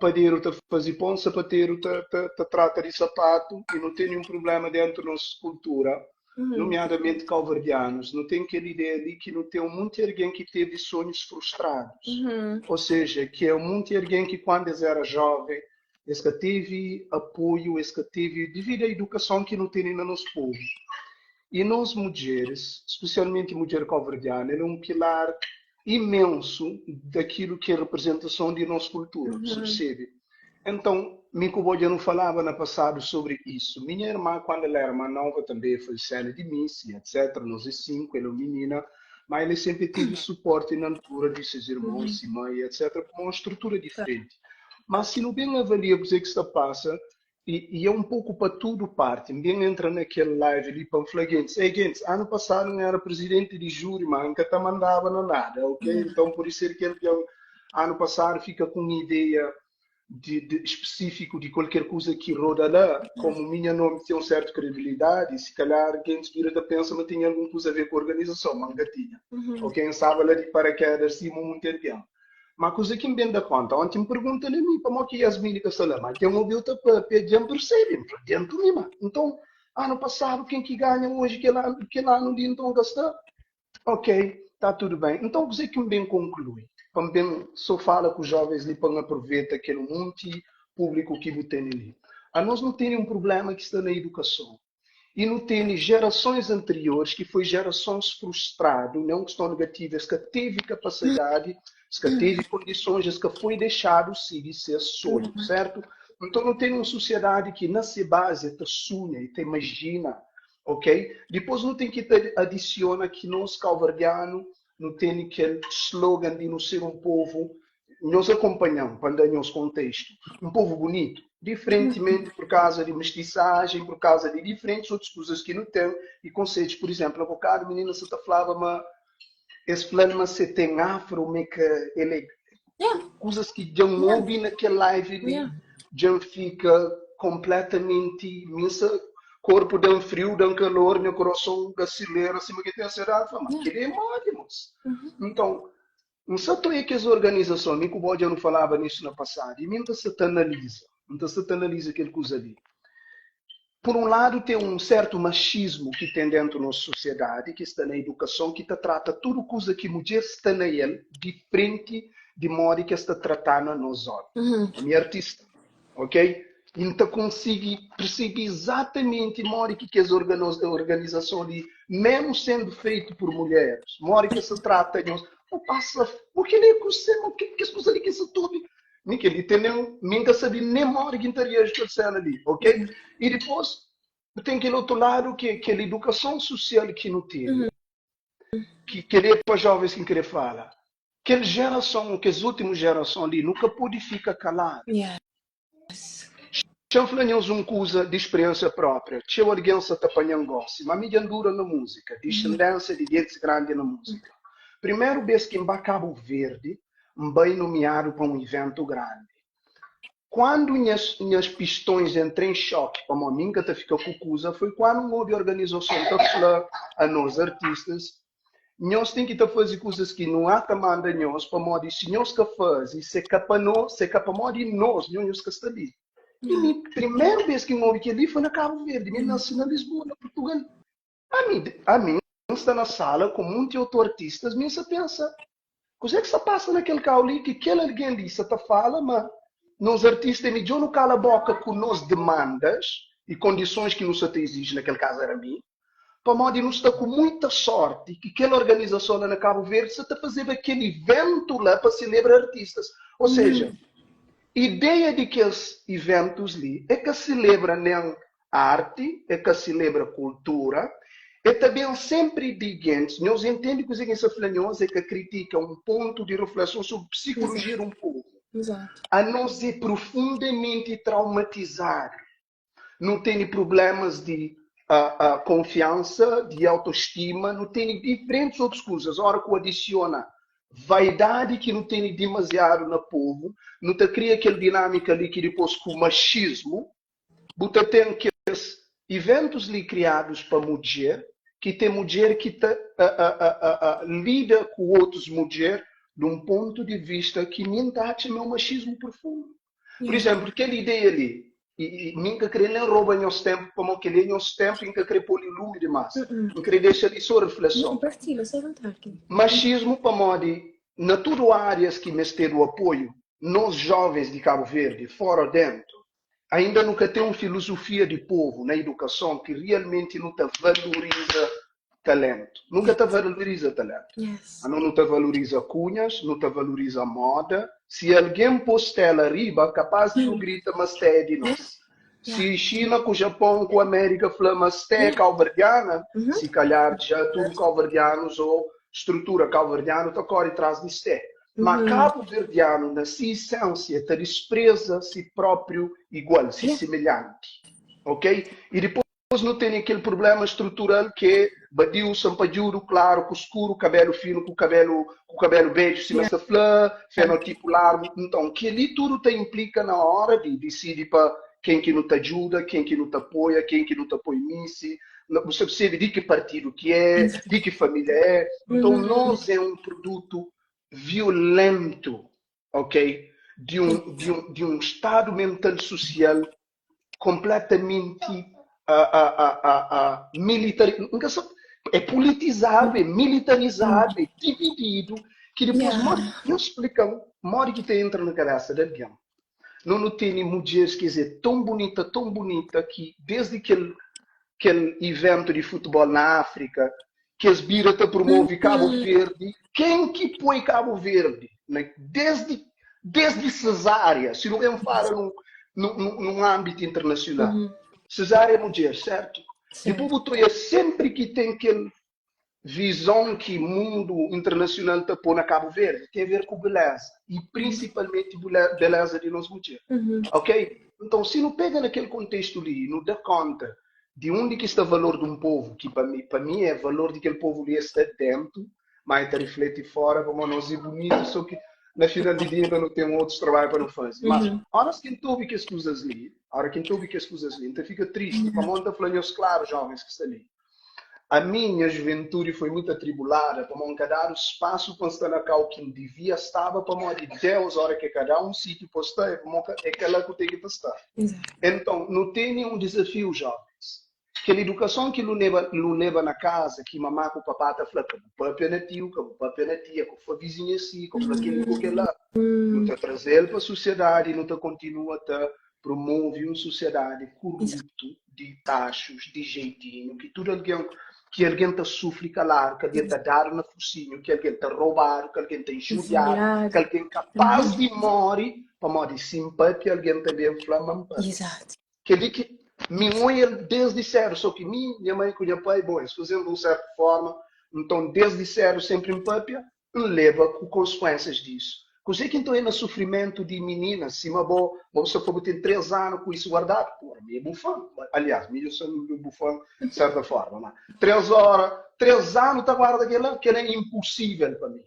padeiro te faz pão, sapateiro te, te, te trata de sapato e não tem nenhum problema dentro da nossa cultura, nomeadamente calverdianos, não tem aquela ideia ali que não tem um monte de alguém que teve sonhos frustrados. Ou seja, que é um monte de alguém que quando eles era jovem, eles que teve apoio, eles que teve devido à educação que não tem no nosso povo. E nós mulheres, especialmente mulher cabo-verdiana, ela é um pilar imenso daquilo que é a representação de nossa cultura, você percebe? Então, Mico Boia não falava no passado sobre isso. Minha irmã, quando ela era mais nova, também foi cena de missa, etc. Nós é cinco, ela é menina, mas ela sempre teve suporte na altura de seus irmãos e mãe, etc., com uma estrutura diferente. Mas se não bem avalia o que é que está passa, e, e é um pouco para tudo parte, bem entra naquele live ali para flagrante. Ei, gente, ano passado não era presidente de júri, mas nunca te mandava na nada, ok? Então, por isso é que ele, ano passado fica com uma ideia de, de específico de qualquer coisa que roda lá, como minha nome tem uma certa credibilidade, se calhar quem se vira da pensa mas tinha alguma coisa a ver com a organização, mas tinha. Ou quem sabe lá de paraquedas, cima muito tempo. Mas coisa que me vem da conta, ontem me pergunta a mim, para que Yasmin que está mas tem um ouvido para pedir percebe, dentro de mim. Então, ano passado, quem que ganha hoje, que lá, que lá no dia então gasta? Ok, tá tudo bem. Então, o que me bem conclui? Também só fala com os jovens ali para aproveitar aquele monte público que tem ali. A nós não tem um problema que está na educação. E não tem gerações anteriores que foi gerações frustradas, não questão negativa, que teve capacidade, que teve condições, que foi deixado seguir ser sonho, certo? Então não tem uma sociedade que na sua base te sonha e te imagina, ok? Depois não tem que te adiciona que nós calverdiano não tem aquele slogan de não ser um povo, nós acompanhamos, quando é nosso contexto, um povo bonito, diferentemente por causa de mestiçagem, por causa de diferentes outras coisas que não tem, e conceitos, por exemplo, a bocado menina se te falava, mas esse plano mas você tem afro, meio que ele Yeah. coisas que já não ouvi naquele live ali, Yeah. já fica completamente imensa corpo dá um frio, dá um calor, meu coração acelera, assim, que tem ansiedade, fala, mas aquele é mole, moço. Então, não só estou aí que as organizações, nem que o Bode não falava nisso no passado, e mesmo se te analisa, então se te analisa aquele coisa ali. Por um lado, tem um certo machismo que tem dentro da nossa sociedade, que está na educação, que te trata tudo coisa que mulher está na ele, diferente de modo que está tratando a nós homens. A minha artista, ok? Então consigo perceber exatamente modo que, que as organizações ali, mesmo sendo feito por mulheres, modo que se trata, nós, não passa, porque ele é o que que as coisas ali que se tudo, nem que ele tem nem, nunca sabia nem modo que estaria a ali, ok? E depois tem aquele outro lado que que é a educação social que não tem, que querer para jovens que querer falar, aquela geração, que as últimas gerações ali nunca pôde ficar calado. Yes. Chanflanhos um coisa de experiência própria. Tinha alguém se apanhando gosto, mas me dura na música, descendência de gente grande na música. Primeiro vez que em Cabo Verde, bem nomeado para um evento grande. Quando minhas, minhas pistões entrem em choque, para a minha que fica cucusa, foi quando houve organização da a nós artistas, nós tem que tá fazer coisas que não há manda nós, para modo se nós que faz, se é capa nós, se é capa modo nós, nós que está ali. E a primeira vez que eu ouvi que ali foi na Cabo Verde, me nasci na Lisboa, na Portugal. A mim, a mim está na sala com muitos outros artistas, me se pensa, coisa é que se passa naquele carro ali, que aquele alguém ali se te fala, mas nós artistas, me não cala a boca com nós demandas e condições que não se te exige, naquele caso era mim, para modo de não estar com muita sorte que aquela organização lá na Cabo Verde se está fazendo aquele evento lá para celebrar artistas. Ou seja, ideia de que esses eventos ali é que celebra nem arti, e ka selebra kultura, e ta ben senpri di gentis, nhos intende kuzê ki N sta fla nhos, e ka kritika un pontu di refleson sobri psikolojia di un povu. Anos é profundamenti traumatizadu, nu tene prublémas di konfiansa, di autostima, nu tene diferentis otus kuzas. Ora ku adisiona vaidadi ki nu tene dimaziadu na povu, nu ta kria kel dinâmika li ki dipôs ku maxismu, Bu ta ten kes iventus li kriadus pa mudjer, ki ten mudjer ki ta lida ku otus mudjer di un pontu di vista ki mi N ta atxa ma é un maxismu profundu. Pur izénplu, kel ideia li, i mi N ka krê nen roba nhos ténpu, pamodi kel-li é nhos ténpu i N ka krê pô-li lumi dimás. N krê dexa li sô refleson. Maxismu pamodi na tudu árias ki mestedu apoiu, nos jóvens di Kabu Verdi, fóra ô déntu, Ainda nu ka ten un filosofia di povu na idukason ki realmenti nu ta valoriza talentu. Nu ka ta valoriza talentu. Ano nu ta valoriza kunhas, nu ta valoriza moda. Si algen po stela riba, kapaz di nu grita ma ste é di nos. Si Xina ku Japon ku Amérika fla ma ste é kauverdiana, si kalhar dja tudu kauverdianus o strutura kauverdianu ta kore tras di ste. Ma kabuverdianu na si isensia ta dispreza si propriu igual, si semelhanti. Ok? I dipos nu tene kel prublema strutural ki é badiu, sanpadjudu, klaru ku skuru, kabelu finu ku kabelu ku kabelu bedju, sima es ta fla, fenotipu largu. Nton, kel-li tudu ta inplika na ora di disidi pa ken ki nu ta djuda, ken ki nu ta apoia, ken ki nu ta poi misi, bu sta persebe di ki partidu ki é, di ki família é. Nton, nos é un produtu violentu, ok, di un, di un, di un stadu mental susial konpletamenti a, a, a, a, a militar, N ka sabe, é politizadu, é militarizadu, é divididu, ki dipôs modi, nhos splika-m modi ki ta entra na kabésa di algen. No nu tene mudjeris ki es é ton bunita, ton bunita ki desdi kel kel iventu di futebol na Áfrika ki es bira ta promove Kabu Verdi, ken ki poi Kabu Verdi na desdi desdi Cesária, si nu ben fala num num num ânbitu internasional, Cesária é mudjer, sertu? Dipôs bu ta oia senpri ki ten kel vizon ki mundu internasional ta pô na Kabu Verdi ten a ver ku beleza i prinsipalmenti beleza di nos mudjer. Ok? Nton, si nu pega na kel kontestu li i nu da konta di undi ki sta valor di un povu, ki pa mi, pa mi é valor di kel povu li é sta dentu, má e ta rifleti fora pamodi nos é bunitu, sô ki na final di dia inda nu ten otus trabadju pa nu faze. Mas óras ki N ta obi kes kuzas li, óras ki N ta obi kes kuzas li, N ta fika tristi pamodi N ta fla nhos klaru, jóvens ki sta li, Ami, nha juventudi foi mutu atribulada, pamodi N ka dadu spasu pa N sta na kau ki N divia staba, pamodi Deus, ora ki E ka da un sitiu pa sta, é pamodi é ka la ku ten ki ta sta. Enton, nu tene un dizafiu, jovens. Kel idukason ki lu leba, lu leba na kaza, ki mamá ku papá ta fla, ka bu papia na tiu, ka bu papia na tia, ka bu fla vizinha si, ka bu fla kel-li ku kel-la, nu ta traze-l pa susiadadi i nu ta kontinua ta promove un susiadadi kuruptu, di taxus, di jeitinhu, ki tudu algen, ki algen ta sufri kaladu, ki algen ta dadu na fosinhu, ki algen ta robadu, ki algen ta injuriadu, ki algen kapaz di móre pamodi si N papia algen ta ben fla ma N papia. Kel-li ki mi N oia-l desdi sédu, so ki mi, nha mai ku nha pai, bon, es faze-m di un sértu fórma, nton desdi sédu sénpri N papia, N leba ku konsekuénsias disu. Kuzê ki nton é na sufrimentu di mininas sima bo? Bo sta fla bu ten 3 anu ku isu guardadu? Pora, mi é bu fan. Aliás, mi dja sta bu fan di serta forma, ma 3 ora, 3 anu ta guarda kela? Kela é inpusível pa mi.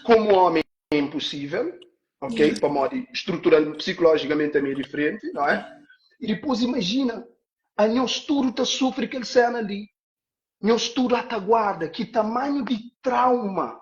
Komu omi é inpusível, ok? Pamodi strutural, psikolójikamenti ami é diferenti, não é? I dipôs imajina, anhos tudu ta sufri kel sena li. Nhos tudu ata guarda ki tamanhu di trauma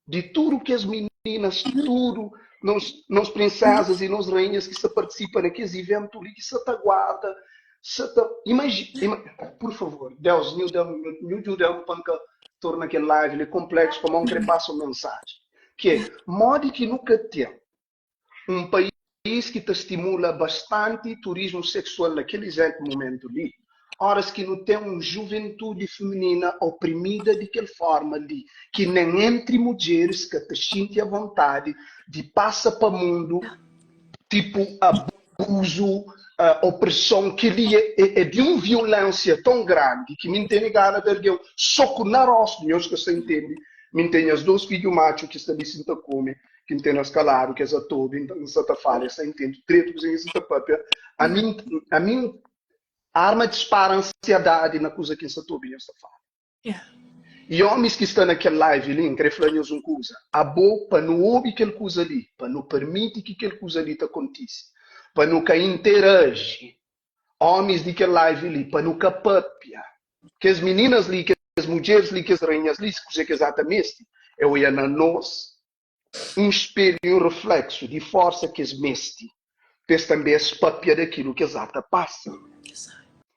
di tudu kes mininas, tudu nos, nos prinsezas i nos rainhas ki sta partisipa na kes iventu li, ki sa ta guarda, sa ta imagi, ima, pur favor, Deus, nhu da-m, nhu djuda-m pa N ka torna kel live li konpleksu, pamodi N kre pasa un mensajen, ki é, modi ki nu ka ten un país ki ta stimula bastanti turismu seksual na kel izéntu mumentu li, óras ki nu ten un juventudi feminina oprimida di kel fórma li, ki nen entri mudjeris ka ta xinti avontadi di pasa pa mundu, tipu abuzu. Opreson, kel-li é di un violénsia ton grandi ki mi N tene gana di algen soku na róstu. Nhos ka sta intende. Mi N ten nhas dos fidju matxu ki sta li sin ta kume, ki N ten na skaladu, ki es atobi, N sta ta fala, es sta intende dretu kuzê ki N sta ta papia. Ami, ami arma dispara ansiadadi na kuza ki N sta ta obi nhos ta fala. I omis ki sta na kel live li, N kre fla nhos un kuza, abo pa nu obi kel kuza li, pa nu permiti ki kel kuza li ta kontise, pa nu ka interaji, omis di kel live li, pa nu ka papia, kes mininas li, kes mudjeris li, kes rainhas li, kuze ki es ata meste é oia na nos un spelhu i un refleksu di forsa ki es meste pa es tanbe es papia di akilu ki es ata pasa.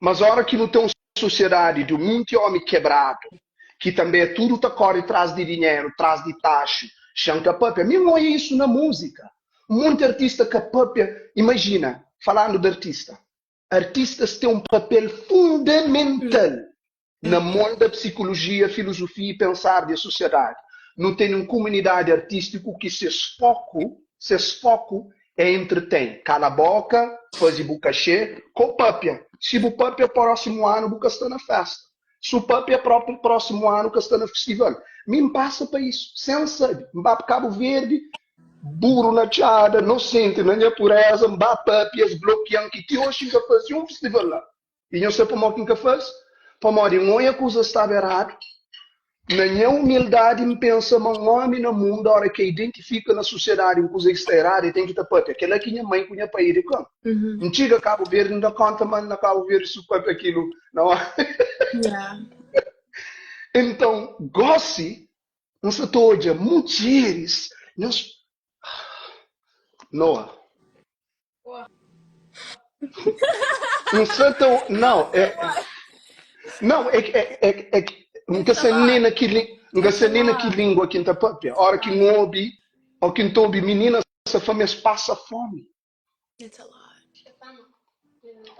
Mas ora ki nu ten un sosiedadi di un munti omi kebradu, ki tanbe é tudu ta kore tras di dinheru, tras di taxu, xan ka papia. Mi N oia isu na múzika. Un munti artista ka papia. Imajina, falandu di artista, artistas ten un papel fundamental Na molda psikulujia, filozofia i pensar di es susiadadi, nu tene un kumunidadi artistiku ki ses foku ses foku é entretém, kala boka, faze bu kaxê, ko papia. Si bu papia prósimu anu bu ka sta na festa. Su papia própi prósimu anu ka sta na festival. Mi N pasa pa isu, sen sabe. N ba pa Kabu Verdi, buru na txada, nosenti na nha pureza, N ba papia, es blokia-m ki ti oxi N ka faze un festival la. I nhos sabe pamodi ki N ka faze? Pamodi N oia kuzas staba eradu. Na nha umildadi, N pensa ma un ómi na mundu, óra ki e identifika na susiadadi un kuza ki sta eradu, e ten ki ta papia. Kel-la ki nha mai ku nha pai eduka-m. N txiga Kabu Verdi, N da kónta ma na Kabu Verdi su papia kilu na óra. Enton, gósi, N sta ta odja mudjeris, nhos. Noah. N sa ta Não, é Não, é é é é N ka sa nem na ki N ka sa nem na ki língua ki N ta papia. Ora ki N obi ou ki N ta obi mininas ta fla ma es pasa fomi. It's a lot.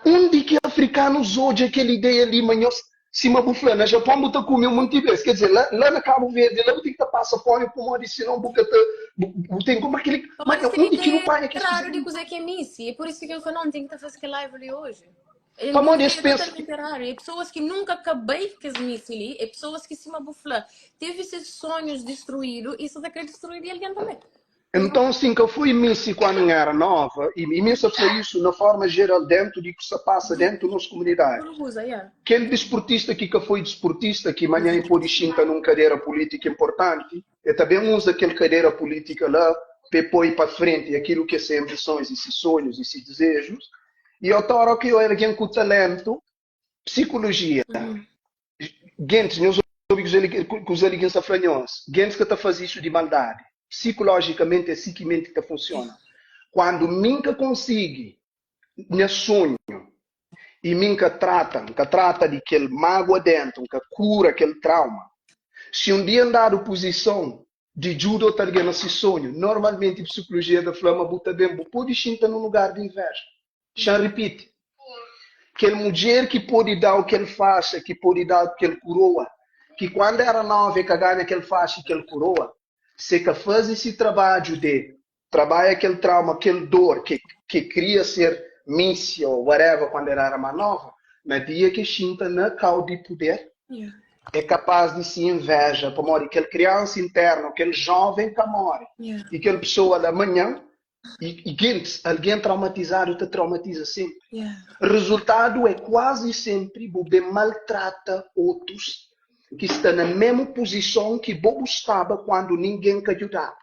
Undi ki afrikanus odja kel ideia li ma nhos Sima bu fla, na Japon bu ta kume un monti bes. Ker dizer, la, la na Kabu Verdi, la bu ten ki ta pasa fomi pamodi sinon bu ka ta, bu, bu ten ku, ma kili, ma Pamodi kel undi ki nu ideia panha kes kuza eradu di li? kuzê ki é misi. É pur isu ki N fla, não, N ten ki ta faze kel live li oji. El Pamodi es é pensa totalmenti eradu. É pesoas ki nunka ka bai kes misi li, é pesoas ki sima bu fla, tevi ses sonhus distruídu i sa ta kre distrui di algen tanbê. Enton si N ka foi misi kuandu N era nova, i mi N sa fla isu na forma jeral dentu di ku sa pasa dentu nos kumunidadi, kel dispurtista ki ka foi dispurtista ki manha e pode xinta nun kadera pulitika inportanti, e ta ben uza kel kadera pulitika la pa e poi pa frenti akilu ki é se anbisons i se sonhus i se dizejus. I otora ki é algen ku talentu, psikulujia, Gentis, nhos obi kuza li ki N sta fla nhos, gentis ka ta faze isu di maldadi. Psikulojikamente é si ki menti ta funsiona. Kuandu mi N ka konsigi nha sonhu i mi N ka trata, N ka trata di kel mágua dentu, N ka kura kel trauma, si un dia N dadu puzison di djuda otu algen na si sonhu, normalmenti psikulojia ta fla ma bu ta ben, bu pode xinta nun lugar di inveja. Xa-m ripiti, Kel mudjer ki pode da-u kel faxa, ki pode da-u kel kuroa, ki kuandu era nova e ka ganha kel faxa i kel kuroa, se ka faze si trabadju de trabadja kel trauma, kel dor ke ke kria ser misia o whatever kuandu el era ma nova, na dia ke xinta na kau di puder, é kapaz di si inveja, pamodi kel kriansa interna, kel joven ka more, i kel pesoa la manhan I gentis, algen traumatizadu ta traumatiza senpri. Rezultadu é kuazi senpri bu ben maltrata otus ki sta na memu puzison ki bo bu staba kuandu ningen ka djudabu.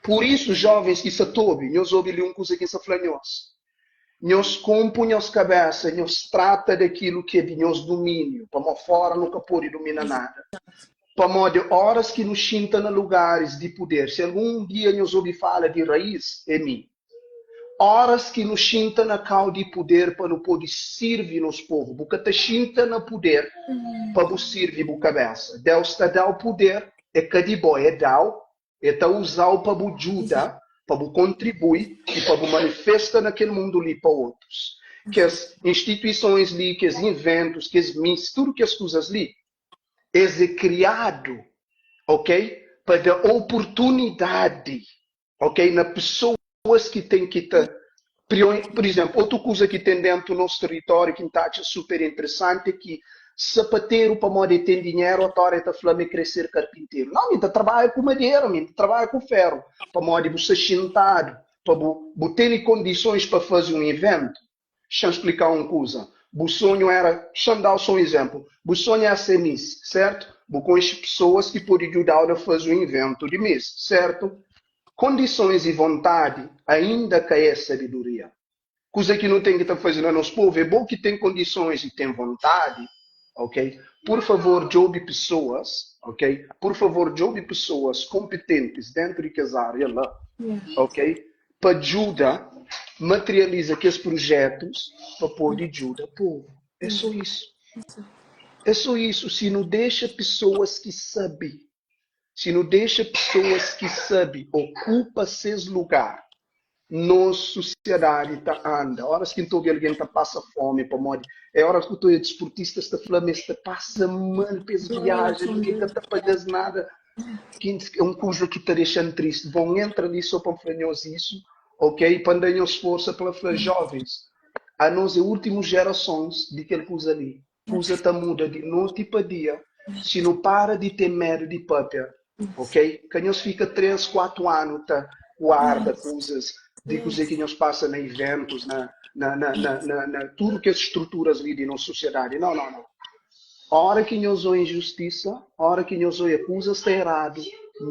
Pur isu, jovens ki sa ta obi, nhos obi li un kuza ki N sa fla nhos, Nhos konpu nhos kabesa, nhos trata di akilu ki é di nhos duminiu, pamodi fora nu ka pode dumina nada. Pamodi óras ki nu xinta na lugaris di puder, si algun dia nhos obi fala di rais, é mi. Óras ki nu xinta na kau di puder pa nu pode sirvi nos povu, bu ka ta xinta na puder pa bu sirvi bu kabesa. Deus ta da-u puder, é ka di bo, é da-u El ta uza-u pa bu djuda, pa bu kontribui i pa bu manifesta na kel mundu li pa otus. Kes instituisons li, kes inventus, kes mis, tudu kes kuzas li, es é kriadu, ok, pa da oportunidadi, ok, na pesoas ki ten ki ta. Por izénplu, otu kuza ki ten déntu nos territóriu ki N ta atxa super interesanti é ki sapateru pamodi el ten dinheru otora el ta fla ma el krê ser karpinteru. Nau, mi N ta trabadja ku madera, mi N ta trabadja ku féru. Pamodi bu sta xintadu pa bu bu tene kondisons pa faze un ivéntu. Xa-m splika-u un kuza. Bu sonhu éra, xa-m da-u sô un izénplu, bu sonhu éra ser miss, sértu? Bu konxe pesoas ki pode djuda-u na faze un ivéntu di miss, sértu? Kondisons i vontadi ainda ka é sabedoria. Kuza ki nu ten ki ta faze na nos povu é bo ki ten kondisons i ten vontadi, ok? Pur favor djobe pesoas, ok? Pur favor djobe pesoas konpetentis dentu di kes ária la, ok? Pa djuda materializa kes prujetus pa pode djuda povu. É so isu. É so isu. Si nu dexa pesoas ki sabe Si nu dexa pesoas ki sabe okupa ses lugar, nos susiadadi ta anda. Óras ki N ta obi algen ta pasa fómi pamodi é óras ku ta oja disportistas ta fla ma es ta pasa mal pa es viaja, ningen ka ta paga-s nada. É un kuza ki ta dexa-m tristi. Bon, N entra li sô pa N fla nhos isu, ok? Pa N da nhos forsa pa N fla jovens, anos é últimus jerasons di kel kuza li. Kuza ta muda di noti pa dia si nu para di ten medu di papia, ok? Ka nhos fika 3, 4 anu ta guarda kuzas di kuzê ki nhos pasa na iventus, na na na na na na tudu kes struturas li di nos susiadadi. Nau, nau, nau. Ora ki nhos oia injustisa, ora ki nhos oia kuzas sta eradu,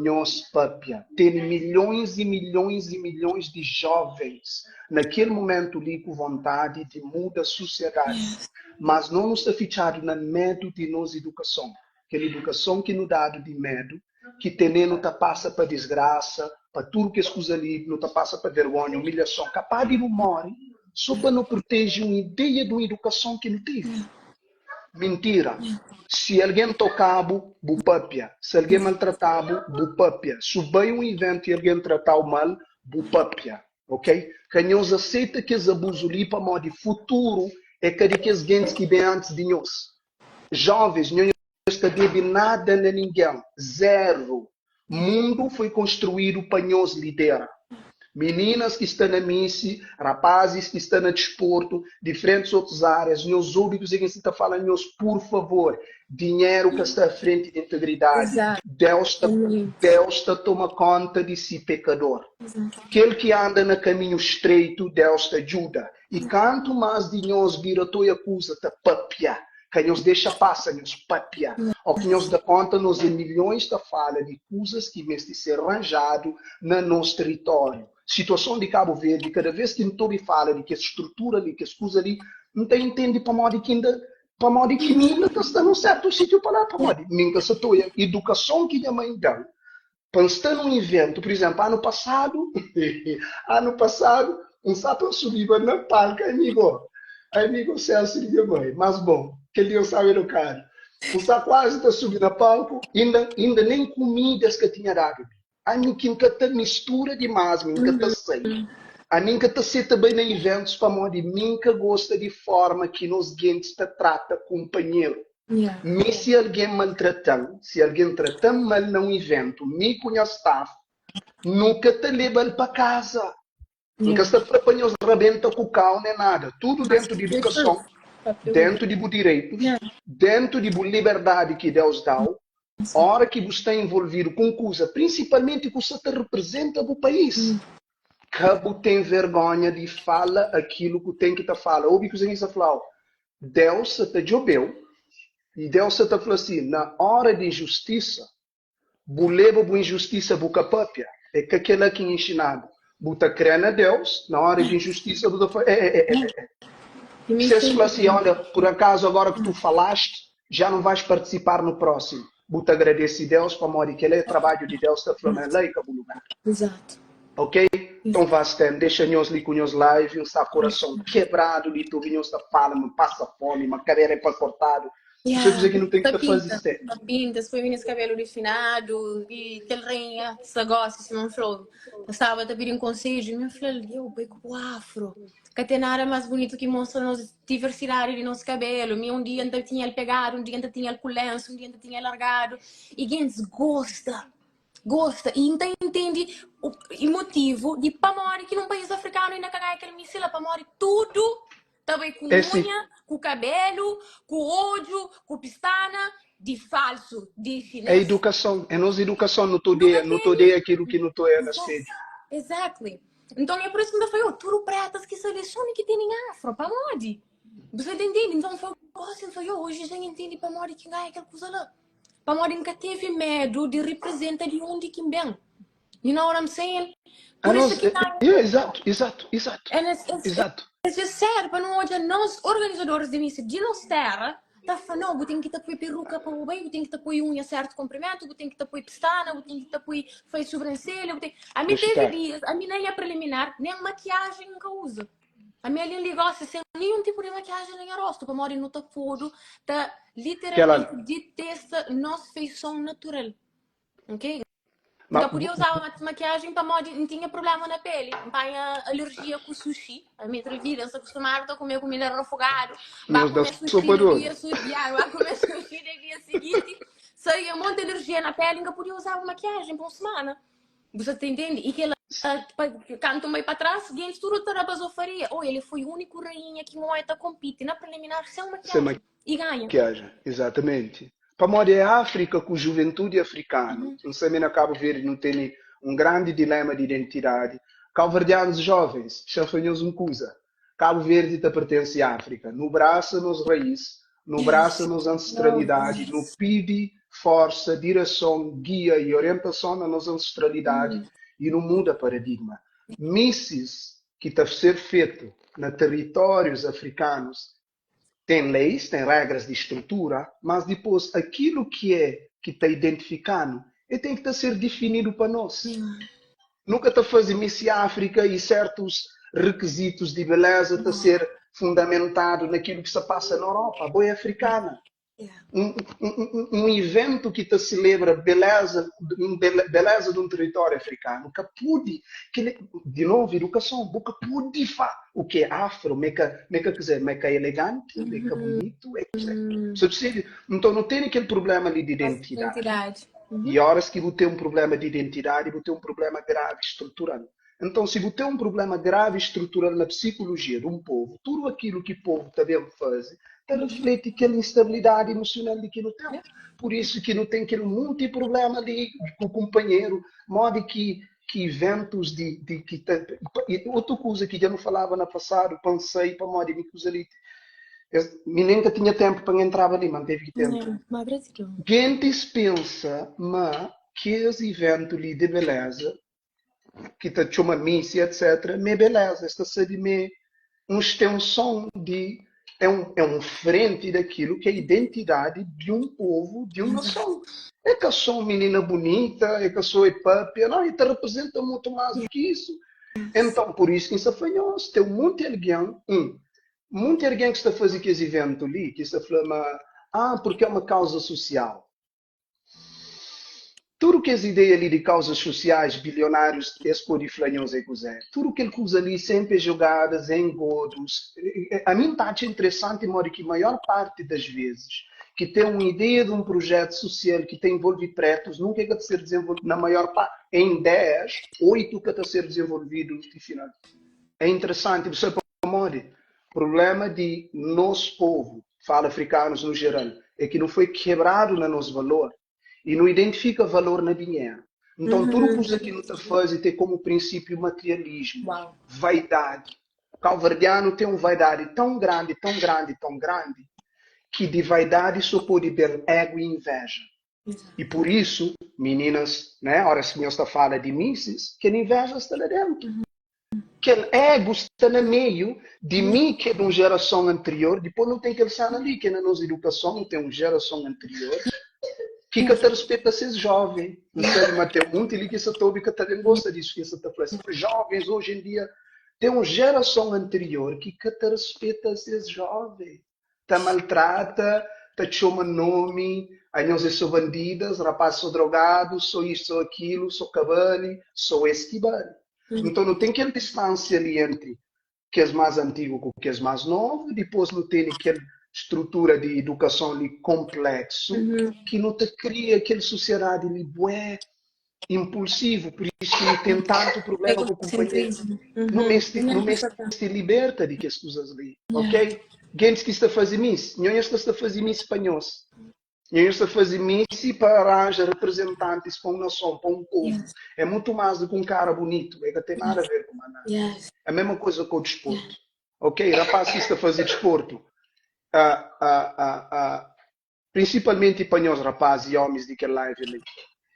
nhos papia. Tene milhons i milhons i milhons di jovens na kel mumentu li ku vontadi di muda susiadadi. Mas no nu sta fitxadu na medu di nos idukason, kel idukason ki nu dadu di medu, ki tene-nu ta pasa pa disgrasa, pa tudu kes kuza li, nu ta pasa pa vergonha, umilhason, kapaz di nu móre so pa nu proteje un ideia di un idukason ki nu tevi. Mintira. Si algen toka-bu, bu papia. Si algen maltrata-bu, bu papia. Si bu bai un iventu i algen trata-u mal, bu papia. Ok? Ka nhos aseita kes abuzu li pamodi futuru é ka di kes gentis ki ben antis di nhos. Jovens, nho nhos ka debe nada na ningen. Zeru. Mundu foi konstruídu pa nhos lidera. Mininas ki sta na misi, rapazis ki sta na disportu, diferentis otus árias, nhos obi kuzê ki N sta ta fala nhos, pur favor. Dinheru ka sta frenti di integridadi. Deus ta Deus ta toma konta di si pekador. Kel ki anda na kaminhu streitu, Deus ta djuda. I kantu más di nhos bira toia kuza ta papia, ka nhos dexa pasa, nhos papia. Ó ki nhos da konta, nos é milhões ta fala di kuzas ki meste ser ranjadu na nos teritóriu. Situason di Kabu Verdi, kada vez ki N ta obi fala di kes strutura li, kes kuza li, N ta intende pamodi ki inda Pamodi ki mi inda ta sta nun sertu sitiu pa la? Pamodi mi N ka sa ta oia idukason ki nha mãe da-m pa N sta nun iventu. Pur izenplu, anu pasadu, anu pasadu, N sa pa N subiba na palku, amigo, amigo Celso di nha mãe, mas bon, kel dia N staba edukadu. N sta kuazi ta subi na palku, inda, inda nen kumida es ka tinha dadu mi. Ami ki N ka ta mistura dimás, mi N ka ta sai. Ami N ka ta seta bai na iventus pamodi mi N ka gosta di forma ki nos gentis ta trata kunpanheru. Mi si algen maltrata-m, si algen trata-m mal na un iventu, mi ku nha staff nu ka ta leba-l pa kaza. N ka sta fla pa nhos rabenta ku kau nen nada. Tudu dentu di idukason, dentu di bu direitus, dentu di bu liberdadi ki Deus da-u, ora ki bu sta involvidu ku un kuza, prinsipalmenti ku sta ta reprezenta bu país. Ka bu ten vergonha di fala akilu ku ten ki ta fala. Obi kuzê ki N sta fla-u. Deus sa ta djobe-u i Deus sa ta fla si, na ora di injustisa, Bu leba bu injustisa bu ka papia, é ka kela ki N inxinabu. Bu ta kre na Deus, na ora di injustisa bu ta fla, é, é, é, é, é. Se es fla si, olha, por acaso agora que tu falaste, já não vais participar no próximo. Bu ta agradece Deus pamodi kela é trabadju di Deus ta fla ma la é ka bu lugar. Exato. Ok? Então vá Stem, dexa nhos li ku nhos live, N sta korason kebradu li, ta obi nhos ta fala ma pasa fomi, ma kabela é pa kortadu. Não sei kuzê ki nu ten ki Ta ta faze pinta, se. ta pinta, se poi minis kabelu difinadu i kel rainha ki sta gosi, sima N fla-u, ta staba ta pidi-m konsedju, mi N fla-l, eu bai ku bu afro, ka ten nada más bunitu ki mostra nos diversidadi di nos kabelu, mi un dia N ta tinha-l pegadu, un dia N ta tinha-l ku lensu, un dia N ta tinha-l largadu, i gentis gosta. Gosta i N ta intende i motivu di pamodi ki nun país afrikanu inda ka ganha kel Miss la, pamodi tudu ta bai ku É si. unha, ku kabelu, ku odju, ku pistana di falsu, di É xinês. idukason, é nos idukason, nu ta Nu ka odeia, nu ta tene. odeia kilu ki nu ta oia na Yes, spedju. exactly. Nton é pur isu ki N ta fla, oh, tudu pretas ki sta li so mi ki tene afro, pamodi? Bu sa ta intende? Nton N fla, gosi N fla, yo, oji dja N intende pamodi ki N ganha kel kuza la. Pamodi N ka tevi medu di riprizenta di undi ki N ben. You know what I'm saying? A Pur isu nos, ki ganha. yeah, exato, exato, exato, And it's, it's, exato. it's just sad pa nu odja nos organizadores di missa di nos terra ta fla, no, bu ten ki ta poi peruka pa bu bai, bu ten ki ta poi unha certo comprimento, bu ten ki ta poi pestana, bu ten ki ta poi fai sobrancelha, bu ten... Ami teve Hashtag. dias, ami nem é preliminar, nem maquiagem nunca uso. Ami ali li gosi sen ninhun tipu di makiajen na nha rostu, pamodi nu ta podu ta Kela. literalmenti ditesta nos feison natural. Ok? N Ma ka podia usaba makiajen pamodi N tinha prublema na peli, N panha alerjia ku sushi. Ami atrevida, N sta kustumadu ta kume kumida rafogadu, N ba nhos da kume sushi sopa na di odju. dia su, ya, N ba kume sushi na dia siginti, saía monti alerjia na peli, N ka podia usaba makiajen pa un semana. Bu sa ta intende? I kel pa, kantu N bai pa tras, gentis tudu ta da bazofaria. Oh, el foi úniku rainha ki N oia ta konpiti na preliminar sen Sen makiajen. I ganha. makiajen, izatamenti. Pamodi é Áfrika ku juventudi afrikanu. N sabe na Kabu Verdi nu tene un grandi dilema di identidadi. Kauverdianus jovens, xa fla nhos un kuza, Kabu Verdi ta pertense Áfrika. Nu brasa nos raís, nu brasa nos ansestralidadi, nu pidi forsa, direson, gia i orientason na nos ansestralidadi i nu muda paradigma. Missis ki ta ser fetu na territórius afrikanus ten leis, ten regras di strutura, mas dipôs akilu ki é ki ta identifika-nu e ten ki ta ser difinidu pa nos. Nu ka ta faze Missi Áfrika i sertus rikizitus di beleza ta ser fundamentadu na kilu ki sta pasa na Europa. Abo é afrikana. Un, un, un iventu ki ta selebra beleza, un beleza di un territóriu afrikanu ka pudi, kili, di novu, idukason, bu ka pudi fa o ki é afro, ma é ka, ma é ka kizé, ma é ka eleganti, ma é ka bunitu, é kuzé. Sa persebi? Nton nu tene kel prublema li di identidadi. Identidadi. I óras ki bu ten un prubléma di identidadi, bu ten un prubléma gravi strutural. Nton, si bu ten un prubléma gravi strutural na psikulojia di un povu, tudu akilu ki povu ta ben faze ta rifleti kel instabilidadi emosional di ki nu ten. Pur isu ki nu ten kel munti prubléma li ku kunpanheru, modi ki ki iventus di di ki ta i otu kuza ki dja nu falaba na pasadu pa N sai pamodi mi kuza li es mi nen ka tinha tenpu pa N entraba li, ma N tevi ki tenta. Ma gratidon. Gentis pensa ma kes iventu li di beleza ki ta txoma Miss i etc. Ma é beleza, es ta sabe ma é un stenson di é un é un frenti dakilu ki é identidadi di un povu, di un nason. É ka só un minina bunita, é ka só é papia, não, é ta representa mutu más di ki isu. Enton, pur isu ki N sta fla nhos, ten un monti algen, un, monti algen ki sta faze kes iventu li, ki sta fla ma, ah, purki é uma kauza susial. Tudu kes ideia li di kauzas susiais, bilionárius, es pode fla nhos é kuzé. Tudu kel kuza li senpri é jogadas, é engodos. Ami N ta atxa interesanti modi ki maior parti das vezes ki ten un ideia di un prujetu susial ki ta envolve pretus nunka é ka ta ser dezenvolvidu, na maior parti, em 10, 8 ka ta ser dezenvolvidu ti final. É interesanti, bu sabe pamodi? Prublema di nos povu, fala afrikanus nu jeral, é ki nu foi kebradu na nos valor i nu identifika valor na dinheru. Nton tudu kuza ki nu ta faze ten komu prinsipiu materialismu, vaidadi. Kauverdianu ten un vaidadi tãu grandi, tãu grandi, tãu grandi, ki di vaidadi so pode ben egu i inveja. I pur isu, mininas, né, oras ki nhos ta fala di missis, kel inveja sta la dentu. Kel ego sta na meiu di mi ki é di un jerason anterior, dipôs nu ten kel sena li ki é na nos idukason, nu ten un jerason anterior ki ka ta ruspeta ses jóven. N sabe ma ten munti li ki sa ta obi ka ta ben gosta disu ki N sa ta fla. Sima jóvens oji en dia ten un jerason anterior ki ka ta ruspeta ses jóven. Ta maltrata, ta txoma nomi, anhos é so bandidas, rapaz so drogadu, so istu so akilu, so ka bali, so es ki bali. Nton nu ten kel distánsia li entri kes más antigu ku kes más novu, dipôs nu tene kel strutura di idukason li konpléksu ki nu ta kria kel sosiadadi li bué. Impulsivu, pur isu ki nu ten tantu prubléma ku kunpanheru. Nu meste, nu meste liberta di kes kuzas li, ok? Gentis ki sta faze mis, nho nhos ka sta faze mis pa nhos. Nho nhos sta faze mis pa aranja reprezentantis pa un nason, pa un povu. É mutu más di ki un kara bunitu, é ka ten nada a ver ku más nada. É mesma kuza ku disportu, ok? Rapaz ki sta faze disportu, Prinsipalmenti pa nhos rapaz i omis di kel live li.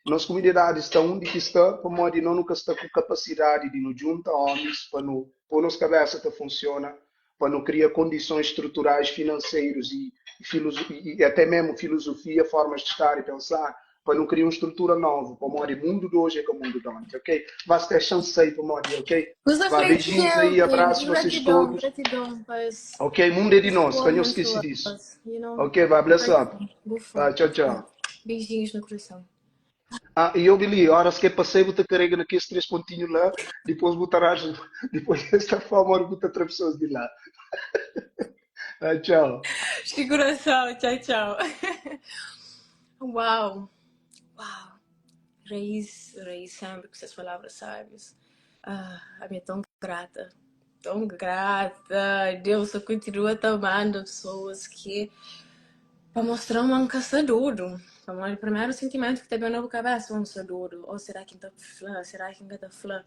Nos kumunidadi sta undi ki sta pamodi no nu ka sta ku kapasidadi di nu djunta omis pa nu po nos kabesa ta funsiona, pa nu kria kondisons struturais, finanseirus i i até memu filozofia, formas di star i pensar, pa nu kria un strutura novu pamodi mundu di oji é ka mundu di onti, ok? Vá stexa nsai pamodi, ok? Usa Vá frente beijinhos aí, sempre. abraço vocês Gratidão, todos, gratidão pa es ok? Mundu é di es nos, ka nhos momento skese disso. you know. Ok, vá, bless up. Gratidão, bu Vá, fã. tchau, tchau. Beijinhos no coração. Ah, e obi li, horas que passei bu ta carrega na kes 3 pontinho lá, depois bu ta raja, depois desta forma hora bu ta tra pessoas de lá. Ah, tchau. De coração, tchau, tchau. Uau, uau. Raiz, raiz sempre com essas palavras sábias. Ah, a mim é tão grata, tão grata. Deus só continua te amando pessoas que para mostrar um caçador. O primeiro sentimento que te vem na cabeça um sadodo. Ou será que tá fla? Será que tá fla?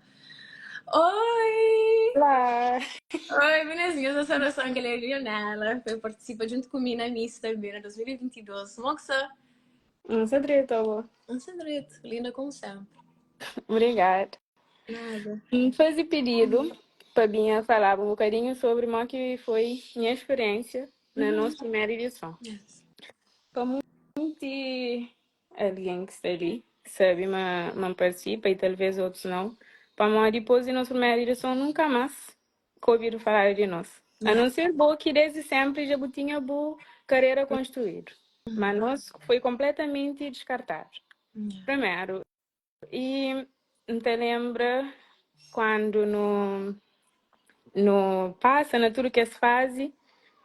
Oi! Olá! Oi, meninas, eu sou a Sra. Leonela, foi participa junto comigo na missa também em 2022. Moxa, Não sei direito, avó. não sei direito, linda como sempre. Obrigada. Nada. Me fazer pedido para vir falar um bocadinho sobre como que foi minha experiência na nossa primeira edição. Yes. Para muito alguém que está ali, sabe, mas não participa e talvez outros não. Para depois de nossa primeira edição nunca mais que ouviram falar de nós. A não ser boa que desde sempre já tinha boa carreira construída. Mas nós foi completamente descartado. Yeah. Primeiro, e te lembra quando no, no passa na tudo que se faz,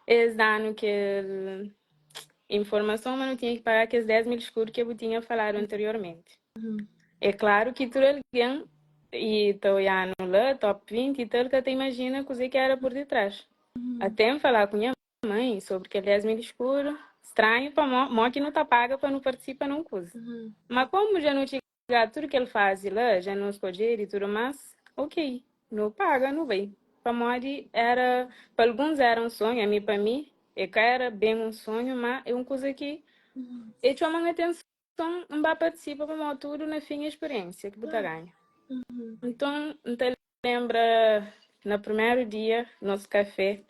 eles dão aquele informação, mas não tinha que pagar aqueles 10 mil escudos que eu tinha falado anteriormente. É claro que tudo alguém e estou olhando lá, top 20 e tal, que até imagina o que era por detrás. Até me falar com minha mãe sobre aquele 10 mil escuros, estranho para mó que não tá paga para não participar num curso. Mas como já não tinha tudo que ele faz lá, já não escolher e tudo mais, ok, não paga, não vem. Para mim era, para alguns era um sonho, a mim para mim, é que era bem um sonho, mas é uma coisa que eu chamo a atenção, não vai participar para tudo na fim a experiência que você ganha. Então, te lembra no primeiro dia, nosso café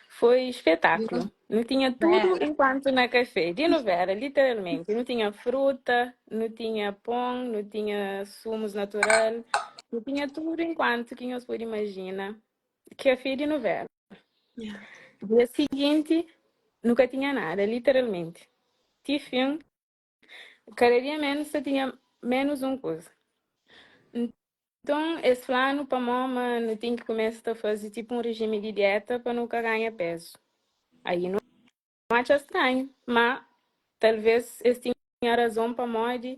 foi espetáculo. Não tinha tudo enquanto na café, de novela, literalmente. Não tinha fruta, não tinha pão, não tinha sumos natural, não tinha tudo enquanto que nós pode imaginar. Café de novela. Yeah. Dia seguinte, nunca tinha nada, literalmente. Tifim, cada dia menos só tinha menos uma coisa. Então, esse plano para mama, não tem que começar a fazer tipo um regime de dieta para nunca ganhar peso. Aí não acho estranho, mas talvez eles tinham razão para mim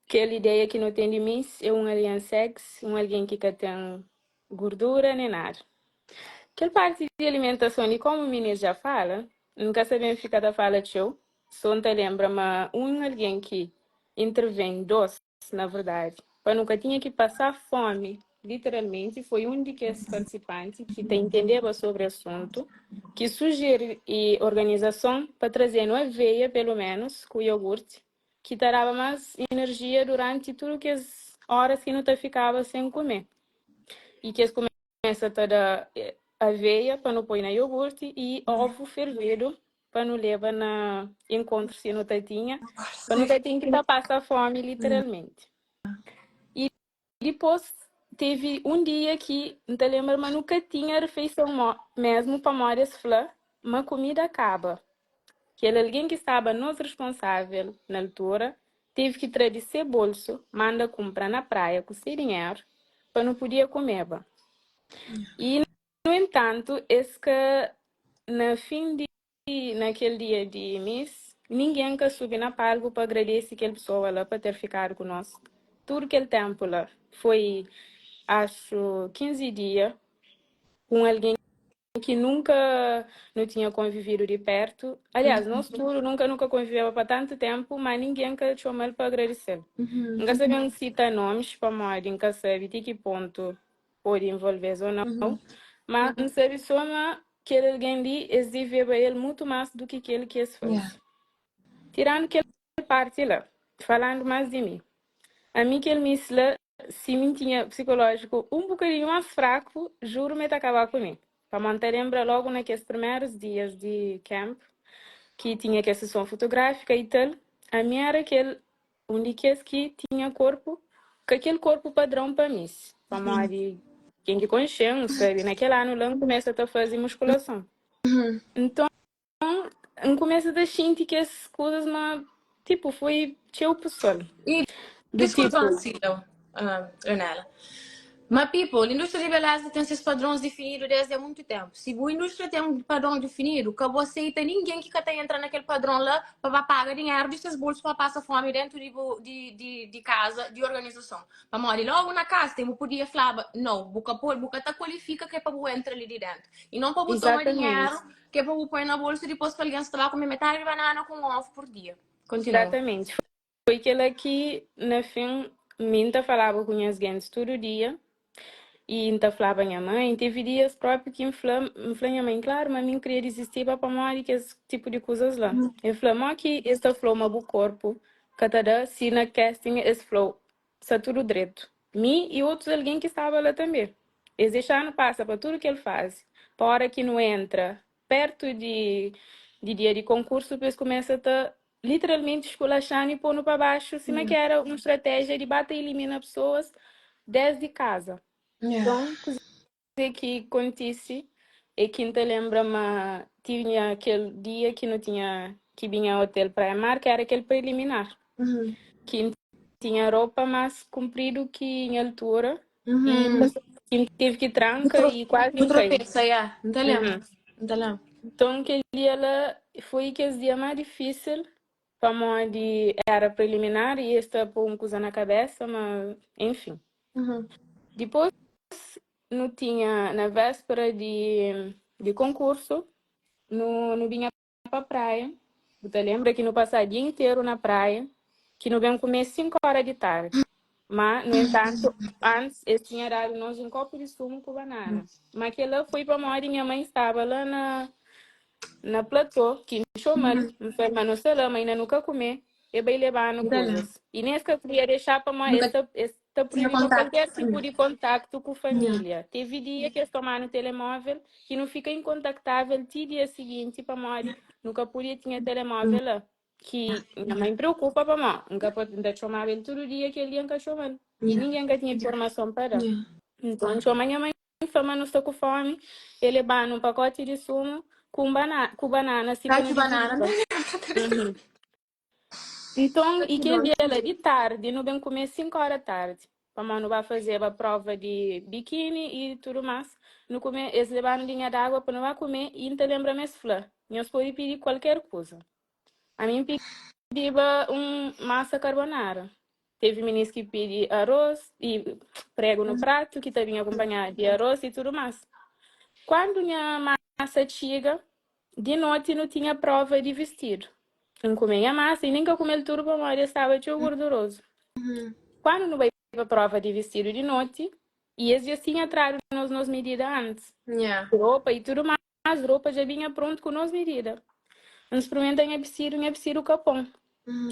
aquela ideia que não tem de mim é um alien sexy, um alguém que tem gordura nem nada. Aquela parte de alimentação, e como o menino já fala, nunca sabemos ficar da fala de show, só não te lembra, mas um alguém que intervém doce, na verdade, para nunca tinha que passar fome, literalmente, foi um de que esse participante que te entendeu sobre o assunto, que sugere e organização para trazer no aveia, pelo menos, com iogurte, que dava mais energia durante tudo que as horas que não te ficava sem comer. E que eles começam a dar aveia para não pôr na iogurte e ovo fervido para não levar na encontro se não te tinha, para não ter que tá passar fome, literalmente. E depois teve um dia que, não te lembro, mas nunca tinha refeição mesmo para morar flá, mas comida acaba. Que ele, alguém que estava nos responsável na altura, teve que trazer seu bolso, manda comprar na praia com seu dinheiro, para não poder comer. E, no entanto, esse que na fim de naquele dia de Miss, ninguém que subi na palco para agradecer aquela pessoa lá para ter ficado conosco. Tudu kel ténpu la foi axu 15 dia ku un algen ki nunka nu tinha konvividu di pértu. Aliás, nos tudu nunka nu ka konviveba pa tantu ténpu, má ningen ka txoma-l pa agradise-l. N ka sa ben sita nómis pamodi N ka sabe ti ki pontu pode involve-s ô nau, má N sabe sô ma kel algen li es diveba el mutu más du ki kel ki es faze. Tirandu kel parti la, falandu más di mi, ami kel mis la, si mi N tinha psikolójiku un bukadinhu más fraku, juru ma e ta kaba ku mi. Pamodi N ta lenbra lógu na kes primerus dias di camp, ki tinha kes sison fotográfika i tal, ami éra kel un di kes ki tinha korpu, ka kel korpu padron pa mis, pamodi ken ki konxe-m sabe, na kel anu la N kumesa ta faze muskulason. Nton, N kumesa ta xinti kes kuzas ma tipo foi txeu pesoal. E Do diskulpa tipo, Sila, ah, Leonela. Ma people, indústria di beleza ten ses padrons difinidu desdi há muntu ténpu. Si bu indústria ten un padron difinidu, ka bu aseita ningen ki ka ta entra na kel padron la pa ba paga dinheru di ses bolsu pa pasa fomi dentu di bu di, di, di kaza di organizason. Pamodi logu na casting bu podia flaba, no, bu ka pode, bu ka ta kualifika ke pa bu entra li di dentu. I non pa bu toma dinheru exatamente. Ke pa bu poi na bolsu dipos pa algen sta ba kume metadi di banana ku un ovu pur dia. Kontinua. Exatamente. Foi kela ki na fin mi N ta falaba ku nhas gentis tudu dia i N ta flaba nha mãe. Tevi dias propi ki N fla, N fla nha mãe, klaru ma mi N kria dizistiba pamodi kes tipu di kuzas la. El fla, Mo ki es ta fla-u ma bu korpu ka ta da si na casting es fla-u Sta tudu dretu. Mi i otus algen ki staba la tanbê. Es dexa-nu pasa pa tudu kel fazi, pa óra ki nu entra pértu di di dia di konkursu pa es kumesa ta literalmenti skulaxa-nu i pô-nu pa baxu, sima ki éra un stratéjia di ba ta ilimina pesoas désdi kaza. Nton, kuzê Kuzê ki kontise é ki N ta lenbra ma tinha kel dia ki nu tinha ki binha otel Praia Mar, ki éra kel preliminar, ki N tinha ropa más kunpridu ki nha altura i N tevi ki tranka i kuazi Bu N kai. tropesa, ya. N ta lenbra. N ta lenbra. Nton kel dia la foi kes dia más difísil pamodi éra preliminar i es ta pô un kuza na kabésa, ma enfin. Dipôs nu tinha na véspera di di konkursu, nu nu binha pa praia. Bu ta lenbra ki nu pasá dia interu na praia, ki nu ben kume 5 óra di tardi. Má, nu entantu, antis es tinha dadu nos un kopu di sumu ku banana. Má kel-la foi pamodi nha mãe staba la na na platô ki N txoma-l, N fla-l ma nu sta la, ma inda nu ka kume, e bai leba-nu kuzas. I nen es ka kria dexa pamodi es ta es ta proibiba kualker tipu di kontaktu ku família. Tevi dia ki es toma-nu telemóvel ki nu fika inkontaktável ti dia siginti pamodi nu ka podia tinha telemóvel la. Ki nha mãe preokupa pamodi N ka N ta txomaba el tudu dia, kel dia N ka txoma-l i ningen ka tinha informason pa da. Nton N txoma nha mãe N fla ma nu sta ku fómi, el leba-nu un pakoti di sumu ku un bana ku banana si pa nu Kaxu banana. dividiba. Nton, i kel dia la di tardi, nu ben kume 5 óra tardi, pamodi nu ba fazeba próva di bikini i tudu más. Nu kume, es leba-nu linha d'água pa nu ba kume i N ta lenbra ma es fla, Nhos pode pidi kualker kuza. Ami N pidiba un masa karbonara. Tevi minis ki pidi arôs i pregu nu pratu ki ta binha akunpanhadu di arôs i tudu más. Kandu nha masa txiga, di noti nu tinha próva di vistidu. N kume nha masa i nen ka kume-l tudu pamodi el staba txeu gordurozu. Kandu nu bai pa próva di vistidu di noti, i es dja tinha tradu nos nos midida antis, ropa i tudu más. Mas ropa dja binha prontu ku nos midida. N sprimenta nha bistidu, nha bistidu ka pon.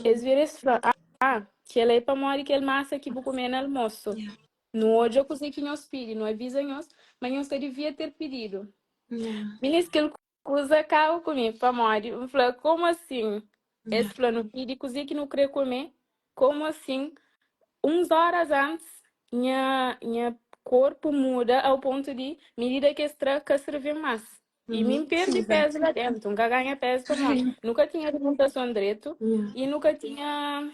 Es vira es fla, Ah, kel-la é pamodi kel masa ki bu kume na almosu. Nu odja kuzê ki nhos pidi, nu aviza nhos ma nhos ka divia ter pididu. Minis, kel kuza kaba ku mi, pamodi N fla, Komu asin? Es fla, Nu pidi kuzê ki nu krê kume, Komu asin, uns óras antis, nha nha korpu muda au pontu di midida ki es tra ka sirvi-m más. I mi N perde pézu la déntu, N ka ganha pézu pamodi nu ka tinha alimentason dretu i nu ka tinha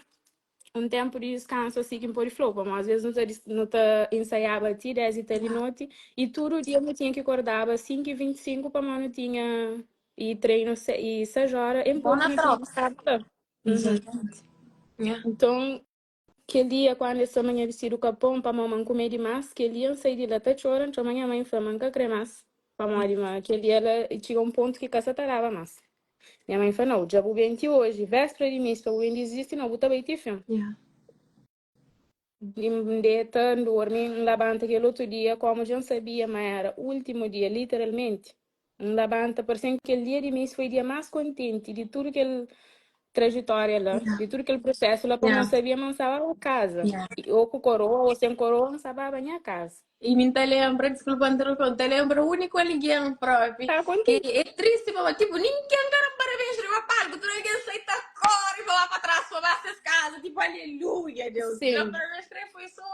un ténpu di diskansu asi ki N pode fla-u, pamodi asvês nu ta nu ta insaiaba ti 10 i tal di noti i tudu dia nu tinha ki kordaba 5 i 25 pamodi nu tinha i treinu i 6 óra en Bom pontu na nu tinha ki tropa. staba la. Exatamente. Yeah. Nton, Kel dia kuandu es txoma nha bistidu kapon pamó ma N kume dimás, kel dia N sai di la ta txora, N txoma nha mai N fla ma N ka kre más, pamodi ma kel dia la txiga un pontu ki ka sa ta daba más. Nha mai fla, Nau, dja bu ben ti oji, véspera di mis pa bu ben dizisti, nau, bu ta bai ti fin. N deta, N durmi, N labanta kel otu dia, kómu dja N sabia ma éra últimu dia, literalmenti, N labanta, parse-m kel dia di mis foi dia más kontenti di tudu kel trajetória la, di tudu kel prusésu la, pamodi N sabia ma N staba ba kaza, ô ku koroa ô sen koroa, N staba ba nha kaza. I mi N ta lenbra, diskulpa interrompe, N ta lenbra úniku algen propi Tá ki kontenti. é tristi pamodi tipo ningen ka da-m parabéns riba palku, tudu algen sai ta kóre pa ba pa tras pa ba ses kaza, tipo aleluia Deus, ki da Sim. parabéns krê foi só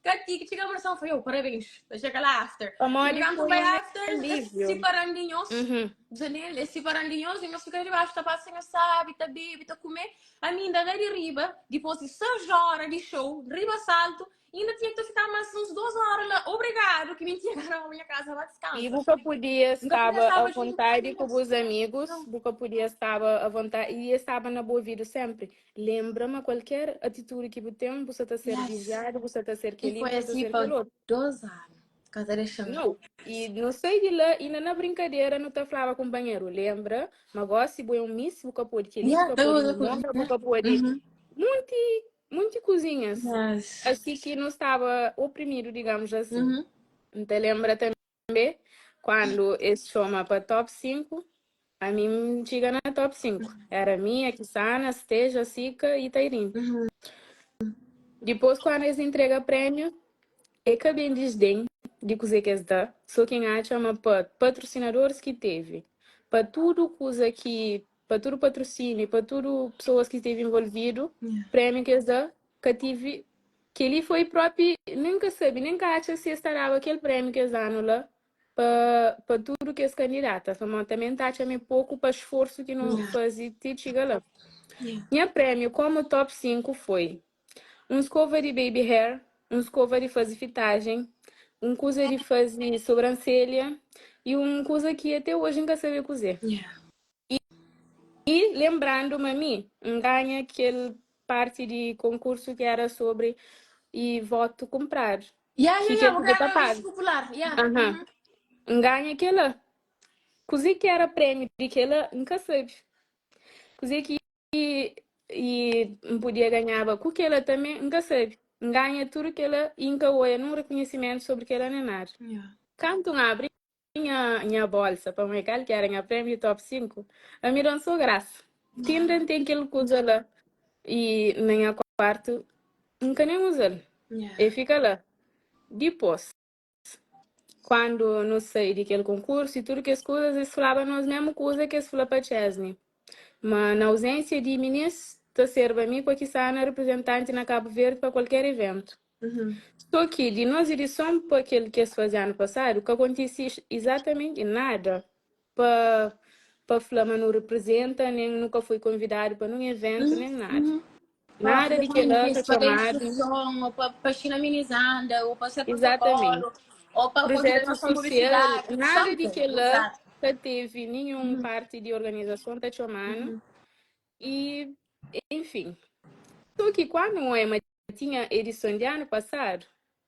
Kati ki txiga versão foi eu, parabéns. Ta txega lá after. Pamodi Kantu foi bai un after, es alívio. siparan di nhos. Uhum. Janela, es siparan di nhos e nhos fika di baxu ta pasa nhos sabi, ta bebe, ta kume. Ami inda lá di riba, dipôs di 6 hora di show, riba saltu, inda tinha ki ta fika mas uns 2 hora lá. Obrigado ki mi tinha gana ba nha casa ba E descansa. bu ka podia Nka podia staba staba à junto ku vontade ku nhos. bus amigos, Não. bu ka podia staba à vontade, e es staba na bu ouvidu sempre. Lenbra ma kualker atitudi ki bu ten, bu sa ta ser Yes. vijiadu, bu sa ta ser E kel-li, foi bu sa ta asi ser pa kel otu. 2 anu. Ka ta dexa-m Nau, i nu sai di la, inda na brinkadera nu ta flaba kunpanheru, lenbra ma gósi bu é un miss, bu ka pode kel-li, bu Yeah, ka ta pode uza ku. namora, bu ka pode Uhum. munti, munti kuzinhas. Yes. Asi ki nu staba oprimidu, digamos asi. Uhum. N ta lenbra tanbe kuandu es txoma pa top 5, ami N txiga na top 5. Era mi, Akisana, Steja, Sika i Tairin. Uhum. Dipôs kuandu es intrega prémiu, é ka ben disdén di kuzê ki es da, sô ki N atxa ma pa patrusinadoris ki tevi, pa tudu kuza ki, pa tudu patrusíniu, pa tudu pesoas ki stevi involvidu, Yeah. prémiu ki es da ka tive Kel-li foi propi nen ka sabe, nen ka atxa si es ta daba kel prémiu kes anu la pa pa tudu kes kandidata, pamodi tanbe N ta atxa ma é poku pa sforsu ki nu faze ti txiga la. Nha prémiu komu top 5 foi, un skova di baby hair, un skova di faze fitajen, un kuza di faze sobranselha i un kuza ki ate oji N ka sabe kuzê. I lenbrandu ma mi N ganha kel parti di konkursu ki éra sobri i votu kunpradu. Ya, ya, Ki ya, kel bu ki bu ta ganha paga. Miss Popular, ya. Aha. Uhum. N ganha kel-la. Kuzê ki éra prémiu di kel-la, N ka sabe. Kuzê ki i N podia ganhaba ku kel-la tanbê, N ka sabe. N ganha tudu kel-la i N ka oia nun rekonhisimentu sobri kel-la nen nada. Ya. Kantu N abri Nha nha bolsa pa mai kal ki era nha prémiu di top 5 ami da-m so grasa ti inda N ten kel kuza la i na nha kuartu N ka nen uza-l e fika la dipôs kuandu nu sai di kel konkursu i tudu kes kuzas es flaba nos mésmu kuza ki es fla pa Chesney ma na auzénsia di minis ta serba mi ku Akisana reprizentanti na Kabu Verdi pa kualker iventu Sô ki di nos idison pa kel ki es faze anu pasadu, ka kontise izatamenti nada pa pa fla ma nu riprizenta, nen nu ka foi konvidadu pa nun eventu, nen nada. Pa Nada faze di kel-la ka pa da txomadu. instruson, ou pa pa xina minizanda, ou pa ser Izatamenti. protokolu, ou pa Projetu konsiderason susial, publisidadi, nada di something. kel-la Exato. ka tevi ninhun parti di organizason ta txoma-nu. I, enfin. Sô ki kuandu N oia ma tinha edison di anu pasadu,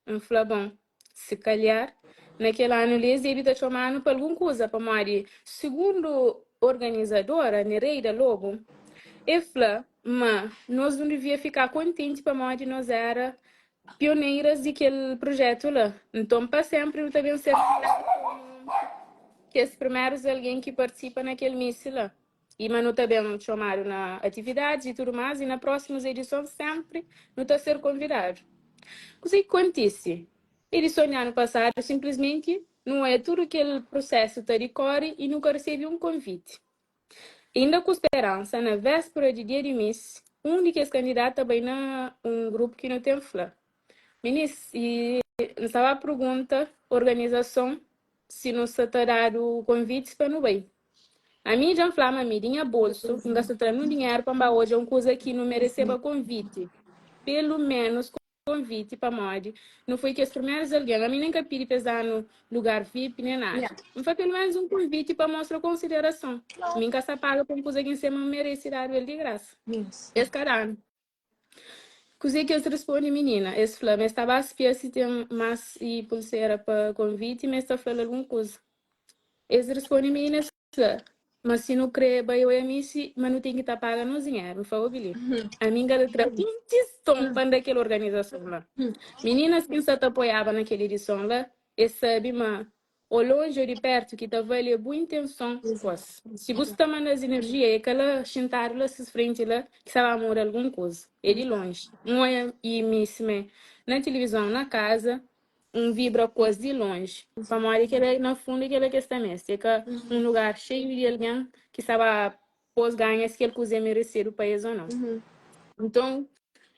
N fla, Bon, si kalhar, na kel anu li es debe ta txoma-nu pa algun kuza, pamodi sugundu organizadora, Nereida Lobo, e fla ma nos nu devia fika kontenti pamodi nos éra pioneiras di kel prujétu la. Nton, pa sénpri nu ta ben ser lembradu komu kes primerus algen ki partisipa na kel misi la. I ma nu ta ben txomadu na atividadis i tudu más, i na prósimus edison sénpri nu ta ser konvidadu. Kuzê ki kontise? Edison di anu pasadu, sinplismenti nu oja tudu kel prusésu ta dikóre i nu ka resebe un konviti. Inda ku speransa, na véspera di dia di mis, un di kes kandidata bai na un grupu ki nu ten fla, Minis, i N sta ba pergunta organizason si nu sta ta dadu konvitis pa nu bai. Ami dja N fla ma mi di nha bolsu N ka sta tra nun dinheru pa N ba odja un kuza ki nu mereseba konviti. Pelu menus konviti pamodi nu foi kes primerus algen. Ami nen ka pidi pa es da-nu lugar vip nen nada. N fla pelu menus un konviti pa mostra konsiderason. Mi N ka sta paga pa un kuza ki N se ma N merese dadu el di grasa. Es ka da-nu. Kuzê ki es responde minina? Es fla ma es ta ba spia si ten más i pulsera pa konviti, ma es ta fla-l algun kuza. Es responde minina, es fla ma si nu krê bai oia misi, ma nu ten ki ta paga nos dinheru. N fla, Obi li, ami N ka ta tra un tiston pa N da kel organizason la. Mininas ki N sa ta apoiaba na kel edison la, es sabe ma Ô lonji ô di pertu ki ta vali é bu intenson ku es. Si bu sta manda-s inerjia, é ka la xintadu la ses frenti la ki sta ba muda algun kuza. É di lonji. N oia i mi simé na tilivizon na kaza, N vibra ku es di lonji. Pamodi kel-la, na fundu, kel-la ki es ta meste. É ka un lugar xeiu di algen ki sta ba pô-s ganha si kel kuza é meresidu pa es ô nau. Nton,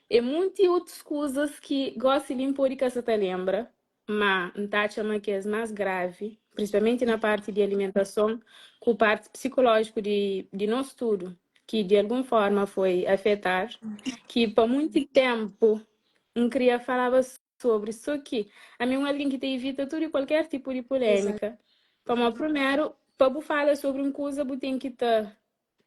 é monti otus kuzas ki gósi li N pode ka sa ta lenbra, Má, N ta atxa ma kes más gravi, prinsipalmenti na parti di alimentason ku parti psikolójiku di di nos tudu, ki di algun fórma foi afetadu, ki pa munti ténpu N kria falaba sobri. Sô ki ami é un algen ki ta ivita tudu i kualker tipu di pulémika, pamodi primeru, pa bu fala sobri un kuza bu ten ki ta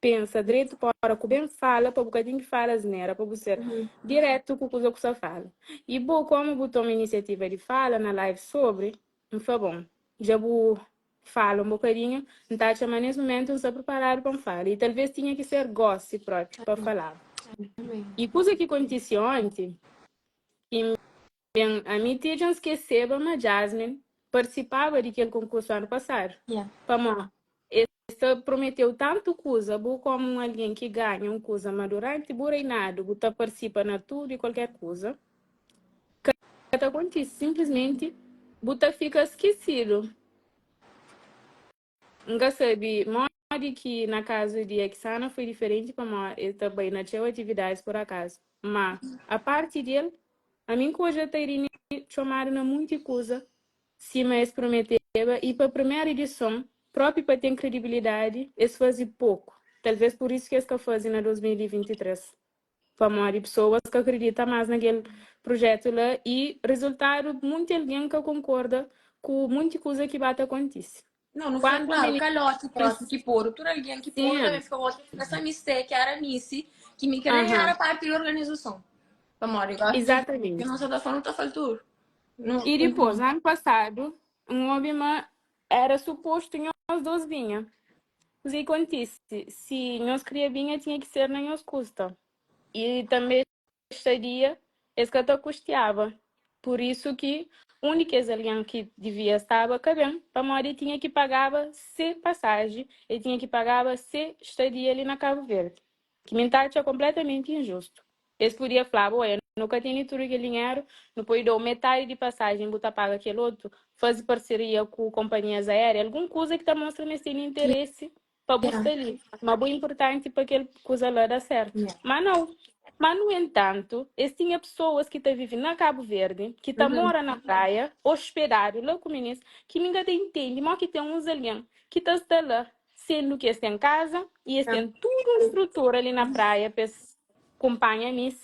Pensa dretu pa ora ku ben fala pa bu ka ten ki fala asnera, pa bu ser diretu ku kuza ku sa fala. I bo komu bu toma inisiativa di fala na live sobri, N fla bon, dja bu fala un bokadinhu, N ta atxa ma nes mumentu N sta priparadu pa N fala i talvez tinha ki ser gosi propi pa falaba. I kuza ki kontisi onti, ki N Ben, ami ti dja N skeseba ma Jasmine partisipaba di kel konkursu anu pasadu. Pamó es ta prometeu tantu kuza, bo komu un algen ki ganha un kuza ma duranti bu reinadu bu ta partisipa na tudu i kualker kuza, ka ta kontise. Sinplismenti bu ta fika skesidu. N ka sabe modi ki na kazu di Eksana foi diferenti pamodi el ta bai na txeu atividadis pur akazu. Má, apárti di el, ami N ka odja Tairine txomadu na munti kuza sima es prometeba i pa primeru idison, própi pa ten kredibilidadi, es faze poku. Talvês pur isu ki es ka faze na 2023. Pamodi pesoas ka kridita más na kel prujétu la i rezultadu munti algen ka konkorda ku munti kuza ki ba ta kontise. Não, não foi Kuandu claro, minis kaloti própi ki podu, tudu algen ki podu Sim. também fika gosi fika sa miste ki era misi, ki mi ka nem Aham. era parti di organizason. Pamodi gosi ki Exatamente. nos ta fala, nu ta fala tudu. Nu, I dipôs, anu pasadu, N obi ma éra supostu nhos dôs binha. Kuzê ki kontise? Si nhos kria binha, tinha ki ser na nhos kusta. I tanbê stadia es ka ta kustiaba. Pur isu ki un di kes algen ki divia staba ka ben, pamodi el tinha ki pagaba se pasaji, el tinha ki pagaba se stadia li na Kabu Verdi. Ki mi N ta atxa konpletamenti injustu. Es podia flaba, Oia, nu ka tene tudu kel dinheru, nu pode da-u metadi di pasajen, bu ta paga kel otu. Faze parseria ku konpanhias aéria, algun kuza ki ta mostra ma es tene interesi pa bu sta li, ma bo é inportanti pa kel kuza la da sértu. Má nau. Má nu entantu, es tinha pesoas ki ta vive na Kabu Verdi, ki ta mora na praia, ospedadu la ku minis, ki mi N ka ta intende mó ki ten uns algen ki ta sta la sendu ki es ten kaza i es ten tudu un strutura li na praia pa es kunpanha mis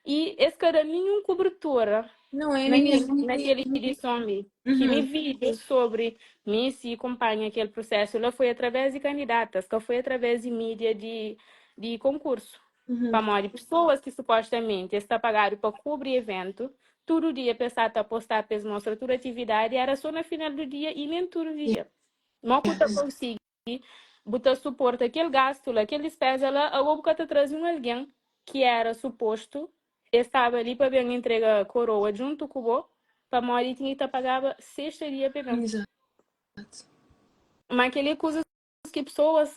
i es ka da ninhun kubertura Não é na minis kel, na kel edison li. Ki mi vídiu sobri mis i kunpanha kel prusésu la foi através di kandidatas, ka foi através di mídia di, di konkursu. Pamodi pesoas ki supostamenti es ta pagadu pa kubri eventu, tudu dia pa es sta ta postá pa es mostra tudu atividadi, éra so na final du dia i nen tudu dia. Mo ku ta konsigi bu ta suporta kel gastu la, kel dispeza la, ago bu ka ta traze un algen ki era supostu e staba li pa ben entrega koroa djuntu ku bo, pamodi e tinha ki ta pagaba sexta dia pa e ben. Exato. Ma kel-li é kuzas ki pesoas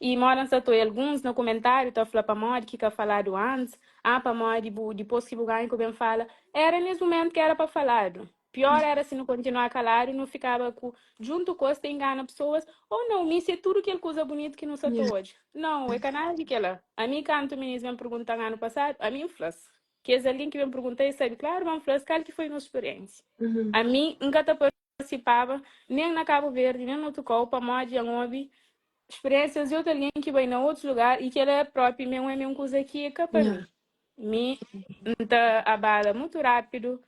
i moda N sa ta oia alguns na kumentáriu ta fla pamodi ki ka faladu antis, ah pamodi bu dipôs ki bu ganha ku ben fala. Era nes mumentu ki era pa faladu. Pior era si nu kontinua kaladu, nu fikaba ku djuntu ku es ta ingana pesoas, oh nau, mi si é tudu kel kuza bunitu ki nu sa ta odja. Nau, é ka nada di kela. Ami kantu minis ben pergunta-m anu pasadu, ami N fla-s. Kes algen ki ben pergunta es sabe klaru ma N fla-s kal ki foi nos spiriénsia. Ami N ka ta partisipaba nen na Kabu Verdi nen na otu kau pamodi dja N obi spiriénsias di otu algen ki bai na otus lugar i kela propi mesmu é un kuza ki é ka pa mi. Mi N ta abala mutu rápidu,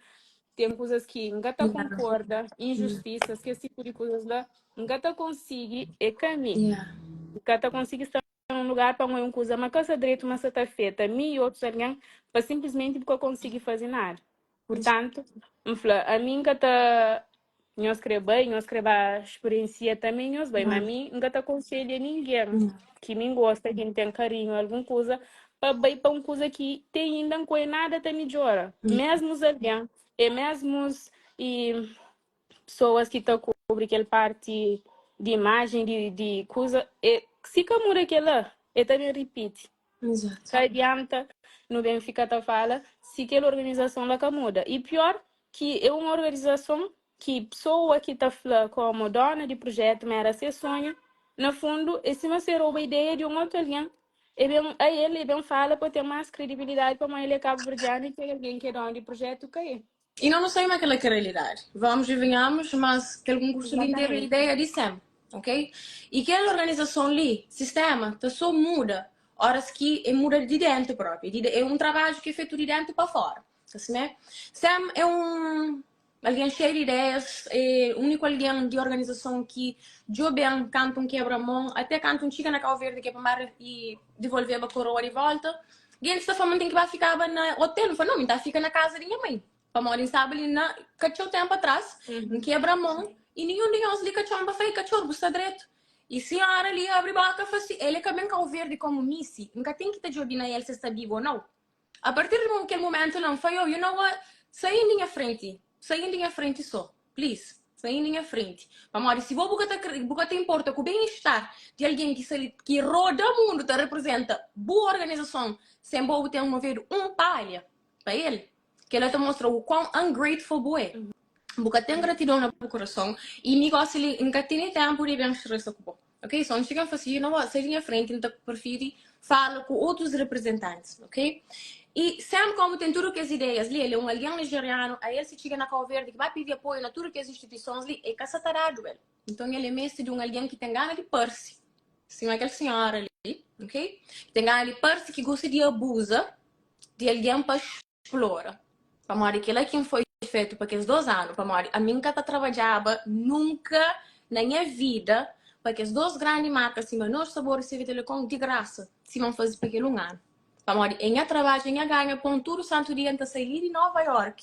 ten kuzas ki N ka ta konkorda, injustisas, kes tipu di kuzas la, N ka ta konsigi, é ka mi. N ka ta konsigi sta. un lugar pa N oi un kuza ma ka sta dretu ma sta ta afeta mi i otus algen pa sinplismenti bu ka konsigi faze nada. Purtantu, N fla, ami N ka ta Nhos kre bai, nhos kre ba spiriensia tanbe, nhos bai. Ma mi, N ka ta konselha ningen ki mi N gosta, ki N ten karinhu, algun kuza, pa bai pa un kuza ki te inda N koi nada ta midjora. Mesmus algen, e mesmus e pesoas ki ta kubri kel parti di imajen, di, di kuza, e si ka muda kela, e ta ben ripiti. Exato. Ka adianta nu ben fika ta fala si kel organizason la ka muda. I pior ki é un organizason ki pesoa ki ta fla komu dona di projetu ma era se sonhu, na fundu é sima se roba ideia di un otu algen, e ben a el e ben fala pa ten más kredibilidadi pamodi el é kabuverdianu i kel algen ki é donu di projetu ka é. I no nu sabe ma kela ki é realidadi. Vamos e venhamos, mas kel konkursu li interu é Exatamente. ideia di sem, ok? I kel organizason li, sistema, ta so muda oras ki e muda di dentu propi. Di é un trabadju ki é fetu di dentu pa fora. Ta simé? Sem é un algen xeiu di ideias, é úniku algen di organizason ki djobe-m kantu N kebra mon, até kantu N txiga na Kau Verdi ki é pa N ba i divolveba koroa di volta. Gentis ta fla ma N ten ki ba fikaba na otel. N fla, no, mi N ta fika na kaza di nha mai. Pamodi N staba li na ka txeu ténpu atras, N kebra mon i ninhun di nhos li ka txoma pa fla, Ei, katxor, bu sta dretu? I sinhora li abri boka fla si, El é ka ben Kau Verdi komu misi, N ka ten ki ta djobe na el si el sta bibu ô nau. A partir di kel momentu la, N fla, Yo, you know what? Sain di nha frenti. Sain di nha frenti so. Please. Sain di nha frenti. Pamodi si bo bu ka ta bu ka ta inporta ku ben-estar di algen ki sta li, ki roda mundu ta reprezenta bu organizason, sen bo bu ten movedu un palha pa el, Kel-la ta mostra u kuan ungrateful bu é. Bu ka ten gratidon na bu kurason. I mi gosi li, N ka tene ténpu di ben stresa ku bo. Ok? So N txiga N fla si, you know what, sai di nha frenti, N ta prifiri fala ku otus reprizentantis. Ok? I Sam komu ten tudu kes ideias li, el é un algen nijerianu, a el si txiga na Kau Verdi ki ba pidi apoiu na tudu kes instituisons li, e ka sa ta dadu el. Nton el é meste di un algen ki ten gana di parse sima kel sinhora li, ok? Ki ten gana di parse, ki gosta di abuza di algen pa splora. Pamodi kel-la ki N foi fetu pa kes dos anu, pamodi ami N ka ta trabadjaba nunka na nha vida pa kes dos grandi marka sima Nos Sabor i CV Telecom di grasa, sima N faze pa kel un anu. Pamodi é nha trabadju, é nha ganha pon, tudu santu dia N ta sai li di Nova York,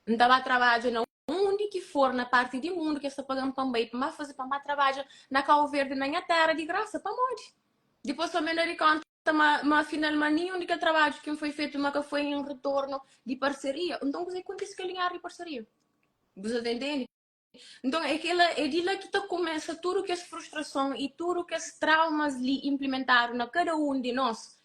N ta ba trabadja na undi ki for na parti di mundu ki es ta paga-m pa N bai, pa N ba faze, pa N ba trabadja na Kau Verdi, na nha téra di grasa. Pamodi? Dipôs pa mi N da di kónta ma, ma afinal ma ninhun di kel trabadju ki N foi fetu ma ka foi en retornu di parseria. Nton kuzê ki kontise kel dinheru di parseria? Bu sa ta intende? Nton é kela, é di la ki ta kumesa tudu kes frustrason i tudu kes traumas li inplimentadu na kada un di nos.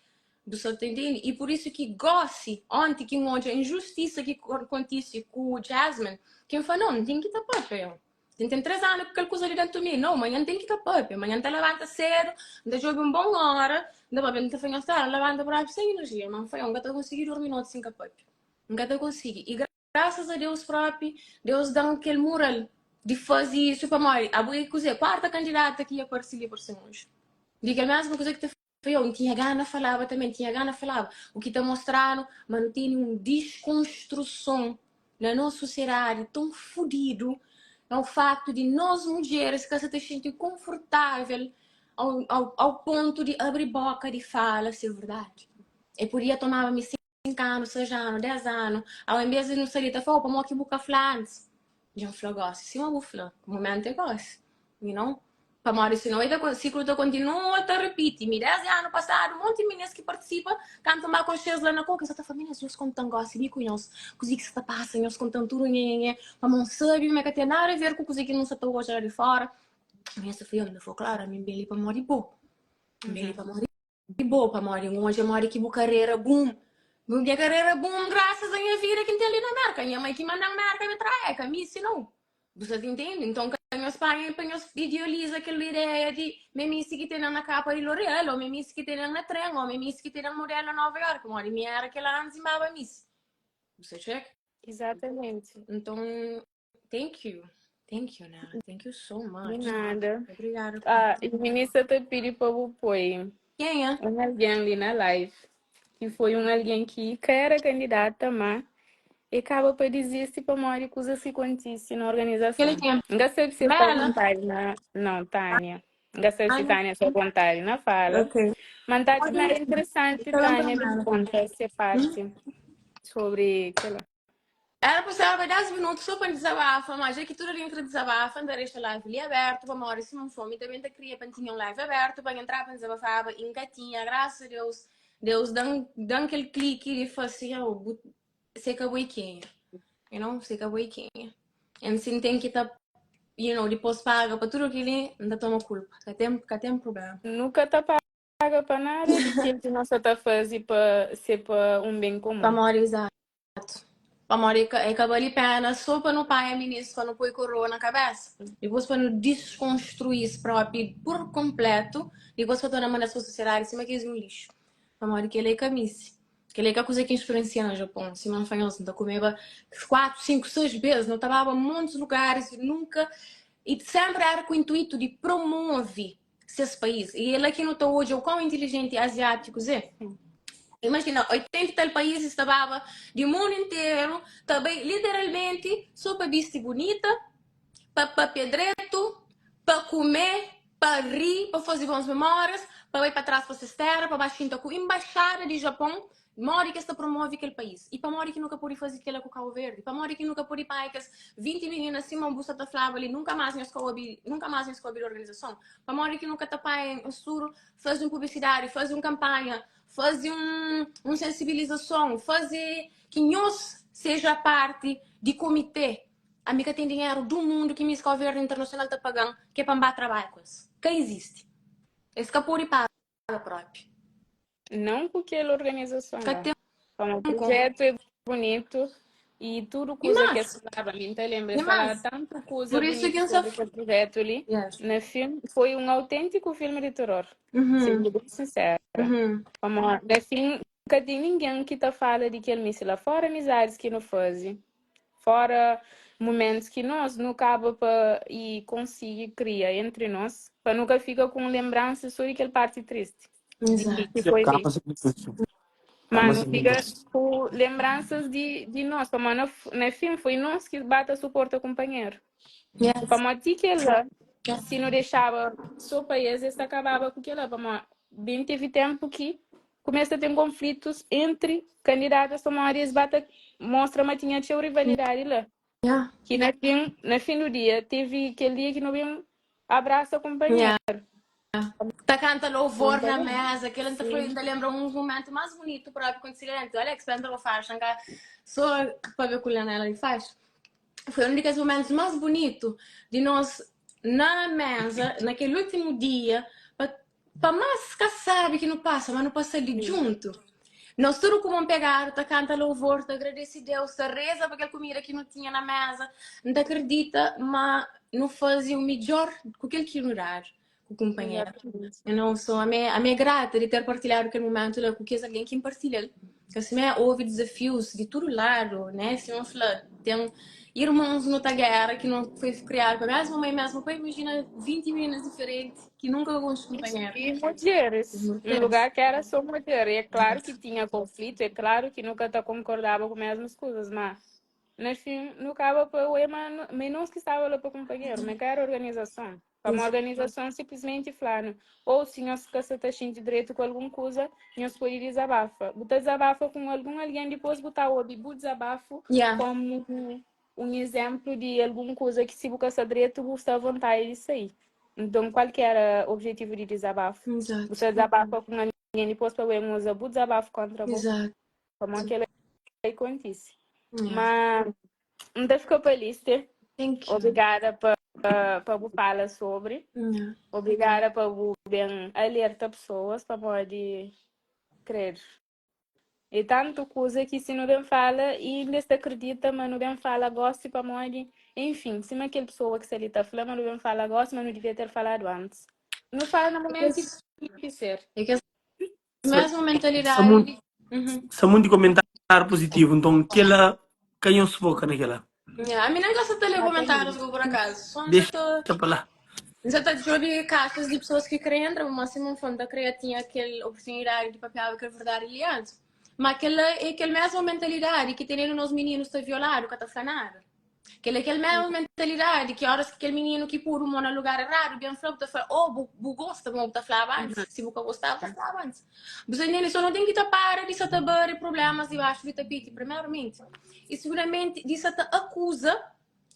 Bu sa ta intende? I pur isu ki gósi, onti ki N odja injustisa ki kontise ku Jasmine, ki N fla, no, N ten ki ta pâpia. N ten 3 anu ku kel kuza li dentu mi. No, manhan N ten ki ta pâpia. Manhan N ta labanta sédu, N ta djobe un bon óra, N ta pâpia. N ta fla nhos, N labanta própi sen inerjia, ma N fla, N ka ta konsigi durmi noti sin ka pâpia. N ka ta konsigi. I grasas a Deus própi, Deus da-m kel mural di faze isu pamodi abo é kuzê? Kuarta kandidata ki ia parse li parse oji. Di kel mésmu kuza ki ta Foi eu, N tinha gana falaba tanbê, N tinha gana falaba. U ki ta mostranu ma nu tene un diskonstruson na nos sosiedadi ton fudidu é o faktu di nos mudjeris ka sa ta xinti konfortável au, au, au pontu di abri boka di fala se verdadi. E podia tomaba mi 5 anu, 6 anu, 10 anu, au en bes di nu sta li ta fla, oh, pamodi ki bu ka fla antis? Dja N fla gosi, sima bu fla, mumentu é gosi, you know? Pamodi sinou e ta, siklu ta kontinua ta ripiti. Mi desdi anu pasadu, monti minis ki partisipa, kantu N ba konxe-s la na Koka, es sa ta fla, minis, nhos konta-m gosi mi ku nhos, kuzê ki sa ta pasa, nhos konta-m tudu, nhe, nhe, nhe, pamodi N sabe ma ka ten nada a ver ku kuzê ki nu sa ta odja la di fora. Minis ta fla, yo, N fla, klaru, ami N ben li pamodi bo, N ben li pamodi Di bo pamodi N odja modi ki bu karera boom Bu nha karera boom grasas a nha vida ki N ten li na Merka Nha mai ki manda-m Merka mi trae ka mi si nau Bu sa ta intende? Nton ka nhos panha pa nhos idealiza kel ideia di ma é misi ki tene-m na kapa di L'Oreal ô ma é misi ki tene-m na tren ô ma é misi ki tene-m modelu na Nova York pamodi mi era kel antis i N baba misi Bu sa txeka? Exatamente. Nton Thank you. Thank you, Nara. Thank you so De much. nada. Obrigada. Ah, e ministra ta pidi pa bu poi Quem é? un algen li na live, ki foi un algen ki ka era kandidata, má e kaba pa dizisti pamodi kuzas ki kontise na Aquele organizason. quem é? N ka sabe si el sta Bela. vontadi na... Não, Tânia. N ka sabe si Tânia sta vontadi na fala. Ok. Ma N ta atxa ma era interesanti Tânia ben konta se parti sobri kel-la. Era pa serba 10 minutu so pa N dizabafa, ma dja ki tudu algen kre dizabafa, N ta dexa live li abertu pamodi si N fla mi tanbe N ta kria pa N tinha un live abertu pa N entraba pa N dizabafaba i N ka tinha, grasas a Deus, Deus da-m da-m kel kliki di fla si, oh, bu se ka bo é kenha, you know, se ka bo é kenha. And si N ten ki ta, you know, dipôs paga pa tudu kel-li, N ta toma kulpa, ka ten, ka ten prubléma. Nu ka ta paga pa nada di kel ki nos sa ta faze pa ser pa un ben komun. Pamodi, izatu. Pamodi é ka, é ka bali pena so pa nu panha minis pa nu poi koroa na kabesa, dipôs pa nu diskonstrui-s propi pur konpletu, dipôs pa torna manda-s pa sosiedadi sima ki es é un lixu. Pamodi kel-la é ka misi. Kel-li é ka kuza ki N speriensia na Japon. Sima N fla nhos, N ta kumeba 4, 5, 6 bês. Nu ta baba montis lugaris i nunka i sénpri éra ku intuitu di promove ses país. I é la ki nu ta odja o kau intilijenti aziátikus é. Imajina, 80 i tal paízis ta baba di mundu interu ta bai literalmenti sô pa bisti bunita, pa papia dretu, pa kume, pa ri, pa faze bons memórias, pa bai pa tras pa ses téra, pa ba xinta ku enbaxada di Japon, modi ki es ta promove kel país. I pamodi ki nu ka pode faze kela ku Kau Verdi? Pamodi ki nu ka pode panha kes 20 minina sima bu sa ta flaba li, nunka más nhos ka obi, nunka más nhos ka obi di organizason? Pamodi ki nu ka ta panha es tudu, faze un publisidadi, faze un kanpanha, faze un, un sensibilizason, faze ki nhos seja parti di komitê Ami ka ten dinheru du mundu ki Miss Cabo-Verde Internacional ta paga-m ki é pa N ba trabadja ku es. Ka izisti. Es ka pode paga propi. Não ku kel organizason Ka la. ten Pamodi komu. projetu é bunitu i tudu I kuza ki más, es falaba, mi N ta lenbra, i es falaba más. tantu kuza Pur isu bunitu ki N sa sobri kel projetu li. Yes. Na fin, foi un autêntiku filmi di teror, Uhum, sendo bem sincera. uhum. Pamodi na fin, ka ten ningen ki ta fala di kel misi la, fora amizadis ki nu faze. Fora mumentus ki nos nu kaba pa i konsigi kria entri nos, pa nu ka fika ku un lembransa so di kel parti tristi di Exato. ki foi li. Kama sakrifisiu. Ma Kama nu fika sakrifisiu. ku lembransas di, di nos, pamodi na, na fin foi nos ki ba ta suporta kunpanheru. Yes. Pamodi ti kel-la, si nu dexaba so pa es, es ta kababa ku kel-la, pamodi ben tevi ténpu ki Kumesa ten konflitus entri kandidatas pamodi es ba ta mostra ma tinha txeu rivalidadi la. Yeah. Ki na fin, na fin du dia, tevi kel dia ki nu ben abrasa kunpanheru. Yeah. Ta kanta louvor na Nunka mesa, kel nta foi, Sim. nta lembra uns momentu más bunitu propi kontisi la dentu. Alex, pa entra pa faxa, nka so pabia ku Leonela di faxa. Foi un di kes momentus más bunitu di nos na mesa, na kel últimu dia, pa Pa más ka sabi ki nu pasa, ma nu pasa li djuntu. Nos tudu ku mon pegadu ta kanta louvor, ta agradese Deus, ta reza pa kel kumida ki nu tinha na mesa. N ta kridita ma nu faze u midjor ku kel ki nu dadu ku kunpanheru. You know, so ami, ami é grata di ter partilhadu kel mumentu la ku kes algen ki N partilha-l. Ka simé, houve dezafius di tudu ladu, né? Sima N fla, ten irmons nu ta géra ki nu foi kriadu pa mesmu mai, mesmu pai. Imajina 20 mininas diferenti ki nunka ka konxe kunpanheru. E mudjeris, un lugar ki era só mudjer. E é klaru ki tinha konflitu, é klaru ki nu ka ta konkordaba ku mesmus kuzas, má na fin nu kaba pa oia ma ma é nos ki staba la pa kunpanheru, ma ka era organizason. Pamodi organizason simplesmenti fla-nu, ou si nhos ka sa ta xinti dretu ku algun kuza, nhos pode dizabafa. Bu ta dizabafa ku algun algen, dipôs bu ta obi bu dizabafu Yeah. kómu un izénplu di algun kuza ki si bu ka sta dretu, bu sta avontadi di sai. Nton, kual ki éra objetivu di dizabafu? Bu Exato. ta dizabafa ku un algen dipôs pa ben uza bu dizabafu kóntra bo? Exato. Pamodi kel-la kontise. Yeah. Má, N ta fika pa liste. Thank you. Obrigada pa, pa bu fala sobri. Yeah. Obrigada pa bu ben alerta pesoas pamodi kredu. E tantu kuza ki si nu ben fala i inda es ta kridita ma nu ben fala gosi pamodi, enfin, sima kel pesoa ki sta li ta fla ma nu ben fala gosi ma nu divia ter faladu antis. Nu fala na mumentu ki tinha ki ser. É kes mesmu Sa mentalidadi mun, di. Uhum. sa munti komentáriu puzitivu, nton kela ka nhos foka na kela. Yeah, ami nem gosta ta lê comentários go por acaso. Só nsa Dexa ta pa la. nsa ta djobe caixas di pessoas ki kre entra, ma si mon fã ta kre tinha kel oportunidade di papiaba kel verdade li antes. Ma kela é kel mesma mentalidade ki tenenu nos mininus ta violadu, ka ta fla nada. Kel é kel mesmu mentalidadi ki óras ki kel mininu ki pudu mô na lugar eradu ben fla, bu ta fla, oh, bu, bu gosta, ma bu ta flaba antis. Si bu ka gostaba, bu ta flaba antis. Bu sta intende? So nu ten ki ta para di sa ta bari prublémas dibaxu di tapeti, primeramenti. I segundamenti, di sa ta akuza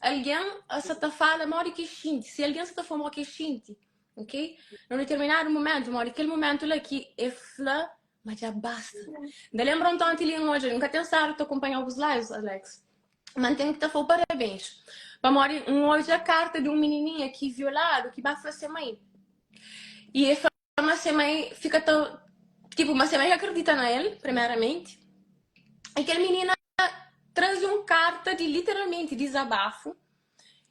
algen a sa ta fala modi ki es xinti. Si algen sa ta fla modi ki es xinti, ok? Na un determinadu mumentu, modi kel mumentu la ki e fla ma dja basta. N ta lenbra un tonti li N odja, N ka ten stadu ta kunpanha-u bus lives, Alex, ma N ten ki ta fla-u parabéns, pamodi N odja karta di un minininha ki violadu ki ba fla se mai. I e fla ma se mai fika ta, tipu, ma se mai ka kridita na el, primeramenti. I kel minina traze un karta di literalmenti dizabafu.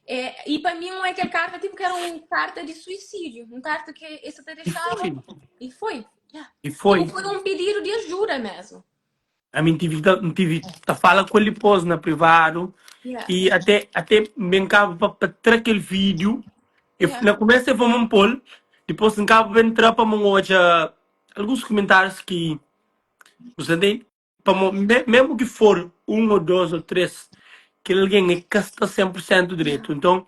É, e pa mim não é kel karta tipo que era um karta de suicídio, um karta que esse te deixava. E foi. E foi. Yeah. E foi. Tipo, foi um pedido de ajuda mesmo. A mim tive que tive ta fala com ele depois na privado Yeah. e até até bem cabo para tra aquele vídeo. Eu, Yeah. na começo eu vou pôr, depois em cabo bem tra para me olhar alguns comentários que você tem Pamo, me, mesmo ki for un ou dos ou tres, kel algen é ka sta 100% dretu. Nton,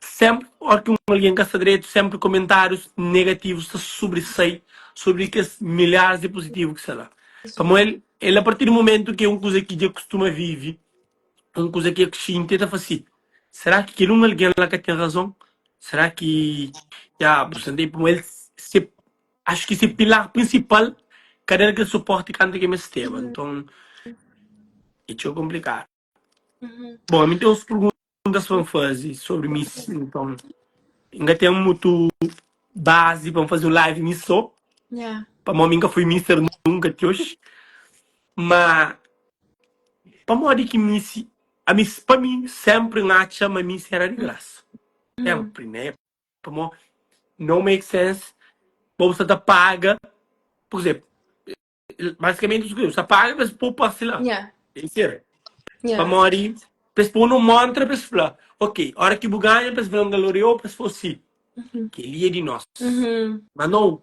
senpri ora ki un algen ka sta dretu, senpri komentárius negativus ta sobrisai sobri kes milharis di puzitivu ki sta la. Pamo el, el a partir di mumentu ki é un kuza ki dja kustuma vivi, un kuza ki el xinti, el ta fla si, será ki kel un algen la ka ten razon? Será ki, ya, bu sta ntende? Pamo el se Acho ki se pilar prinsipal ka da-l kel suporti kantu ki mesteba. Nton, é txeu konplikadu. Bon, ami ten uns perguntas pa N faze sobri mi. Nton, N ka ten mutu bazi pa N faze un live mi so, pamodi mi N ka foi mister nunka ti oxi. Ma, pamodi ki mi, ami, pa mi, senpri N atxa ma mi éra di grasa. Senpri, né? Pamó no make sense bo bu sta ta paga, por exemplo, basicamente bu sta paga pa es pô parse la. Yeah. Tem ser. Yeah. Pamodi pa es pô no montra pa es fla, ok, ora ki bu ganha pa es vangloriou pa es fla si, kel-li é di nos. Uhum. Mas não,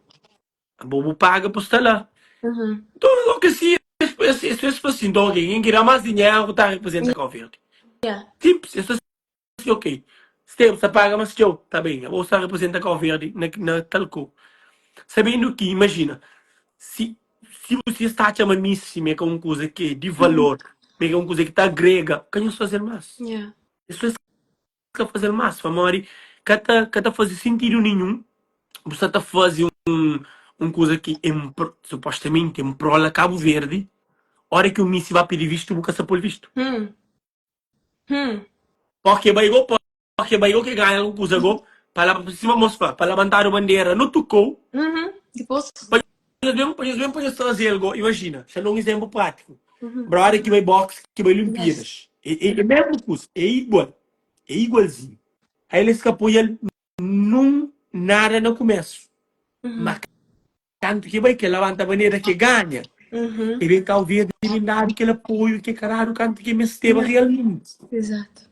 bo bu paga pa sta la. Uhum. Então, ok, si es, es, es, es fla assim, então, ok, quem que dá mais dinheiro tá representa Cabo Verde. Yeah. Simples, es fla Si ok. Steb sa paga mas txeu, ta ben, abo sa representa Kau Verdi na na tal ku. Sabendu ki, imajina, si si bu si es ta atxa ma mi si ma é ka un kuza ki é di valor, ma é ka un kuza ki ta agrega, ka nhos faze-l mas. Yeah. Es so es ka faze-l mas, pamodi ka ta ka ta faze sintidu ninhun bu sa ta faze un un kuza ki en pro supostamenti en prol a Kabu Verdi, ora ki un misi ba pidi vistu bu ka sa pô-l vistu. Hum. Hum. Porque bai go, porque bai go que ganha algun kuza go, pa la sima mos fla, pa labantadu bandera no tukou. Uhum. Dipôs. Pa nhos ben, pa nhos ben pa nhos traze-l go, imajina, xa da un izénplu prátiku. Uhum. Brother ki bai boxe, ki bai Yes. Olimpíadas. É, é, é mesmu kuza, é igual, é igualzinho. Aí eles ka apoia-l num nada na kumesu. Uhum. Ma Kantu ki bai, ke labanta banera ke ganha. Uhum. E ben Kau Verdi ben dadu kel apoiu ke ka dadu kantu ke mesteba realmenti. Exato.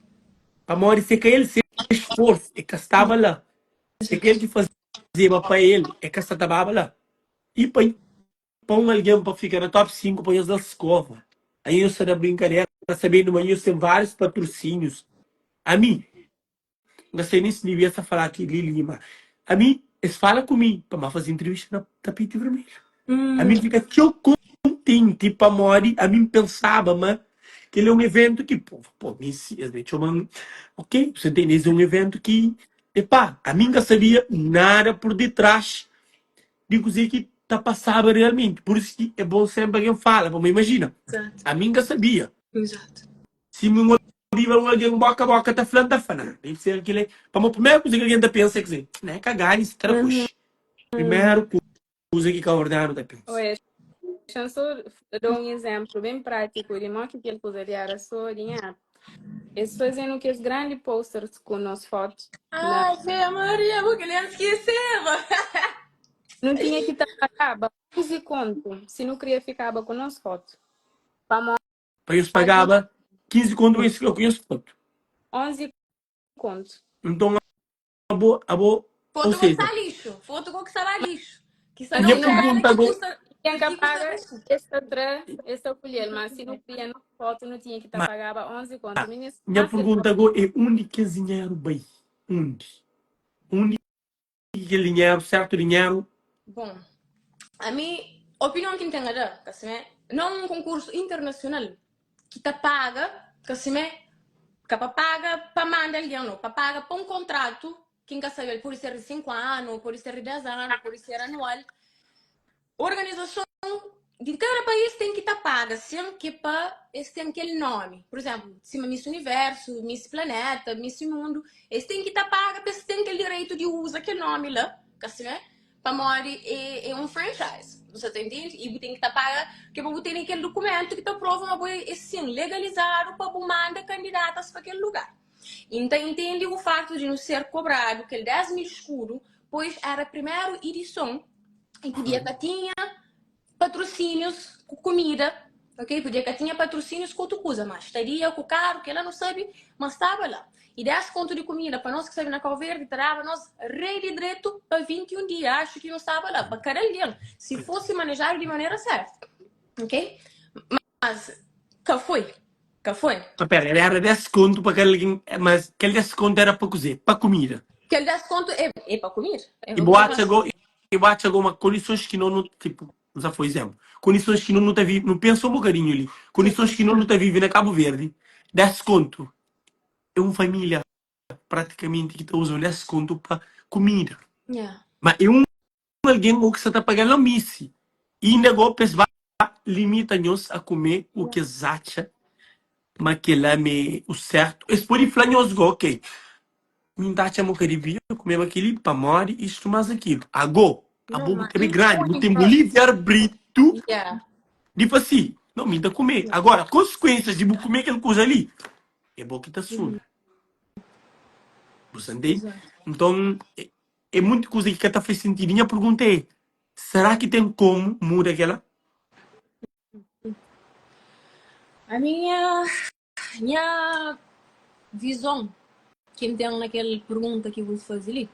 Pamodi se ka el se esforsu, e ka staba la. Se ka el ki fazeba pa el, e ka sta ta baba la. I pa pa un algen pa fika na top 5 pa nhos da skova. Aí nhos ta da brinkadera sabendu ma nhos ten várius patrusínius. Ami, N ka sei nen si devia sta fala ki li Lima. Ami, es fala ku mi pa ma faze entrevista na tapete vermelho. Ami N fika txeu kontenti pamodi ami N pensaba ma kel é un eventu ki pô, pô, mi si es ben txoma-m, ok, bu sta ntende? Es é un eventu ki, epá, ami N ka sabia nada por detrás di kuzê ki ta pasaba realmenti. Pur isu ki é bon senpri algen fala, pamodi imajina, Exato. ami N ka sabia. Exato. Si mi obiba un algen boka boka ta fla, N ta fla, Nah, debe ser kila. Pamodi primeru kuza ki algen ta pensa é kuzê? Nah, ka ganha si tra koxi. Primeru kuza ki kabuverdianu ta pensa. Oi, xa-m sô da un izénplu ben prátiku di modi ki kel kuza li éra sô dinheru. Es faze-nu kes grandi posters ku nos fotu na. Ave Maria, bu kile N skeseba! Nu tinha ki ta pagaba 11 kontu si nu kria fikaba ku nos fotu. Pamodi Pa nhos pagaba 15 kontu pa nhos fika ku nhos fotu. 11 kontu. Nton abo, abo, ou Foto ko seja, sta lixo. Foto ko ki sta ba lixo. Ki sta nha na un tela pergunta ki go, kusta. Algen ka Ki kusa paga, ku es ta tra, es ta kulhel, ma si nu kria nos fotu nu tinha ki ta Ma pagaba 11 kontu. Minis, nha más kel pergunta go é undi kes dinheru bai? Undi? Undi ki kel dinheru, sertu dinheru? Bon, ami, opinion ki N ten a da, ka simé, na un konkursu internasional ki ta paga, ka simé, ka pa paga pa manda algen, no, pa paga pa un kontratu ki N ka sabe, el pode ser di 5 anu, pode ser di 10 anu, pode ser anual. Organizason di kada país ten ki ta paga sen ki pa es ten kel nomi. Pur izénplu, sima Miss Universu, Miss Planeta, Miss Mundu, es ten ki ta paga pa es ten kel direitu di uza kel nomi la, ka simé? Pamodi é, é un franchise, bu sa ta intende? I bu ten ki ta paga ke pa bu tene kel dukumentu ki ta prova ma bo é sin legalizadu pa bu manda kandidatas pa kel lugar. I N ta intende u faktu di nu ser kobradu kel 10 mil skudu, pois era primeru idison i podia ka tinha patrusínius ku kumida, ok? Podia ka tinha patrusínius ku otu kuza, mas stadia ku karu, kela nu sabe ma staba la. I 10 kontu di kumida pa nos ki sabe na Kau Verdi ta daba nos rei di dretu pa 21 dia, axu ki nu staba la, pa kada algen, si fosi manejadu di manera sertu, ok? Mas ka foi, ka foi. Ma pera, era 10 kontu pa kada algen, mas kel 10 kontu era pa kuzê? Pa kumida. Kel 10 kontu é, é pa kumida. É I pa bu kumida. atxa go, i bu atxa go ma kondisons ki no nu, tipo, N sa foi izénplu, kondisons ki no nu ta vive, nu pensa un bokadinhu li, kondisons ki no nu ta vive na Kabu Verdi, 10 kontu é un família pratikamenti ki ta uza un 10 kontu pa kumida. Yeah. Ma é un algen o ki sa ta paga la misi. Inda go pa es ba limita nhos a kume u ki es atxa ma kela me u sertu. Es pode fla nhos go, ok, mi N ta atxa ma u ka divia kumeba keli pamodi istu mas akilu. Ago, Não, abo bu ma ta be grandi, bu impõe ten bu pa. livre arbritu Yeah. di fla si, não, mi N ta kume. Agora, konsekuensias di bu kume kel kuza li, é bo ki ta asumi. Bu sa ntende? Exato. Nton, É munti kuza ki ka ta faz sentidu. Nha pergunta é, será ki ten komu muda kela? A minha, nha vizon ki N ten na kel pergunta ki bu faze li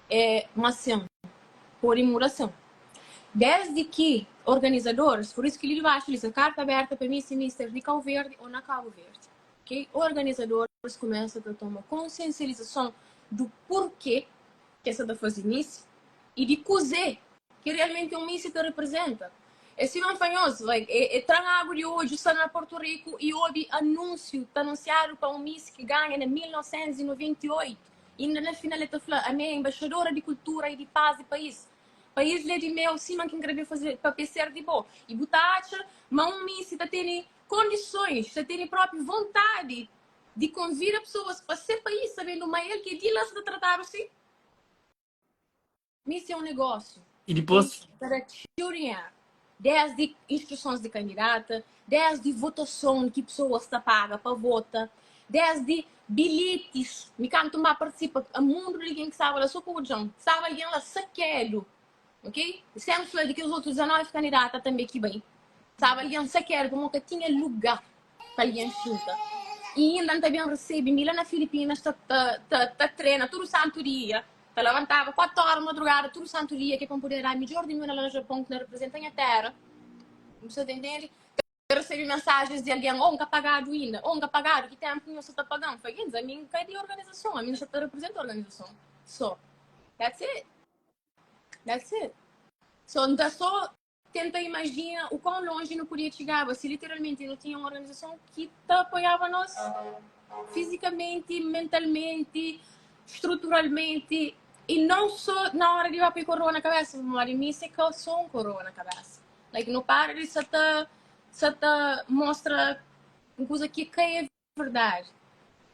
é ma sin, pode muda sin. Desdi ki organizadoris, pur isu ki li di baxu li sta karta aberta pa mi si mister di Kau Verdi ô na Kabu Verdi. Ok, organizadoris kumesa ta toma konsiensializason du purke ki es sa ta faze misi i di kuze ki realmenti un misi ta riprizenta. É sima N fla nhos, like, é tra-m agu di odju sta na Portu Riku i obi anúnsiu ta anunsiadu pa un misi ki ganha na 1998. Inda na final el ta fla, Ami é enbaxadora di kultura i di pas di país. País li é di meu sima ki N krebe faze pa pe ser di bo. I bu ta atxa ma un misi ta tene kondisons, ta tene propi vontadi di konvida pesoas pa se país, sabendu ma el ki é di la sa ta tratadu si? Misi é un negósiu, I dipôs? ta da txeu dinheru, desdi inskrusons di kandidata, desdi votason ki pesoas ta paga pa vota, desdi bilhetis. Mi kantu N ba partisipa, mundu di algen ki staba la so pa odja-m, staba algen la sakedu. Ok? Sem fla di kes otu 19 kandidata tanbe ki bai. Staba algen sakedu pamodi ka tinha lugar pa algen xinta. I inda N ta ben resebe mi la na Filipinas ta ta ta trena tudu santu dia, ta labantaba 4 ora madrugada tudu santu dia ke pa N puder da midjor di mi la na Japon ki na reprezenta nha tera. Bu sa ta intende? Ta resebe mensajens di algen, oh N ka pagadu inda, oh N ka pagadu, ki tenpu nho sa ta paga-m? Fla, Gentis, ami N ka di organizason, ami N sa ta reprezenta organizason. So, that's it. That's it. So, N ta só tenta imajina o quão longe nu podia txigaba si literalmenti nu tinha un organizason ki ta apoiaba nos fizikamenti, mentalmenti, struturalmenti i non só na hora di ba poi koroa na kabesa, pamodi mi se ka só un koroa na kabesa. Like, nu para di sa ta sa ta mostra un kuza ki ka é verdadi.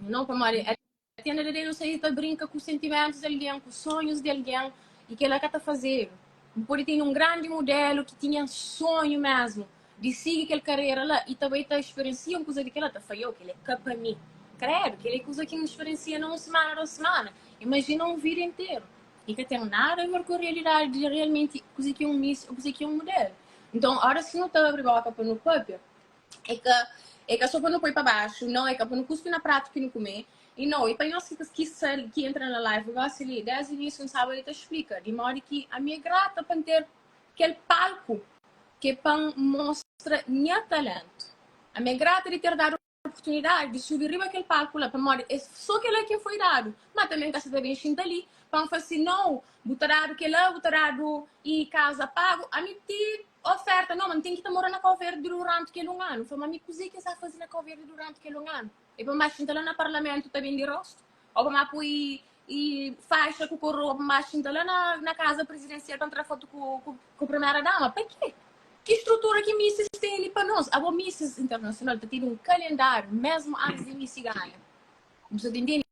You know, pamodi At the end of the day nu sai ta brinka ku sentimentus di algen, ku sonhus di algen i kel-la ka ta fazedu. Bu pode tene un grandi mudelu ki tinha sonhu mésmu di sigi kel karera la i ta bai ta speriensia un kuza di kel-la, ta fla, Yo, kel-li é ka pa mi. Kredu, kel-li é kuza ki N speriensia na un simana, dos simana. Imajina un vida interu. I ka ten nada a ver ku realidadi di realmenti kuze ki é un miss ô kuze ki é un mudelu. Nton, óras ki nu ta abri boka pa nu pâpia, É ka, é ka só pa nu poi pa baxu, não, é ka pa nu kuspi na pratu ki nu kume. E não, e pa nhos ki, ki, sa, ki entra na live gosi li, desdi inísiu N staba li ta xplika di modi ki ami é grata pa N ter kel palku. Ki é pa N mostra nha talentu. Ami é grata di ter dadu oportunidadi di subi riba kel palku la, pamodi é so kela ki N foi dadu. Ma tanbe N ka sa ta ben xinta li pa N fla si, Nau, bu ta dadu kela, bu ta dadu i kaza pagu. Ami ti oferta, nau, ma N ten ki ta mora na Kau Verdi duranti kel un anu. N fla, ma mi kuzê ki N sa faze na Kau Verdi duranti kel un anu? É pa N ba xinta la na parlamentu ta bende rostu? Ô pa N ba poi i faixa ku koroa pa N ba xinta la na na kaza prizidensial pa N tra fotu ku ku ku primera dama? Pa kê? Ki strutura ki Missis tene pa nos? Abo Missis Internasional ta tene un kalendáriu mesmu antis di Missi ganha. Bu sa ta intende?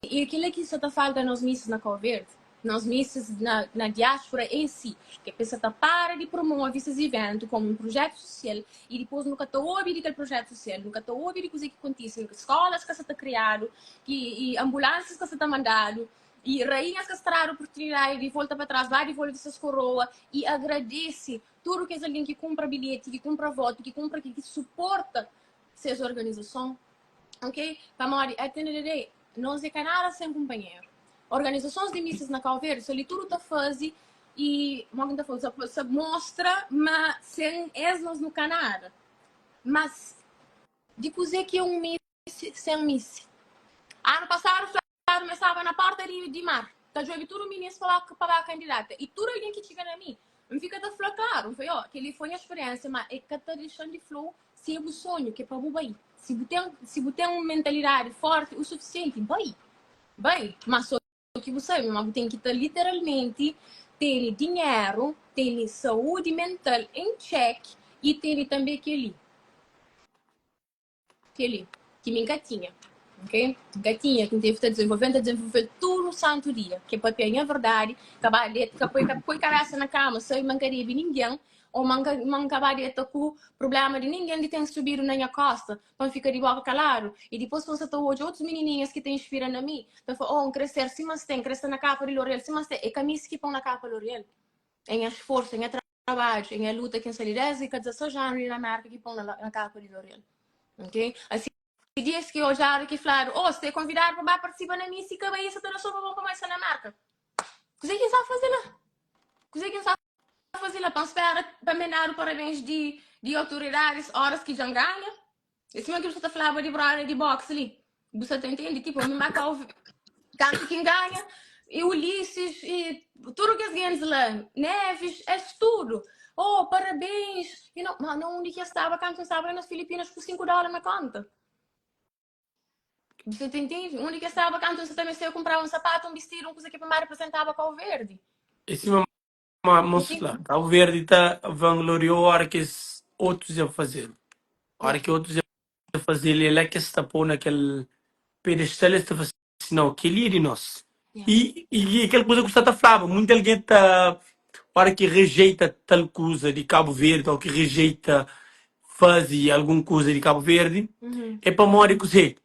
I kila ki sa ta falta nos Missis na Kau Verdi, nos Missis na na diáspora en si, ke pa es sa ta para di promove ses iventu komu un prujetu susial i dipôs nu ka ta obi di kel prujetu susial, nu ka ta obi di kuzê ki kontise, skolas ka sa ta kriadu, ki i anbulansias ka sa ta mandadu, i rainhas ka sa ta dadu oportunidadi di volta pa tras, ba divolve ses koroa i agradese tudu kes algen ki kunpra bilheti, ki kunpra votu, ki kunpra ki suporta ses organizason, ok? Pamodi at the end of the day, nos é ka nada sen kunpanheru. Organizasons di misas na Kau Verdi, so li tudu ta faze i, mo ki N ta fla, sa mostra ma sen es nos nu ka nada. Mas di kuzê ki é un misi sen misi? Anu pasadu fladu ma es staba na porta di, di mar ta djobe tudu minis pa ba, pa ba kandidata i tudu algen ki txiga na mi, N fika ta fla klaru, N fla, Ó, kel-li foi nha spiriénsia, má e ka ta dexa-m di fla-u si é bu sonhu ki é pa bu bai. Si bu ten, si bu ten un mentalidadi fórti u sufisienti, bai. Bai. Má sô ki bu sabe ma bu ten ki ta literalmenti tene dinheru, tene saúdi mental en txeki i tene tanbe kel-li. Kel-li ki mi N ka tinha, ok? N ka tinha, ki N tevi ta dizenvolve, N ta dizenvolve tudu santu dia, ki é papia nha verdadi, ka ba deta, ka poi, ka poi kabesa na kama, sabe ma N ka debe ningen, ô ma N ka, ma N ka ba deta ku prubléma di ningen di ten subidu na nha kósta pa N fika di bóka kaladu. I dipôs pa N sa ta odja otus minininhas ki ta inspira na mi, ta fla, oh, N kre ser sima es ten, N kre sta na kapa di L'Oréal sima es ten. É ka mi ki pô-m na kapa L'Oréal, é nha sforsu, é nha trabadju, é nha luta ki N sta li desdi ka 16 anu li na Mérka ki pô-m na kapa di L'Oréal. Ok? Asi, dias ki odjadu ki fladu, oh, sta konvidadu pa ba partisipa na missa i ka bai, sa ta da so pa bon pa mai sta na Mérka. Kuzê ki N sta faze la? Kuzê ki N sta faze la? Pa N spera pa N ben dadu parabéns di di autoridadis óras ki dja N ganha? É sima ki bu sta ta flaba di brother di boxe li. Bu sta ta intende? Tipo, mi ba ka ouvi. Kantu ki N ganha, e Ulisses, e tudu kes gentis la, Neves, es tudu. Oh, parabéns! You know, ma na undi ki es staba kantu N staba la nas Filipinas ku 5 dólar na konta? Bu sta ta intende? Undi ki es staba kantu N sta ta mesteba kunpraba un sapatu, un bistidu, un kuza ki pa N ba reprezentaba Kau Verdi? É sima ma mos fla, Cabo Verde ta vangloriou ora ki es otus dja fazel. Ora ki otus dja fazel, é la ki es ta pô na kel pedestal, es ta fla si, nau, kel-li é di nos. E, e kel kuza ku sta ta flaba, munti algen ta, ora ki rejeita tal kuza di Cabo Verde ou ki rejeita faze algun kuza di Cabo Verde, é pamodi kuzê?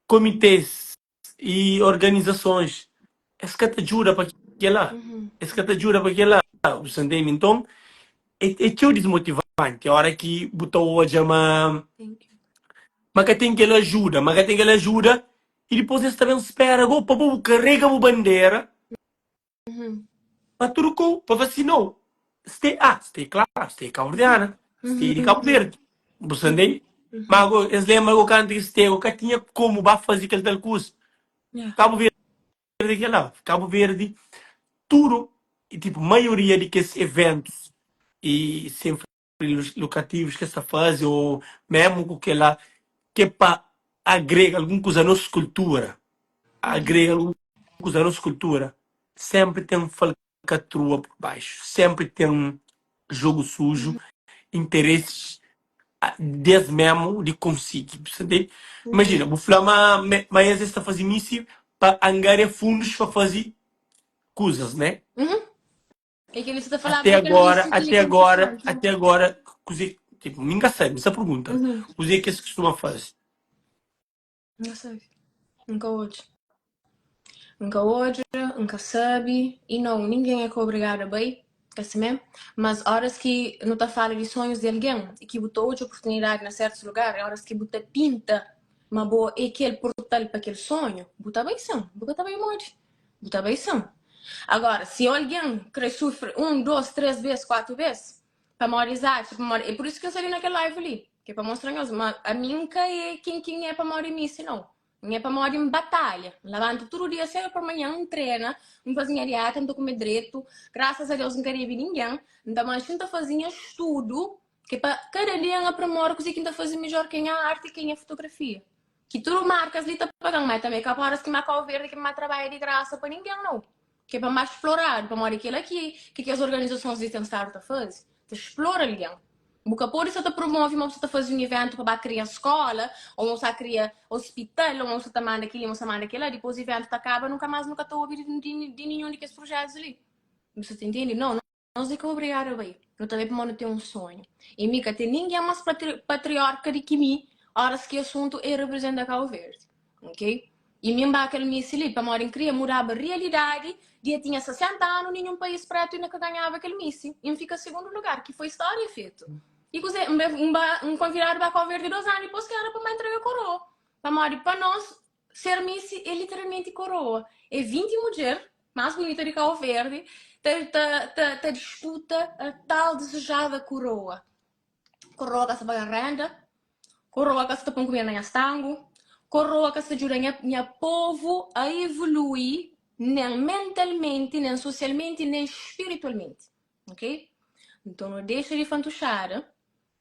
Komitês i organizasons es ka ta djuda pa kela es ka ta djuda pa kela bu sa ntende nton é, é txeu desmotivanti ora ki bu ta odja ma ma ka ten kel ajuda ma ka ten kel ajuda i dipôs es ta ben spera go pa bo bu karega bu bandera Pa tudu kou, pa vasinou. Ste, ah, ste klaru, ste kabuverdiana, ste di Kabu Verdi. Bu sa ntende? Ma ago, es lembra go kantu ki ste, go ka tinha komu ba fazi kel tal kuza. Kabu Verdi kela, Kabu Verdi, tudu, tipo, maioria di kes eventus i sen lukrativus ki es ta faze ô mésmu ku kel-la ki é pa agrega algun kuza na nos kultura, agrega algun kuza na nos kultura, sénpri ten falkatrua pur baxu, sénpri ten jogu suju, interesis des mésmu di konsigi. Bu sta ntende? Imajina, bu fla ma ma es es ta faze misi pa angaria fundus pa faze kuzas, né? É que você tá falando Até daquele agora, início que até agora, aconteceu. até agora, kuze, tipo, ninguém sabe, essa pergunta. Uhum. Kuze que se costuma fazer? Não sei. Nunca hoje. Nunca hoje, nunca sabe. E não, ninguém é obrigado a bai, assim mesmo. Mas horas que não tá fala de sonhos de alguém e que botou hoje oportunidade na certos lugares, horas que bota pinta, mas boa é aquele portal para aquele sonho, bota bem sim, bota bem mode. Bu ta bai sin. Agora, si algen kre sufri un, dos, tres bes, kuatu bes. Pamodi es atxa, pamodi, é pur isu ki N sta li na kel live li, ki é pa mostra nhos ma ami N ka é ken ki N é pamodi mi si nau. N é pamodi N batalha. N labanta tudu dia sedu pa manhan, N trena, N faze nha dieta, N ta kume dretu. Grasas a Deus N ka debe ningen. N ta manxe, N ta faze nha studu, ki é pa kada dia N aprimora kuzê ki N ta faze midjór, ki é nha arti, ki é nha fotografia. Ki tudu markas li ta paga-m, ma tanbe ka pa óras ki ma Kau Verdi ki ma trabadja di grasa pa ningen nau. Ki é pa ma sploradu, pamodi kila ki ki kes organizasons li ten stadu ta faze, ta splora algen. Bu ka pode sa ta promove ma bu sa ta faze un iventu pa ba kria skola, ô ma bu sa kria ospital, ô ma bu sa ta manda kili, ma bu sa manda kila, dipôs iventu ta kaba nunka más nu ka ta obi di di di ninhun di kes prujetus li. Bu sa ta intende? Nau. Nos é ka obrigadu a bai. Nu ta bai pamodi nu ten un sonhu. I mi ka ten ningen más patriorka di ki mi óras ki asuntu é reprezenta Kabu Verdi. Ok? I mi N ba kel misi li pamodi N kria mudaba rialidadi di e tinha 60 anu ninhun país pretu inda ka ganhaba kel misi. I N fika sigundu lugar, ki foi stória fetu. I kuzê? N bai, N ba, N konvidadu ba Kabu Verdi dos anu dipôs ki éra pa N ba intrega koroa. Pamodi pa nos, ser misi é literalmenti koroa. É 20 mudjer más bunita di Kau Verdi ta, ta, ta, ta disputa a tal desejada koroa. Koroa ka sta paga renda, koroa ka sta pon kumida na nha stangu, koroa ka sta djuda nha, nha povu a evolui nen mentalmenti, nen sosialmenti, nen spiritualmenti. Ok? Nton no dexa di fantuxada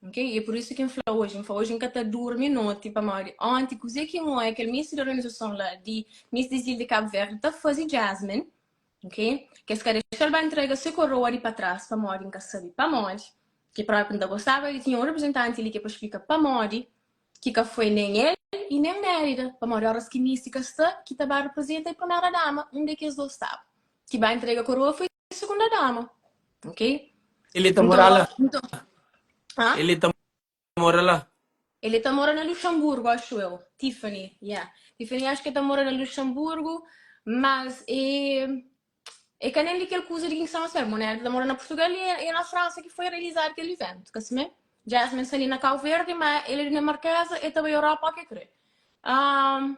Ok, e por isu ki N fla oji, N fla oji N ka ta durmi noti pamodi onti kuzê ki N oia kel Miss di organizason la di Miss di Zil di Kabu Verdi ta faze Jasmine, ok, ki es ka dexa-l ba ntrega se koroa di pa tras pamodi N ka sabe pamodi, ki propi N ta gostaba di tinha un reprezentanti li ki é pa xplika pamodi ki ka foi nen el i nen Nérida, pamodi oras ki Miss ka sta ki ta ba reprezenta é primera dama, un di kes dos staba ki ba ntrega koroa foi segunda dama, ok? Ele ta Então, mora lá. então, hã? Ele ta mora lá. Ele ta mora na Luxemburgo, acho eu. Tiffany, yeah. Tiffany acho que ta mora na Luxemburgo, mas é é ka nem di kel kuza di kin ki sta na spera. Mulher ta mora na Portugal e é, é na França que foi realizado kel evento, ka simé? Jasmine sta li na Cabo Verde, mas ele é dinamarquesa, e ta bai Europa o que kre. Um,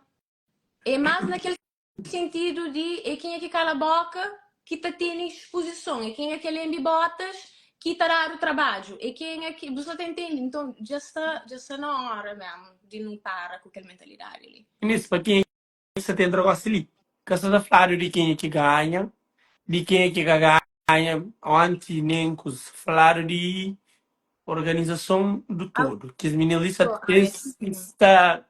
é mais naquele sentidu di é kenha ki kala boka ki ta tene spozison, é kenha ki lenbe botas ki ta dadu trabadju, é kenha ki. Bu sta ta intende? Nton, dja sta, dja sta na óra mésmu di nu para ku kel mentalidadi li. Inês, pa kenha ki sta ta entra gósi li, ka sta ta fladu di kenha ki ganha, di kenha ki ka ganha, onti nen kuz, fladu di Organizason du todo. Kes mininu li sa es ki sta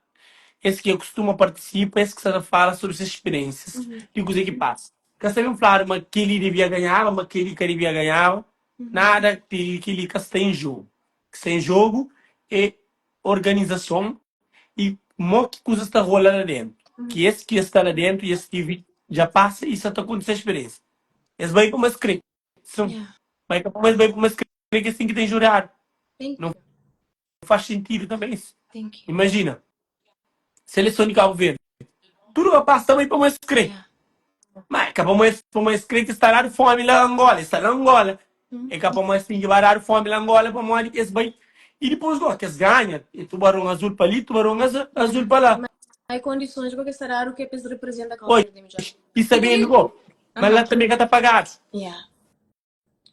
es ki kustuma partisipa, es ki sta ta fala sobri ses spiriensias di kuze ki pasa. Ka sta ben fladu ma keli devia ganhaba, ma keli ka devia ganhaba, nada di keli ka sta en jogu. Ki sta en jogu é organizason i mo ki kuzas ta rola la dentu. Ki es ki sta la dentu i es tivi dja pasa i sa ta konta ses spiriensia. Es bai pamodi es kre. Sim. Yeah. Bai ka pamodi es bai pamodi es kre ki é sin ki ta injuriadu. Thank Não you. faz sentido também isso. Thank you. Imagina, seleção de Cabo Verde. Tudo rapaz também pamodi es kre. Yeah. Mas ka pamodi es, pamodi es kre ki sta dadu fome lá Angola. Es sta lá Angola. É ka pamodi es ten ki ba dadu fome lá Angola pamodi es bai. E depois go, que es ganha. E tubarão azul pa li, tubarão azul pa lá. Mas há condições porque sta dadu que é pa es representa Cabo Pois, Verde melhor. e sabendo go, mas lá também ka ta pagadu. Yeah.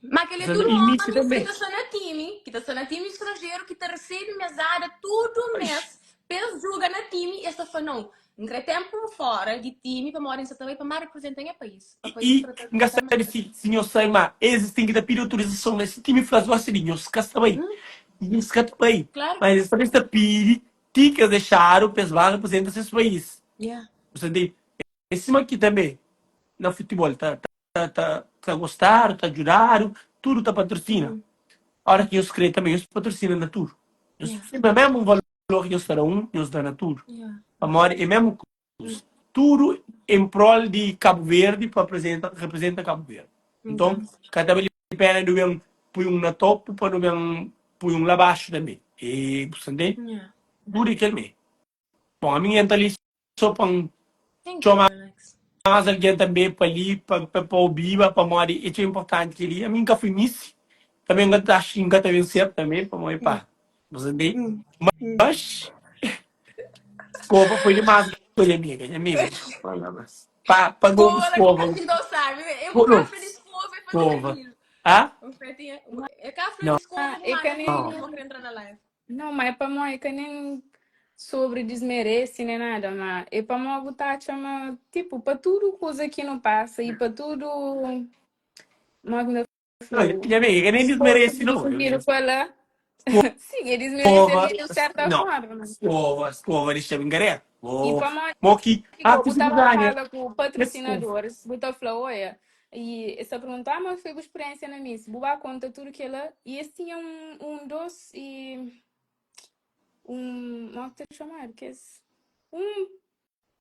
Mas kel é tudu E ómis Michi ki também. ta sta na time, ki ta sta na time stranjeru, ki ta resebe mesada tudu mês pa es juga na time, es ta fla, Nau, N kre ténpu fóra di time pamodi N sa ta bai pa má reprezenta nha país, pa país E trata N ka ta sabe si, si nhos sai, má es ten ki ta pidi autorizason. Es time fla-s, Gosi di nhos ka sta bai. Nhos ka ta bai. Klaru. Mas es também sta pidi ti ki es dexadu pa es ba reprezenta ses país. Yeah. Bu sta ntende? É sima ki tanbe na futibol ta ta ta ta gostadu, ta djudadu, tudu ta patrosina. Ora ki nhos kre tanbe nhos patrosina na tudu. Nhos Yeah. sima mesmu valor ki nhos ta da un, nhos da na tudu. Yeah. Pamodi é mesmu kuza. Tudu em prol di Kabu Verdi pa apresenta, representa Kabu Verdi. Nton, ka ta bali pena nu ben pui un na topu pa nu ben pui un la baxu tanbe. E bu sta ntende? Yeah. Tudu é kel mê. Bon, ami N ta li so pa N Thank you, txoma Alex. más algen tanbe pa li pa pa pa obiba pamodi é txeu inportanti kel-li. Ami N ka fui misi, tanbe N ka ta axu ki N ka ta ben ser tanbe pamodi pa bu sa ntende? Mas skova foi dimás nha amiga, nha amiga pa pa pagou ku Skova, skova. então sabe, eu Não, gosto de escova e fazer skova. aquilo. Ah? Um fetinha. É cá fla Não. desculpa, Ah, é manda que nem. não vou querer entrar na live. Não, mas é pamó, é que nem sobre desmerece nem nada, mas é pamó bu ta atxa ma, tipo, pa tudo kuza ki nu passa e pa tudo, mo ki N ta Não, fla-u, nha amiga, é que nem esforço desmerece ki não. conseguidu fala, sim, é desmerecer Escova, de certa não, forma. escova, escova, deixa-me enganar. E Oh, pamó mo ki, ki ah, go, ku bu si ta bu ba ganha, fala ku escova. patrocinadores, bu ta fla, oia, e es ta pergunta, ah, mas foi bu experiência na Miss, bu ba conta tudo kela, e es tinha um, um doce e um, mo ki ta txomadu, kes, um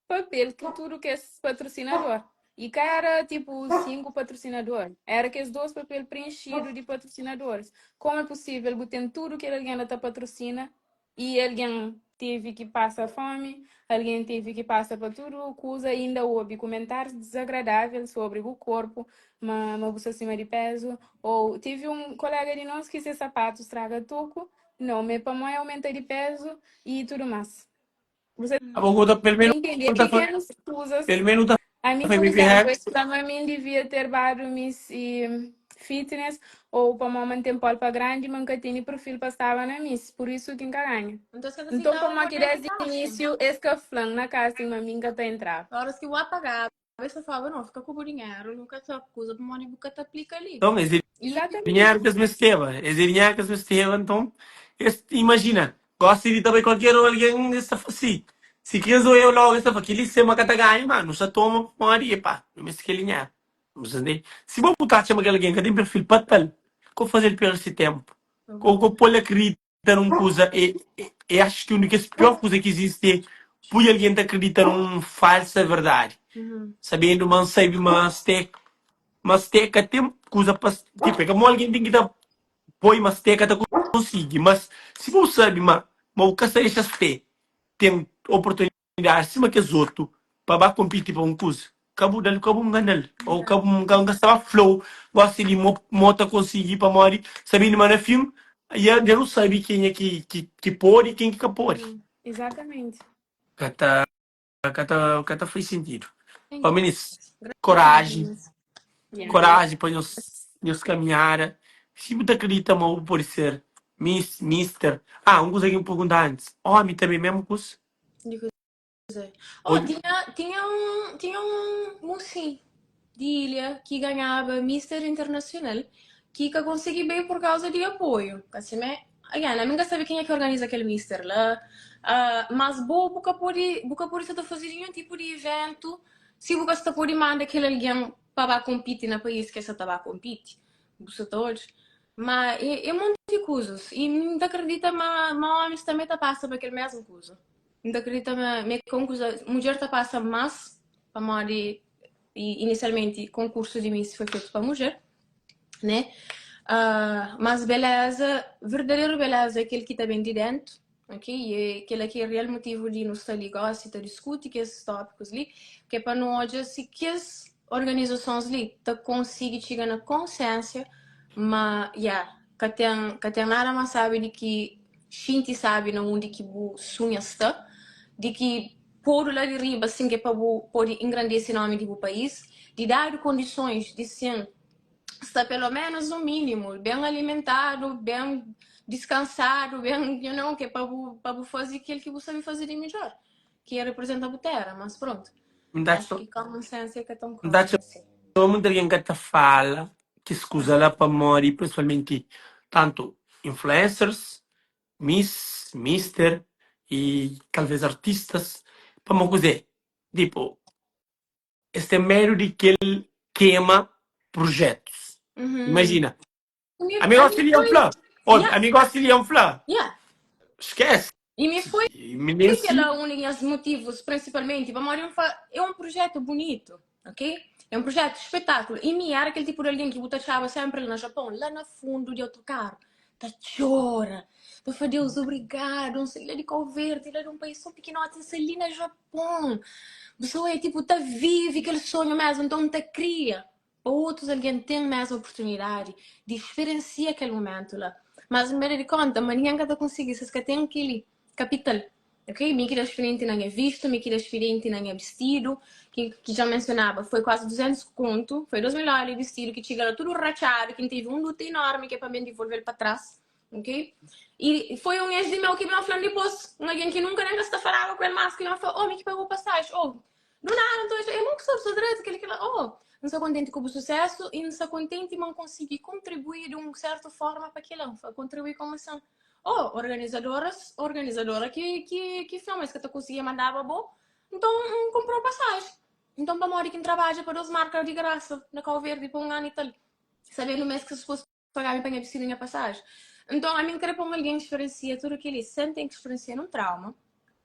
papel ku tudu kes patrosinador. I ka era tipo 5 patrosinador, era kes 2 papel prenxidu di patrosinadoris. Komu é pusível bu ten tudu kel algen la ta patrosina i algen tevi ki pasa fomi, algen tevi ki pasa pa tudu kuza i inda obi kumentárius dizagradável sobri bu korpu, ma ma bu sta sima di pézu, ô tevi un koléga di nos ki se sapatu straga toku, nau, ma é pamodi aumenta di pézu i tudu más. Você Abo ku ta pelo menos entende? É ta fa pequenas coisas. pelo menos ta A mim, fa por mi exemplo, esse para mim devia ter dado Miss e Fitness ou para uma tem pol para grande, mas nunca tinha perfil para estava na Miss, por isso que nunca ganha. Então, se Então, aceitava como que por desde o casting. início, esse que flan na casting, mas nunca tá entrar. Horas que eu apagava, eu falava, não, fica com o dinheiro, nunca te acusa, porque nunca te aplica ali. Então, esse Exatamente. dinheiro que eles mesteva, esse dinheiro que eles mesteva, então, esse, imagina, gosta de também qualquer alguém está assim. Se queres ou eu logo está aquele sema que tá ganha, mano, só toma pode, pá, não me aquele dinheiro. Não sei, Se vou botar chama aquele alguém que tem perfil para tal, como fazer ele perder esse tempo? Ou com pôr acredita num coisa, e, e, e acho que a única pior coisa que existe é pôr alguém te acredita num falsa verdade. Uhum. Sabendo, mas sabe, mas te, mas te que tem coisa para tipo, é como alguém tem que dar põe, mas te que tá consegue, mas se você sabe, mas, mas o que deixa te tem oportunidade acima que os outros para competir para um coisa. Cabo dal, cabo um ganal, ou cabo um gangal estava flow, gosta de mo mota conseguir para morrer, sabendo, mas no fim, já já não sabe quem é que que que pode e quem que pode. Exatamente. Cata, cata, cata faz sentido. Ó, meninos, Grande coragem, meninas. Yeah. coragem para nos, nos caminhar. Se você acredita, mas pode ser Miss, Mister. Ah, um coisa que eu perguntar antes. Homem também mesmo curso? De coisa. Oh, Ou- tinha, tinha um, tinha um mocinho de ilha que ganhava Mister Internacional que que consegui bem por causa de apoio. Assim, né? Again, eu nunca sabe quem é que organiza aquele Mister lá. Ah, mas boa, buca pode, buca pode estar fazendo nenhum tipo de evento. Se buca está pode manda aquele alguém para competir no país que essa tá compete. Você todos. Mas é, é um monte de coisas. E não acredita, mas, mas homens também tá passa por aquele mesmo coisa. Não acredita, mas me conclusa, mulher tá passa mais para morrer e inicialmente concurso de Miss foi feito para mulher, né? Ah, mas beleza, verdadeiro beleza é aquele que está bem de dentro, ok? E é aquele que é o real motivo de nos estar ali gosta e discute que esses tópicos ali, que é para não olhar se que as organizações ali tá conseguir chegar na consciência, mas yeah, que tem que tem nada mais sabe de que xinti sabe na onde que bu sonha está, de que pôr lá de riba assim que é para bu pode engrandecer o nome do país, de dar condições de sim está pelo menos o mínimo, bem alimentado, bem descansado, bem, you know, que é para bu, para bu fazer aquilo que você sabe fazer de melhor, que é representar a terra, mas pronto. Me dá Acho que common sense é que é tão Me dá common assim. muita gente que te fala que escusa lá para morrer, principalmente tanto influencers, miss, mister e talvez artistas, para uma coisa, tipo, esse tem medo de que ele queima projetos. Uhum. Imagina, E amigo me auxiliam foi, flá, oh, yeah, amigo auxiliam flá, yeah. esquece. E me foi E me nem que ela une os motivos, principalmente, para morrer é um projeto bonito, ok? É um projeto espetáculo. E me era aquele tipo de alguém que botava sempre lá no Japão, lá no fundo de autocarro, tá chora. Tá fala, Deus, obrigado, um lá de Cabo Verde, lá de um país tão pequenote, ali no Japão. Pessoa é tipo, tá vive aquele sonho mesmo, então tá cria. Para outros, alguém tem mais oportunidade de experienciar aquele momento lá. Mas, em vez de conta, mas ninguém tá conseguindo, vocês que têm aquele capital. Ok? Mi ki da spirienti na nha vistu, mi ki da spirienti na nha bistidu, ki, ki dja mensionaba, foi kuazi 200 kontu, foi 2000 dóla di bistidu ki txiga la tudu ratxadu, ki N tevi un luta enormi ki é pa ben divolve-l pa tras. Ok? I foi un ex di meu ki ben fla-m dipôs, un algen ki nunka nen ka sta falaba ku el más, ki ben fla, oh, mi ki paga bu pasaji, oh, do nada, nton, el fla, irmon, ku sta sta dretu, kel-li, kel-la, oh, N sta kontenti ku bu susésu i N sta kontenti ma N konsigi kontribui di un sértu fórma pa kel-la. N fla, kontribui komu asin? Oh, organizadoras, organizadora ki, ki, ki fla ma es ka ta konsigia mandaba bo, nton N kunpra pasaji. Nton pamodi ki N trabadja pa dos marka di grasa na Kau Verdi pa un anu i tal, sabendu ma es ka supostu paga-mi pa nha bistidu i nha pasaji? Nton ami N kre pa un algen speriencia tudu kel-li sen ten ki speriencia nun trauma,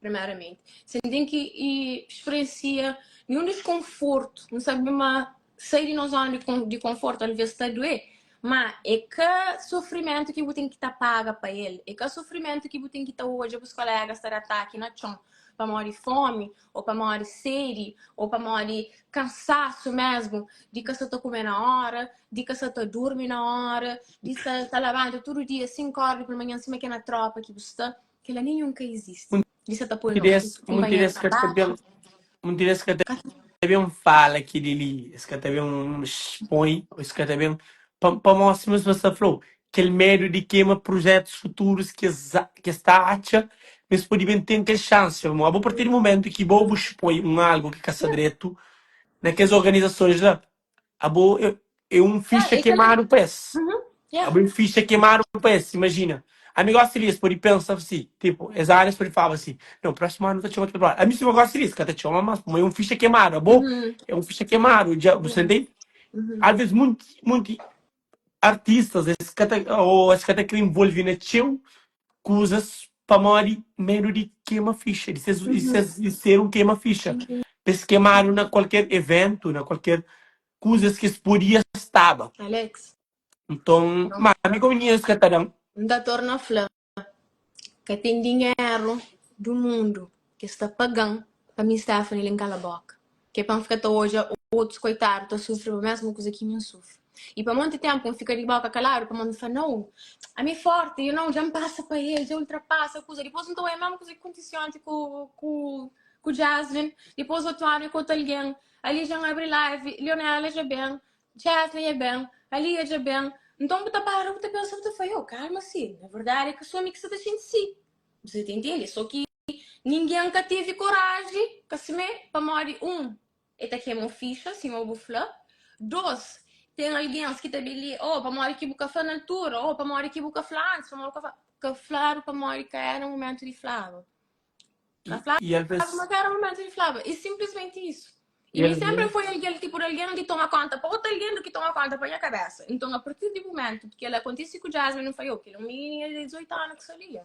primeramenti, sen ten ki speriencia ninhun diskonfortu. N sabe ma sai di nos zona di konfortu alvês ta duê, má é ka sufrimentu ki bu ten ki ta paga pa el, é ka sufrimentu ki bu ten ki ta odja bus kolégas ta da ataki na txon pamodi fómi ô pamodi sedi ô pamodi kansasu mésmu di ka sa ta kume na óra, di ka sa ta durmi na óra, di sa ta labanta tudu dia sinku óra di palmanhan sima ki é na trópa ki bu sta. Kel-la ninhun ka izisti. Di sa ta poi Munti des, munti kunpanheru des pa ka ta baxu. ben, munti des ka ta ben fala kili li, es ka ta ben expõe, es ka ta ben pa, pamodi sima sima sta flau, kel medu di kema projetus futurus ki es ki es ta atxa ma es pode ben ten kel xansi, pamodi abo partir di momentu ki bo bu expõe un algu ki ka sta dretu na kes organizasons la, Abo é, é un Yeah, ficha é kel-la. kemadu pa es. Uhum. Yeah. Abo é un ficha kemadu pa es. Imajina. Ami gosta di es pode pensa si, tipo, es áreas pode falaba si, não, próximo ano ta txoma kel brother. Ami si ma gosta di es, ka ta txoma mas, pamodi é un ficha kemadu. Abo Uhum. é un ficha kemadu, dja, bu Yeah. ntende? Uhum. Alvês munti, munti artistas es ka ta, ou es ka ta kre envolve na txeu kuzas pamodi medu di kema ficha, di ses, di ses, di ser un kema ficha. Pa es kemadu na kualker eventu, na kualker kuzas ki es podia staba. Alex, Nton, ma mi komu dinheru ka ta da-m. N ta torna fla, ka ten dinheru du mundu ki es ta paga-m pa mi Stephanie li N kala boka. Ke pa N fika ta odja otus koitadu ta sufri pa mesmu kuza ki mi N sufri. I pa monti tenpu N fika di boka kaladu pamodi N fla, Nau, ami é forti, you know, dja N pasa pa el, dja ultrapasa kuza. Dipôs N ta oia mesmu kuza ki kontise onti ku ku ku Jasmine, dipôs otu anu é ku otu algen. Ali dja N abri live, Leonela dja ben, Jasmine dja ben, Alia dja ben. Nton bu ta para bu ta pensa bu ta fla, yo, kalma si, na verdadi é ka so mi ki sta ta xinti si. Bu sa ta intende? So ki Ningen ka tevi koraji ka simé, pamodi un, e ta kema un fixa, sima bu fla, dos, ten algens ki ta ben li, oh, pamodi ki bu ka fla na altura, oh, pamodi ki bu ka fla antis, pamodi bu ka fla. Ka fladu pamodi ka era mumentu di flaba. Ka fladu I alvês. ma ka era mumentu di flaba. E sinplismenti isu. I I mi senpri alvês. N foi algen, tipu di algen di toma konta pa otu algen du ki toma konta pa nha kabesa. Nton, apartir di mumentu ki kel akontise ku Jasmine, N fla, yo, kel é un minininha di 18 anu ki sta li.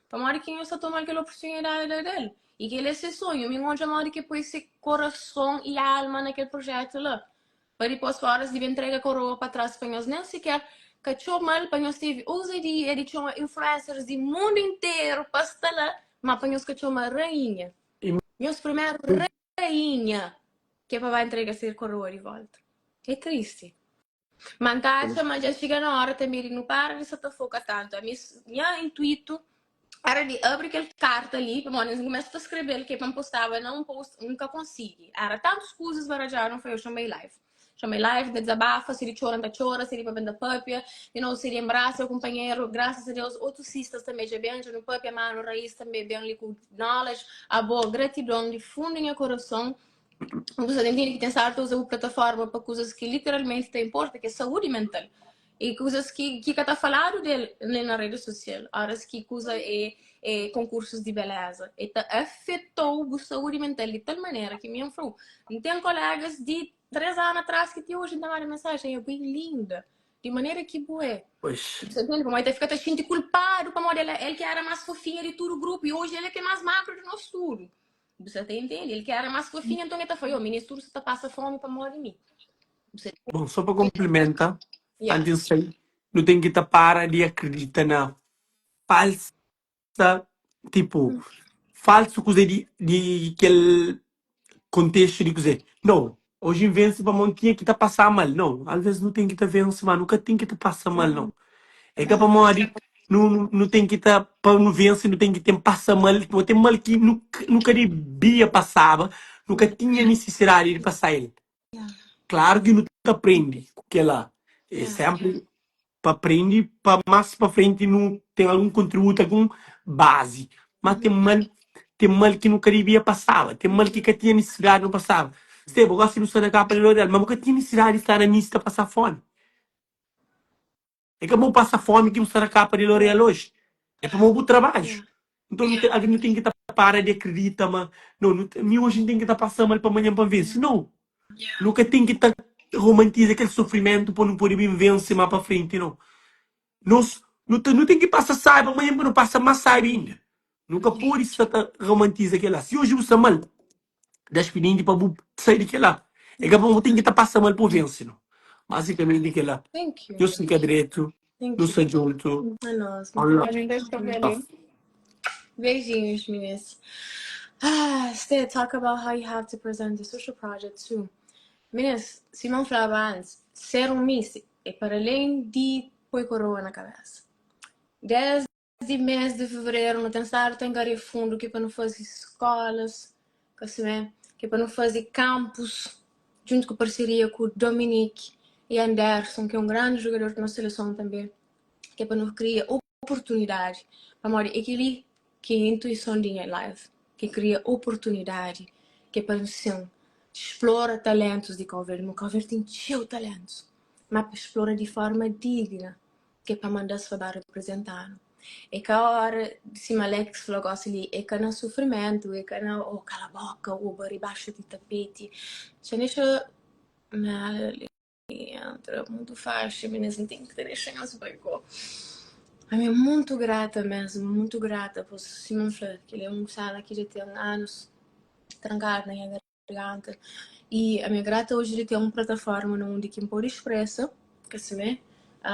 Pamodi ki nhos ta toma-l kel oportunidadi del? I kel é se sonhu. Mi N odja modi ki el poi se korason i alma na kel projetu la. Pa dipôs óras di ben ntrega koroa pa tras pa nhos nen siker ka txoma-l, pa nhos tevi ouzadia di txoma influencers di mundu interu pa sta la, má pa nhos ka txoma rainha. I Nhos primeru rainha ki é pa ba ntrega se koroa di volta. É tristi. Ma N ta atxa ma dja txiga na óra tanbê di nu para di sa ta foka tantu. Ami, nha intuitu éra di abri kel karta li, pamodi N kumesa ta skrebe-l ke pa N postaba na un post, N ka konsigi. Éra tantus kuzas baradjadu, N fla, yo, txoma-i live. Txoma-i live, N ta dizabafa, si di txora N ta txora, si di papia N ta papia, you know, si di enbrasa kunpanheru. Grasas a Deus, otus sistas tanbê dja ben, dja nu papia, manu Raiz tanbê ben li ku knowledge. Abo, gratidon di fundu nha korason. Bu sa ta intende ki ten stadu ta uza bu plataforma pa kuzas ki literalmenti ta inporta, ki é saúdi mental. I kuzas ki, ki ka ta faladu del nen na redi sosial. Óras ki kuza é, é konkursus di beleza, e ta afetou bu saúdi mental di tal manera ki mi N fla-u, N ten kolégas di 3 anu atrás ki ti oji N ta manda mensajen, Ê, bu é linda di manera ki bu é. Pois. Bu sa ntende? Pamodi el ta fika ta xinti kulpadu pamodi el, el ki éra más fofinha di tudu grupu i oji el é ki é más magru di nos tudu. Bu sa ta intende? El ki éra más fofinha, nton el ta fla, Yo, minis tudu sa ta pasa fómi pamodi mi. Bu sa. Bon, só pa konplimenta, Yeah. antis di sai, nu ten ki ta para di akridita na falsa, tipo, falsu kuzê di, di kel kontestu di kuzê. Nau, oji N vense pamodi N tinha ki ta pasa mal. Nau, alvês nu ten ki ta vense, má nu ka ten ki ta pasa mal, nau. É ka pamodi. Nu, nu, nu ten ki ta, pa nu vense, nu ten ki ten pasa mal, nu ten mal ki nu, nu ka debia pasaba, nu ka tinha nisisidadi di pasa el. Klaru ki nu ta prende ku kela, é sénpri pa prende pa más pa frenti nu ten algun kontributu, algun bazi. Má ten mal, ten mal ki nu ka dibia pasaba, ten mal ki ka tinha nisisidadi nu pasaba. Steba, gósi nu sta na kapa di L'Oreal, má bu ka tinha nisisidadi di sta na misi ta pasa fómi. É ka bu pasa fómi ki bu sta na kapa di L'Oreal oji, é pamodi bu trabadju. Nton nu ten, alvês nu ten ki ta para di akridita ma no, nu, mi oji N ten ki ta pasa mal pa manhan pa N vense. Nau! Nu ka ten ki ta romantiza kel sufrimentu pa nu pode ben vense má pa frenti, nau. Nos, nu ta, nu ten ki pasa sábi pa manhan pa nu pasa más sábi inda. Nu ka pode sta ta romantiza kel-la. Si oji bu sta mal, da spidenti pa bu sai di kel-la. É ka pa bu ten ki ta pasa mal pa bu vense, nau. Bazikamenti kel-la. Thank you. Nhos fika dretu, Thank nu you. sta djuntu. É nós. One love. Beijinhos, meninas. Ah, Stê, talk about how you have to present the social project too. Meninas, sima N flaba antis, ser un miss é para além di poi koroa na kabesa. Desdi mês di fevereru nu ten stadu ta engaria fundu ki pa nu faze skolas, ka simé, ki pa nu faze kampus djuntu ku parseria ku Dominique e Anderson, ki é un grandi jogador di nos seleson tanbe, ki é pa nu kria oportunidadi, pamodi é kel-li ki é intuison di nha live, ki é kria oportunidadi, ki é pa nu sin splora talentus di Kau Verdi, ma Kau Verdi ten txeu talentus, ma pa splora di forma digna, ki é pa manda-s pa ba reprezenta-nu. É ka ora, sima Alex fla gosi li, é ka na sufrimentu, é ka na oh kala boka, ô bari baxu di tapeti. Txa dexa Melanie entra mutu faxi, minis N ten ki ta dexa nhos bai go. Ami é mutu grata mesmu, mutu grata, pos sima N fla, kel-li é un sala ki dja ten anus trankadu na nha garganta y ami é grata oji di ten un plataforma na undi ki N podi spresa, ka simé,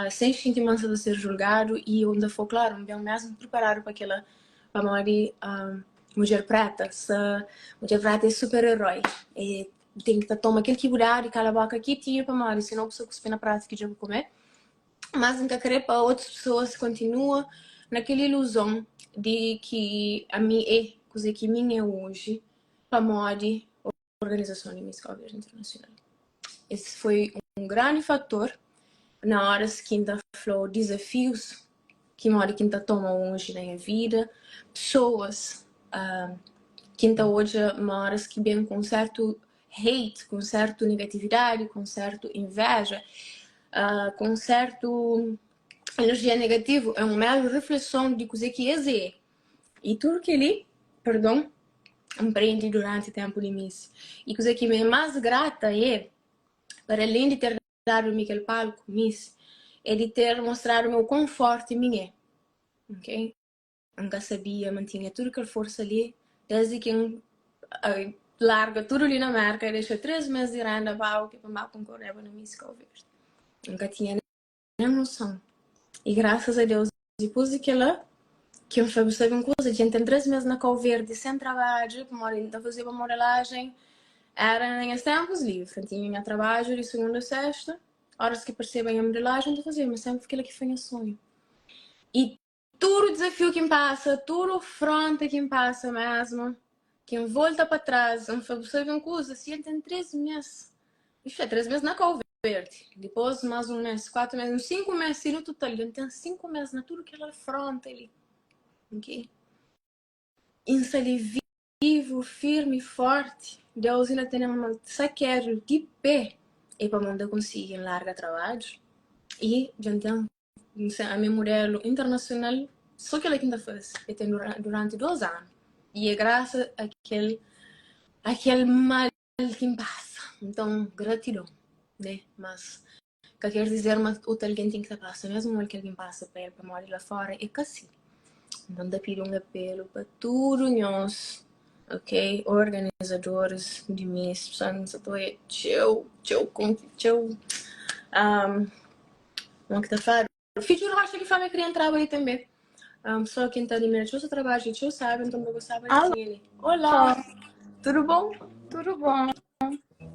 sen xinti ma N sa ta ser julgadu y N ta fla klaru, N ben mesmu priparadu pa kel-la pamodi mudjer preta sa, mudjer preta é super eroi, e Bu ten ki ta toma kel ki bu dadu i kala boka kietinhu pamodi sinou bu sta kuspi na pratu ki dja bu kume. Mas N ka kre pa otus pesoas kontinua na kel iluzon di ki ami é kuze ki mi é oji pamodi organizason di Miss Cabo Verde Internacional. Es foi un grandi fator na oras ki N ta fla-u dizafius ki modi ki N ta toma oji na nha vida, pesoas ki N ta odja ma óras ki ben ku un sértu hate, ku un sértu negatividadi, ku un sértu invéja, ku un sértu enerjia negativu, é un melu refleson di kuzê ki es é. I tudu kel-li, perdon, N prende duránti ténpu di Miss. I kuzê ki mi é más grata é, para alén di ter dadu mi kel palku, Miss, é di ter mostradu mi o quão forti mi é, ok? N ka sabia ma N tinha tudu kel forsa li desdi ki N larga tudu li na Merka e dexa 3 mes di renda pagu ki pa N ba konkoreba na Miss Cabo Verde. N ka tinha nen noson. I grasas a Deus dipus di kila ki N fla bu sabe un kuza, dja N ten 3 mes na Cabo Verde sen trabadju pamodi N ta fazeba modelajen, era na nhas tempus livri, N tinha nha trabadju di segunda a sexta, oras ki parseba nha modelajen N ta fazeba, ma senpri kila ki foi nha sonhu. I Tudu dizafiu ki N pasa, tudu fronta ki N pasa mesmu, ki N volta pa tras, N fla, bu sabe un kuza, si el ten 3 mes, ixi, é 3 mes na Kau Verdi, dipôs más un mes, 4 mes, uns 5 mes si nu total, dja N ten 5 mes na tudu kel afronta li, ok? I N sta li vivu, firmi, forti, Deus inda tene sakedu di pé, é pamodi N ta konsigi N larga trabadju i dja N ten Ami é mudelu internasional, so kila ki N ta faze. E ten duranti 2 anu. I é grasa a kel a kel mal ki N pasa. Nton, gratidon, ne? Mas ka ker dizer ma otu algen ten ki ta pasa mesmu mal ki algen pasa pa el, pamodi la fora é ka si. Nton, N ta pidi un apelu pa tudu nhos, ok, organizadoris di Miss, pessoal N sa ta oia txeu, txeu, txeu Un ki ta fladu, Fidju Rocha ki fla ma el kria entraba li tanbe. Un pesoa ki N ta adimira txeu se trabadju i txeu sabi, nton N ta gostaba di Alô, tinha li. Olá! Tudu bon? tudu bon?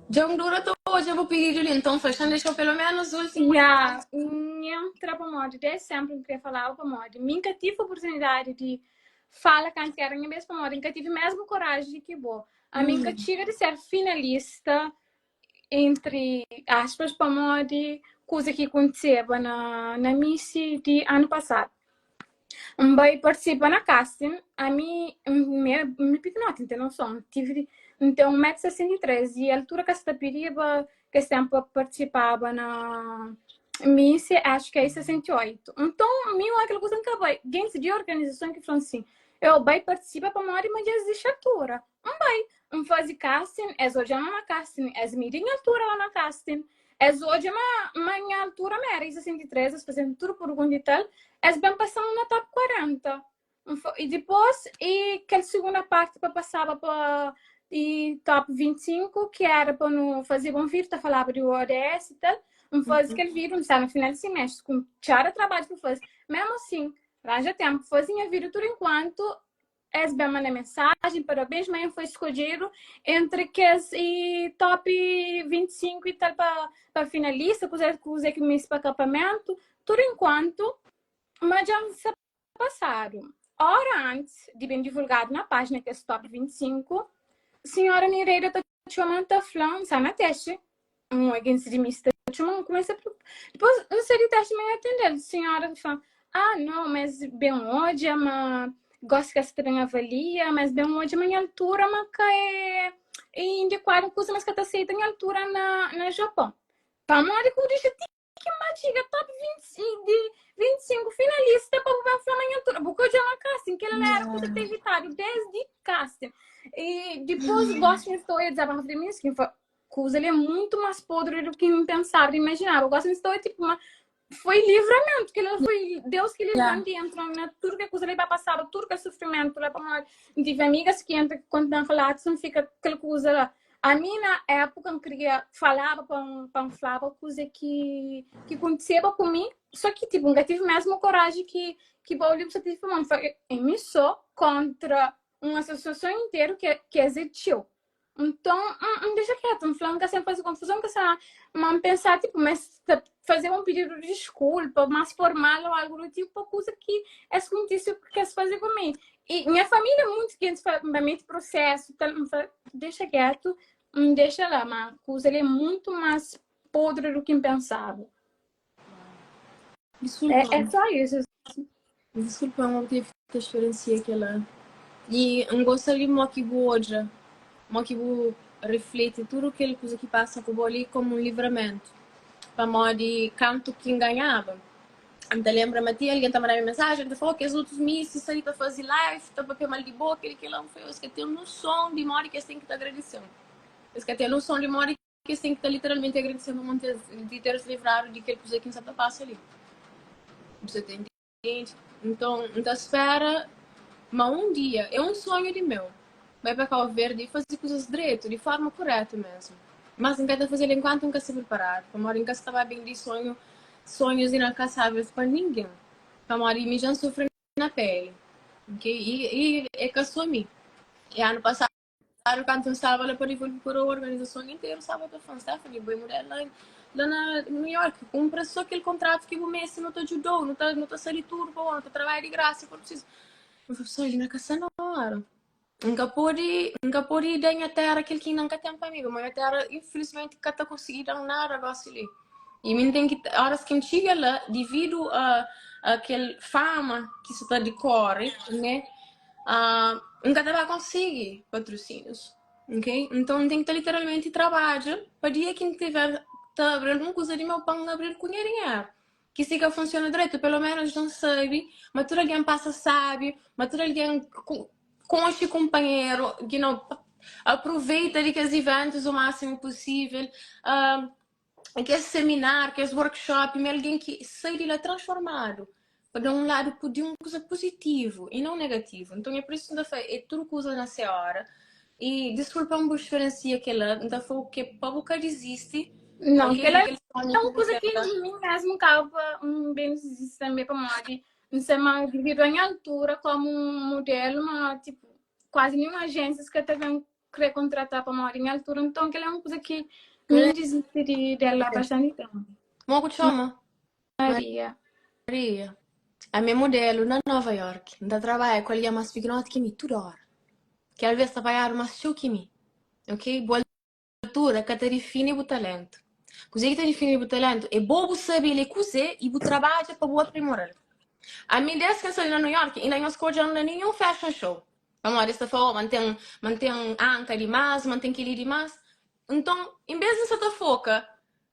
Dja N dura ta odja bu pididu li, nton fla, xa-m dexa-u pelo ménus últimu. Ya, N entra pamodi desdi sénpri N kria falaba pamodi mi N ka tive oportunidadi di fala kantu ki éra nha bês pamodi N ka tive mésmu koraji ki bo. Ami N ka txiga di ser finalista entri aspas pamodi kuza ki kontiseba na na misi di anu pasadu. N bai partisipa na casting, ami mi é mi pikinoti, N ten noson, N tive N ten un metru 63 i altura ka sta pidiba kes tenpu pa partisipaba na misi acho ki é 68. Nton mi oja kel kuza N ka bai, gentis di organizason ki fla-m sin, eu bai partisipa pamodi ma dja es dixa altura. N bai, N faze casting, es odja-m na casting, es midi nha altura la na casting, es odja ma ma nha altura ma éra 63, es faze-m tudu pergunta i tal, es ben pasa-m na top 40. N fa, i dipôs, i kel segunda parti pa pasaba pa i top 25, ki éra pa nu fazeba un vídiu ta falaba di ODS i tal, N faze kel vídiu, N staba na final di simestri, ku txada trabadju pa faze. Mésmu asin, ranja ténpu faze nha vídiu tudu enkuantu Es ben manda mensajen, parabéns, ma N foi skodjedu entri kes i top 25 i tal pa, pa finalista, kuze, kuze ki meste pa akapamentu. Tudu enkuantu, ma dja N sa pasadu. Ora antis di ben divulgadu na pájina kes top 25, sinhora Nereida ta txoma-m ta fla-m, N sta na testi, un agente di mi sta txoma-m, N kumesa preokupa. Dipôs, N sai di testi, ma N atende-l. Sinhora fla-m, Ah, nau, mas ben odja ma gosi ka sta ben avalia, mas ben odja ma nha altura ma ka é, é indekuadu, kuza mas ka ta aceita nha altura na, na Japão. Pamodi ku dixa ti ki ma txiga top 20, di 25 finalista pa bu ben fla ma nha altura. Bu ka odja na casting, kel la era kuza ta evitadu desdi casting. E dipôs gosi mi sta oia dezabafu di mi, ki fla, kuza li é muntu más podri do ki N pensaba, imaginaba. Gosi mi sta oia tipo ma foi livramento, que foi Deus que livrou de entrar na tudo que coisa ali para passar, tudo que sofrimento lá para Não tive amigas que entram que quando tem relatos não fica aquela coisa lá. A mim na época eu queria falar para um para um falar coisa que que acontecia comigo, só que tipo nunca tive mesmo coragem que que o livro só tive para mim, em mim só contra uma associação inteira que que existiu. Nton, N dexa ketu, N fla, N ka sen faze konfuzon, N ka sen nada. Ma N pensa, tipo, ma es ta faze un pididu di diskulpa más formal ô algu do tipu pa kuza ki es kontise ki es faze ku mi. I nha família, monti gentis fla, N ba mete prosésu, tal. N fla, dexa ketu, N dexa la. Ma kuza li é mutu más podri du ki N pensaba. Disculpa. É, é só isso. Disculpa, N tive ta experiencia kela. E N gosta di mo ki bu odja, mo ki bu refleti tudu kel kuza ki pasa ku bo li komu un livramentu. Pamodi kantu ki N ganhaba, N ta lenbra ma ti algen ta manda-mi mensajen, ta fla, oh, kes otus miss sta li ta faze live, ta papia mal di bo, kel-li, kel-la. N fla, es ka ten noson di modi ki es ten ki ta agradese-m. Es ka ten noson di modi ki es ten ki ta literalmenti agradese-m pamodi di ter-s livradu di kel kuza ki N sa ta pasa li. Bu sa ta intende? Nton, N ta spera ma un dia, é un sonhu di meu, bai pa Kau Verdi i faze kuzas dretu, di forma kuretu mesmu. Mas N ka ta faze-l enkuantu N ka sta priparadu, pamodi N ka sta ba bindi sonhu, sonhus inalkansáveis pa ningen. Pamodi mi dja N sufri na peli, ok? I, i é ka so mi. E anu pasadu, kantu N staba la pa divolve koroa, organizason interu staba ta fla-m, Stephanie, bai muda la, la na New York, kunpra so kel kontratu ki bu meste, nu ta djuda-u, nu ta, nu ta sa di tudu pa bo, nu ta trabadja di grasa si for prisizu. N fla, Pessoal, inda ka sta na óra. N ka pode, N ka pode da nha téra kel ki inda N ka ten pa mi, pamodi nha téra infilismenti ka ta konsigi da-m nada gósi li. I mi N ten ki, óras ki N txiga la, dividu a, a kel fama ki sa ta dikore, ne, N ka ta ba konsigi patrusínius, ok? Nton, N ten ki ta literalmenti trabadja pa dia ki N tiver ta abri algun kuza di meu pa N abri-l ku nha dinheru. Ki si ka funsiona dretu, pelo ménus dja N sabe ma tudu algen pasa sábi, ma tudu algen konxe kunpanheru, you know, aproveita di kes iventus o másimu pusível. Kes seminar, kes workshop, ma algen ki sai di la transformadu pa da un ladu di un kuza puzitivu i nau negativu. Nton é pur isu ki N ta fla, é tudu kuza na se óra. I diskulpa-m bu speriencia kela, N ta fla-u ke pa bu ka dizisti, Não, ok? Di kel-la kel sonhu é ki un bu kuza ten ki la. mi mesmu kaba N ben disisti tanbe pamodi N sai ma devidu a nha altura komu un mudelu ma tipo kuazi ninhun ajénsias ka ta ben kre kontrata pamodi nha altura. Nton kel-la é un kuza ki. Mi disisti di dela bastante tempu. Mo ku txoma? Maria. Maria. Ami é modelu na Nova York. N ta trabadja ku algen más pikinoti ki mi tudu óra. Ki alvês ta pagadu más txeu ki mi. Ok? Bu altura ka ta difini bu talentu. Kuzê ki ta difini bu talentu é bo bu sabe lé kuzê i bu trabadja pa bu aprimora-l. Ami dés ki N sta li na New York inda nhos ka odja-m na ninhun fashion show. Pamodi es ta fla, oh, ma N ten, ma N ten anka dimás, ma N ten kel-li dimás. Nton, enbês di N sta ta foka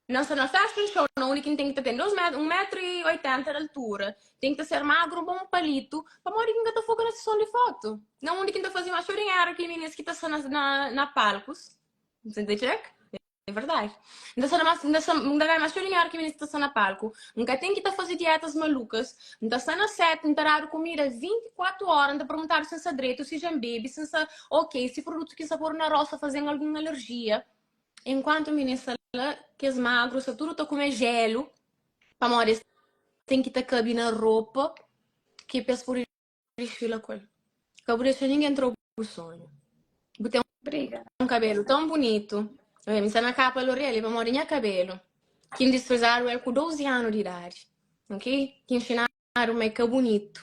na sta na fashion show na undi ki N ten ki ta ten dos metru, un metru i oitenta di altura, ten ki ta ser magru bo un palitu, pamodi ki N ka ta foka na sison di fotu? Na undi ki N ta faze más txeu dinheru ki minis ki ta sta na, na, na palkus. N ta txek? É verdadi. N ta sta na más, N ta sta, N ta ganha más txeu dinheru ki minis ki ta sta na palku. N ka ten ki ta faze dietas malukas. N ta sta na set, N ta dadu kumida 24 óra, N ta perguntadu si N sta dretu, si dja N bebe, si N sta ok, si produtu ki N sta podu na rostu sta faze-m algun alerjia. Enkuantu minis sta la, kes magru sta tudu ta kume jelu, pamodi es ten ki ta kabe na ropa ki pa es pode disfila ku el. Ka bu dexa ningen tra-u bu sonhu. Bu ten un kabelu tão bunitu. Mi sta na kapa L'Oreal é pamodi nha kabelu ki N disprezadu el ku 12 anu di idadi, ok? Ki nxinadu ma é ka bunitu.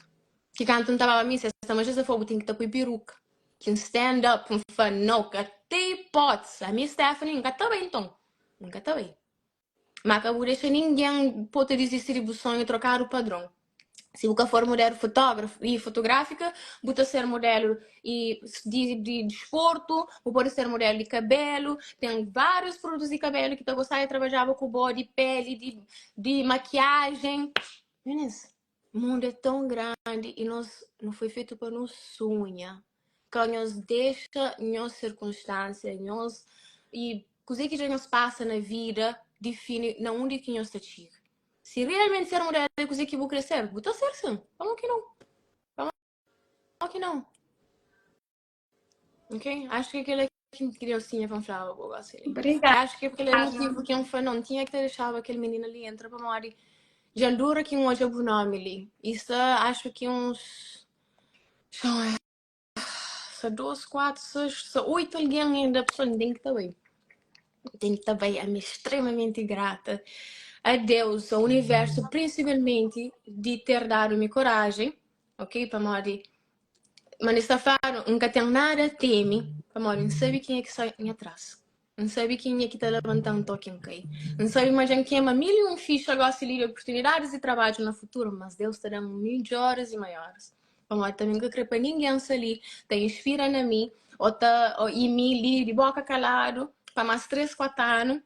Ki kantu N ta baba misa es ta ma José fla bu ten ki ta poi peruka. Ki N stand up N fla no ka ten ipótisi. Ami Stephanie N ka ta bai nton. N ka ta bai. Má ka bu dexa ningen pô-u ta dizisti di bu sonhu trokadu padron. Si bu ka for mudelu fotógrafu i fotográfika, bu ta ser mudelu i di di disportu, bu pode ser mudelu di kabelu, ten várius produtus di kabelu ki ta gostaba di trabadjaba ku bo, di peli, di di makiajen. Minis, Mundu é tão grandi i nos nu foi fetu pa nu sunha. Ka nhos dexa nhos sirkunstánsia, nhos i kuzê ki dja nhos pasa na vida difini na undi ki nhos ta txiga. Si realmenti ser mudjer é kuzê ki bu krê ser, bu ta ser sin. Pamodi ki nau? Pamodi ki nau? Ok? Acho que kel-la ki N Deus tinha pa N flaba bo gósi li. Obrigada. Acho que kel-la é motivu ki N fla, não, N tinha ki ta dexaba kel minina li entra pamodi dja N dura ki N odja bu nomi li. E sta, acho ki uns, sta 2, 4, 6, sta 8 algen inda, pessoal, N ten ki ta bai. N ten ki ta bai, ami é extremamenti grata a Deus, ao universu, principalmenti di ter dadu mi korajen, ok? Pamodi Ma N sta fladu, N ka ten nada teme, pamodi N sabe kenha ki sta nha tras. N sabe kenha ki ta labanta-m to ki N kai. N sabe ma dja N kema 1001 fixa gosi li di oportunidadis di trabadju na futuru, mas Deus ta da-m midjoris i maioris. Pamodi tanbe N ka kre pa ningen sta li ta inspira na mi o ta i mi li di boka kaladu pa mas 3, 4 anu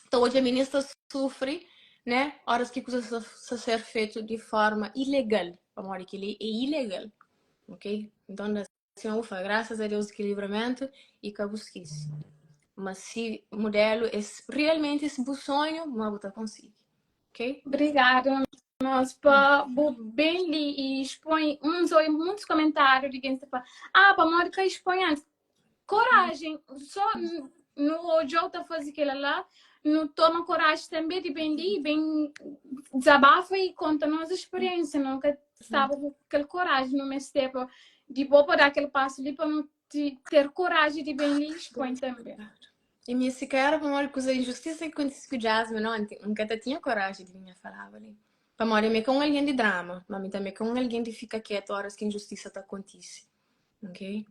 ta odja minis ta sufri, né, oras ki kuzas sta sta ser fetu di forma ilegal, pamodi kel-li é ilegal, ok? Nton da sima bu fla, grasas a Deus di kel livramentu i ka bu skese ma si mudelu é realmenti bu sonhu, ma bu ta konsigi, ok? Obrigada, nos pa bu ben li i expõe uns ou muitos comentários de quem está fala, ah, pamodi ka expõe antes. Coragem, só no odjou ta faze kela lá, no toma coragem também de bem li, bem desabafa e conta nos experiência, nunca estava com aquele coragem no mesmo tempo de boa para dar aquele passo ali para não te, ter coragem de bem li e expõe também. E mi se ka era pamodi kuza injustisa ki kontise ku Jasmine onti, N ka ta tinha koraji di vinha falaba li. Pamodi ami é ka un algen di drama, ma mi tanbe é ka un algen di fika ketu oras ki injustisa ta kontise. Ok?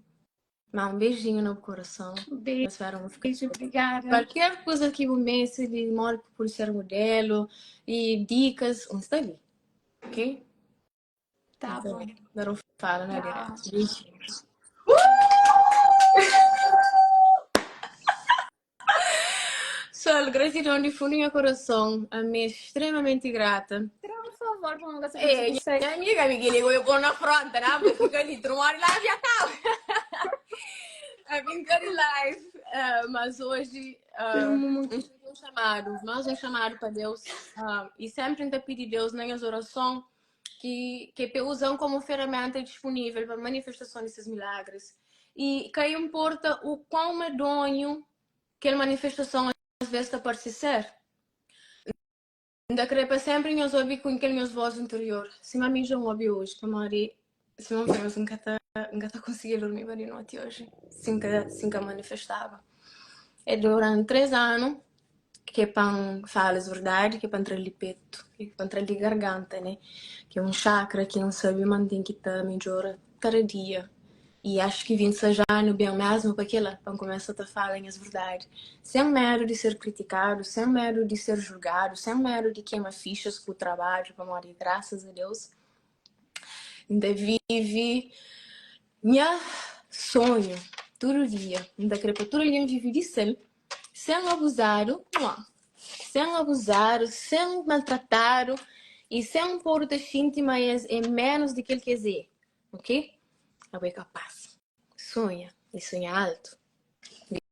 Ma un beijinho na bu korason. Beijo, Eu espero não ficar. obrigada. Qualquer coisa que bu meste de modo que pode ser modelo e dicas, um está ali. Ok? Tá Então, bom. Dar um fala na Tchau. direto. Beijinhos. Sol, gratidão de fundo do meu coração. Ami é extremamente grata. Por favor, para nunca se É, você minha amiga, amiga, ligou eu pôr na fronte, né? Vou ficar ali, trumar lá, já tá. A brincar de live. Ah, mas hoje, ah, um chamado, mais um chamado para Deus. Ah, e sempre ainda pedir Deus nas minhas orações que que usam como ferramenta disponível para manifestação desses milagres. E que importa o quão medonho kel manifestason asves ta parse ser. N ta kre pa senpri nhos obi ku kel nhos vos interior, sima mi dja N obi oji, pamodi si N fla nhos N ka ta N ka ta konsigi durmiba di noti oji si N ka si N ka manifestaba. E duranti 3 anu. Ke pa N fala es verdadi, ke pa N tra-l di petu, ke pa N tra-l di garganta, ne? Ke un chakra ki N sabe ma N ten ki ta midjora kada dia. I axu ki 26 anu ben mesmu pa kila, pa N kumesa ta fala nhas verdadi, sen medu di ser kritikadu, sen medu di ser julgadu, sen medu di kema fixas ku trabadju, pamodi grasas a Deus N ta vive nha sonhu tudu dia. N ta kre pa tudu algen vive di sel, sen abuzadu, mua, sen abuzadu, sen maltratadu i sen podu ta xinti ma es é ménus di kel ki es é, ok? Abo é kapás. Sunha i sunha altu.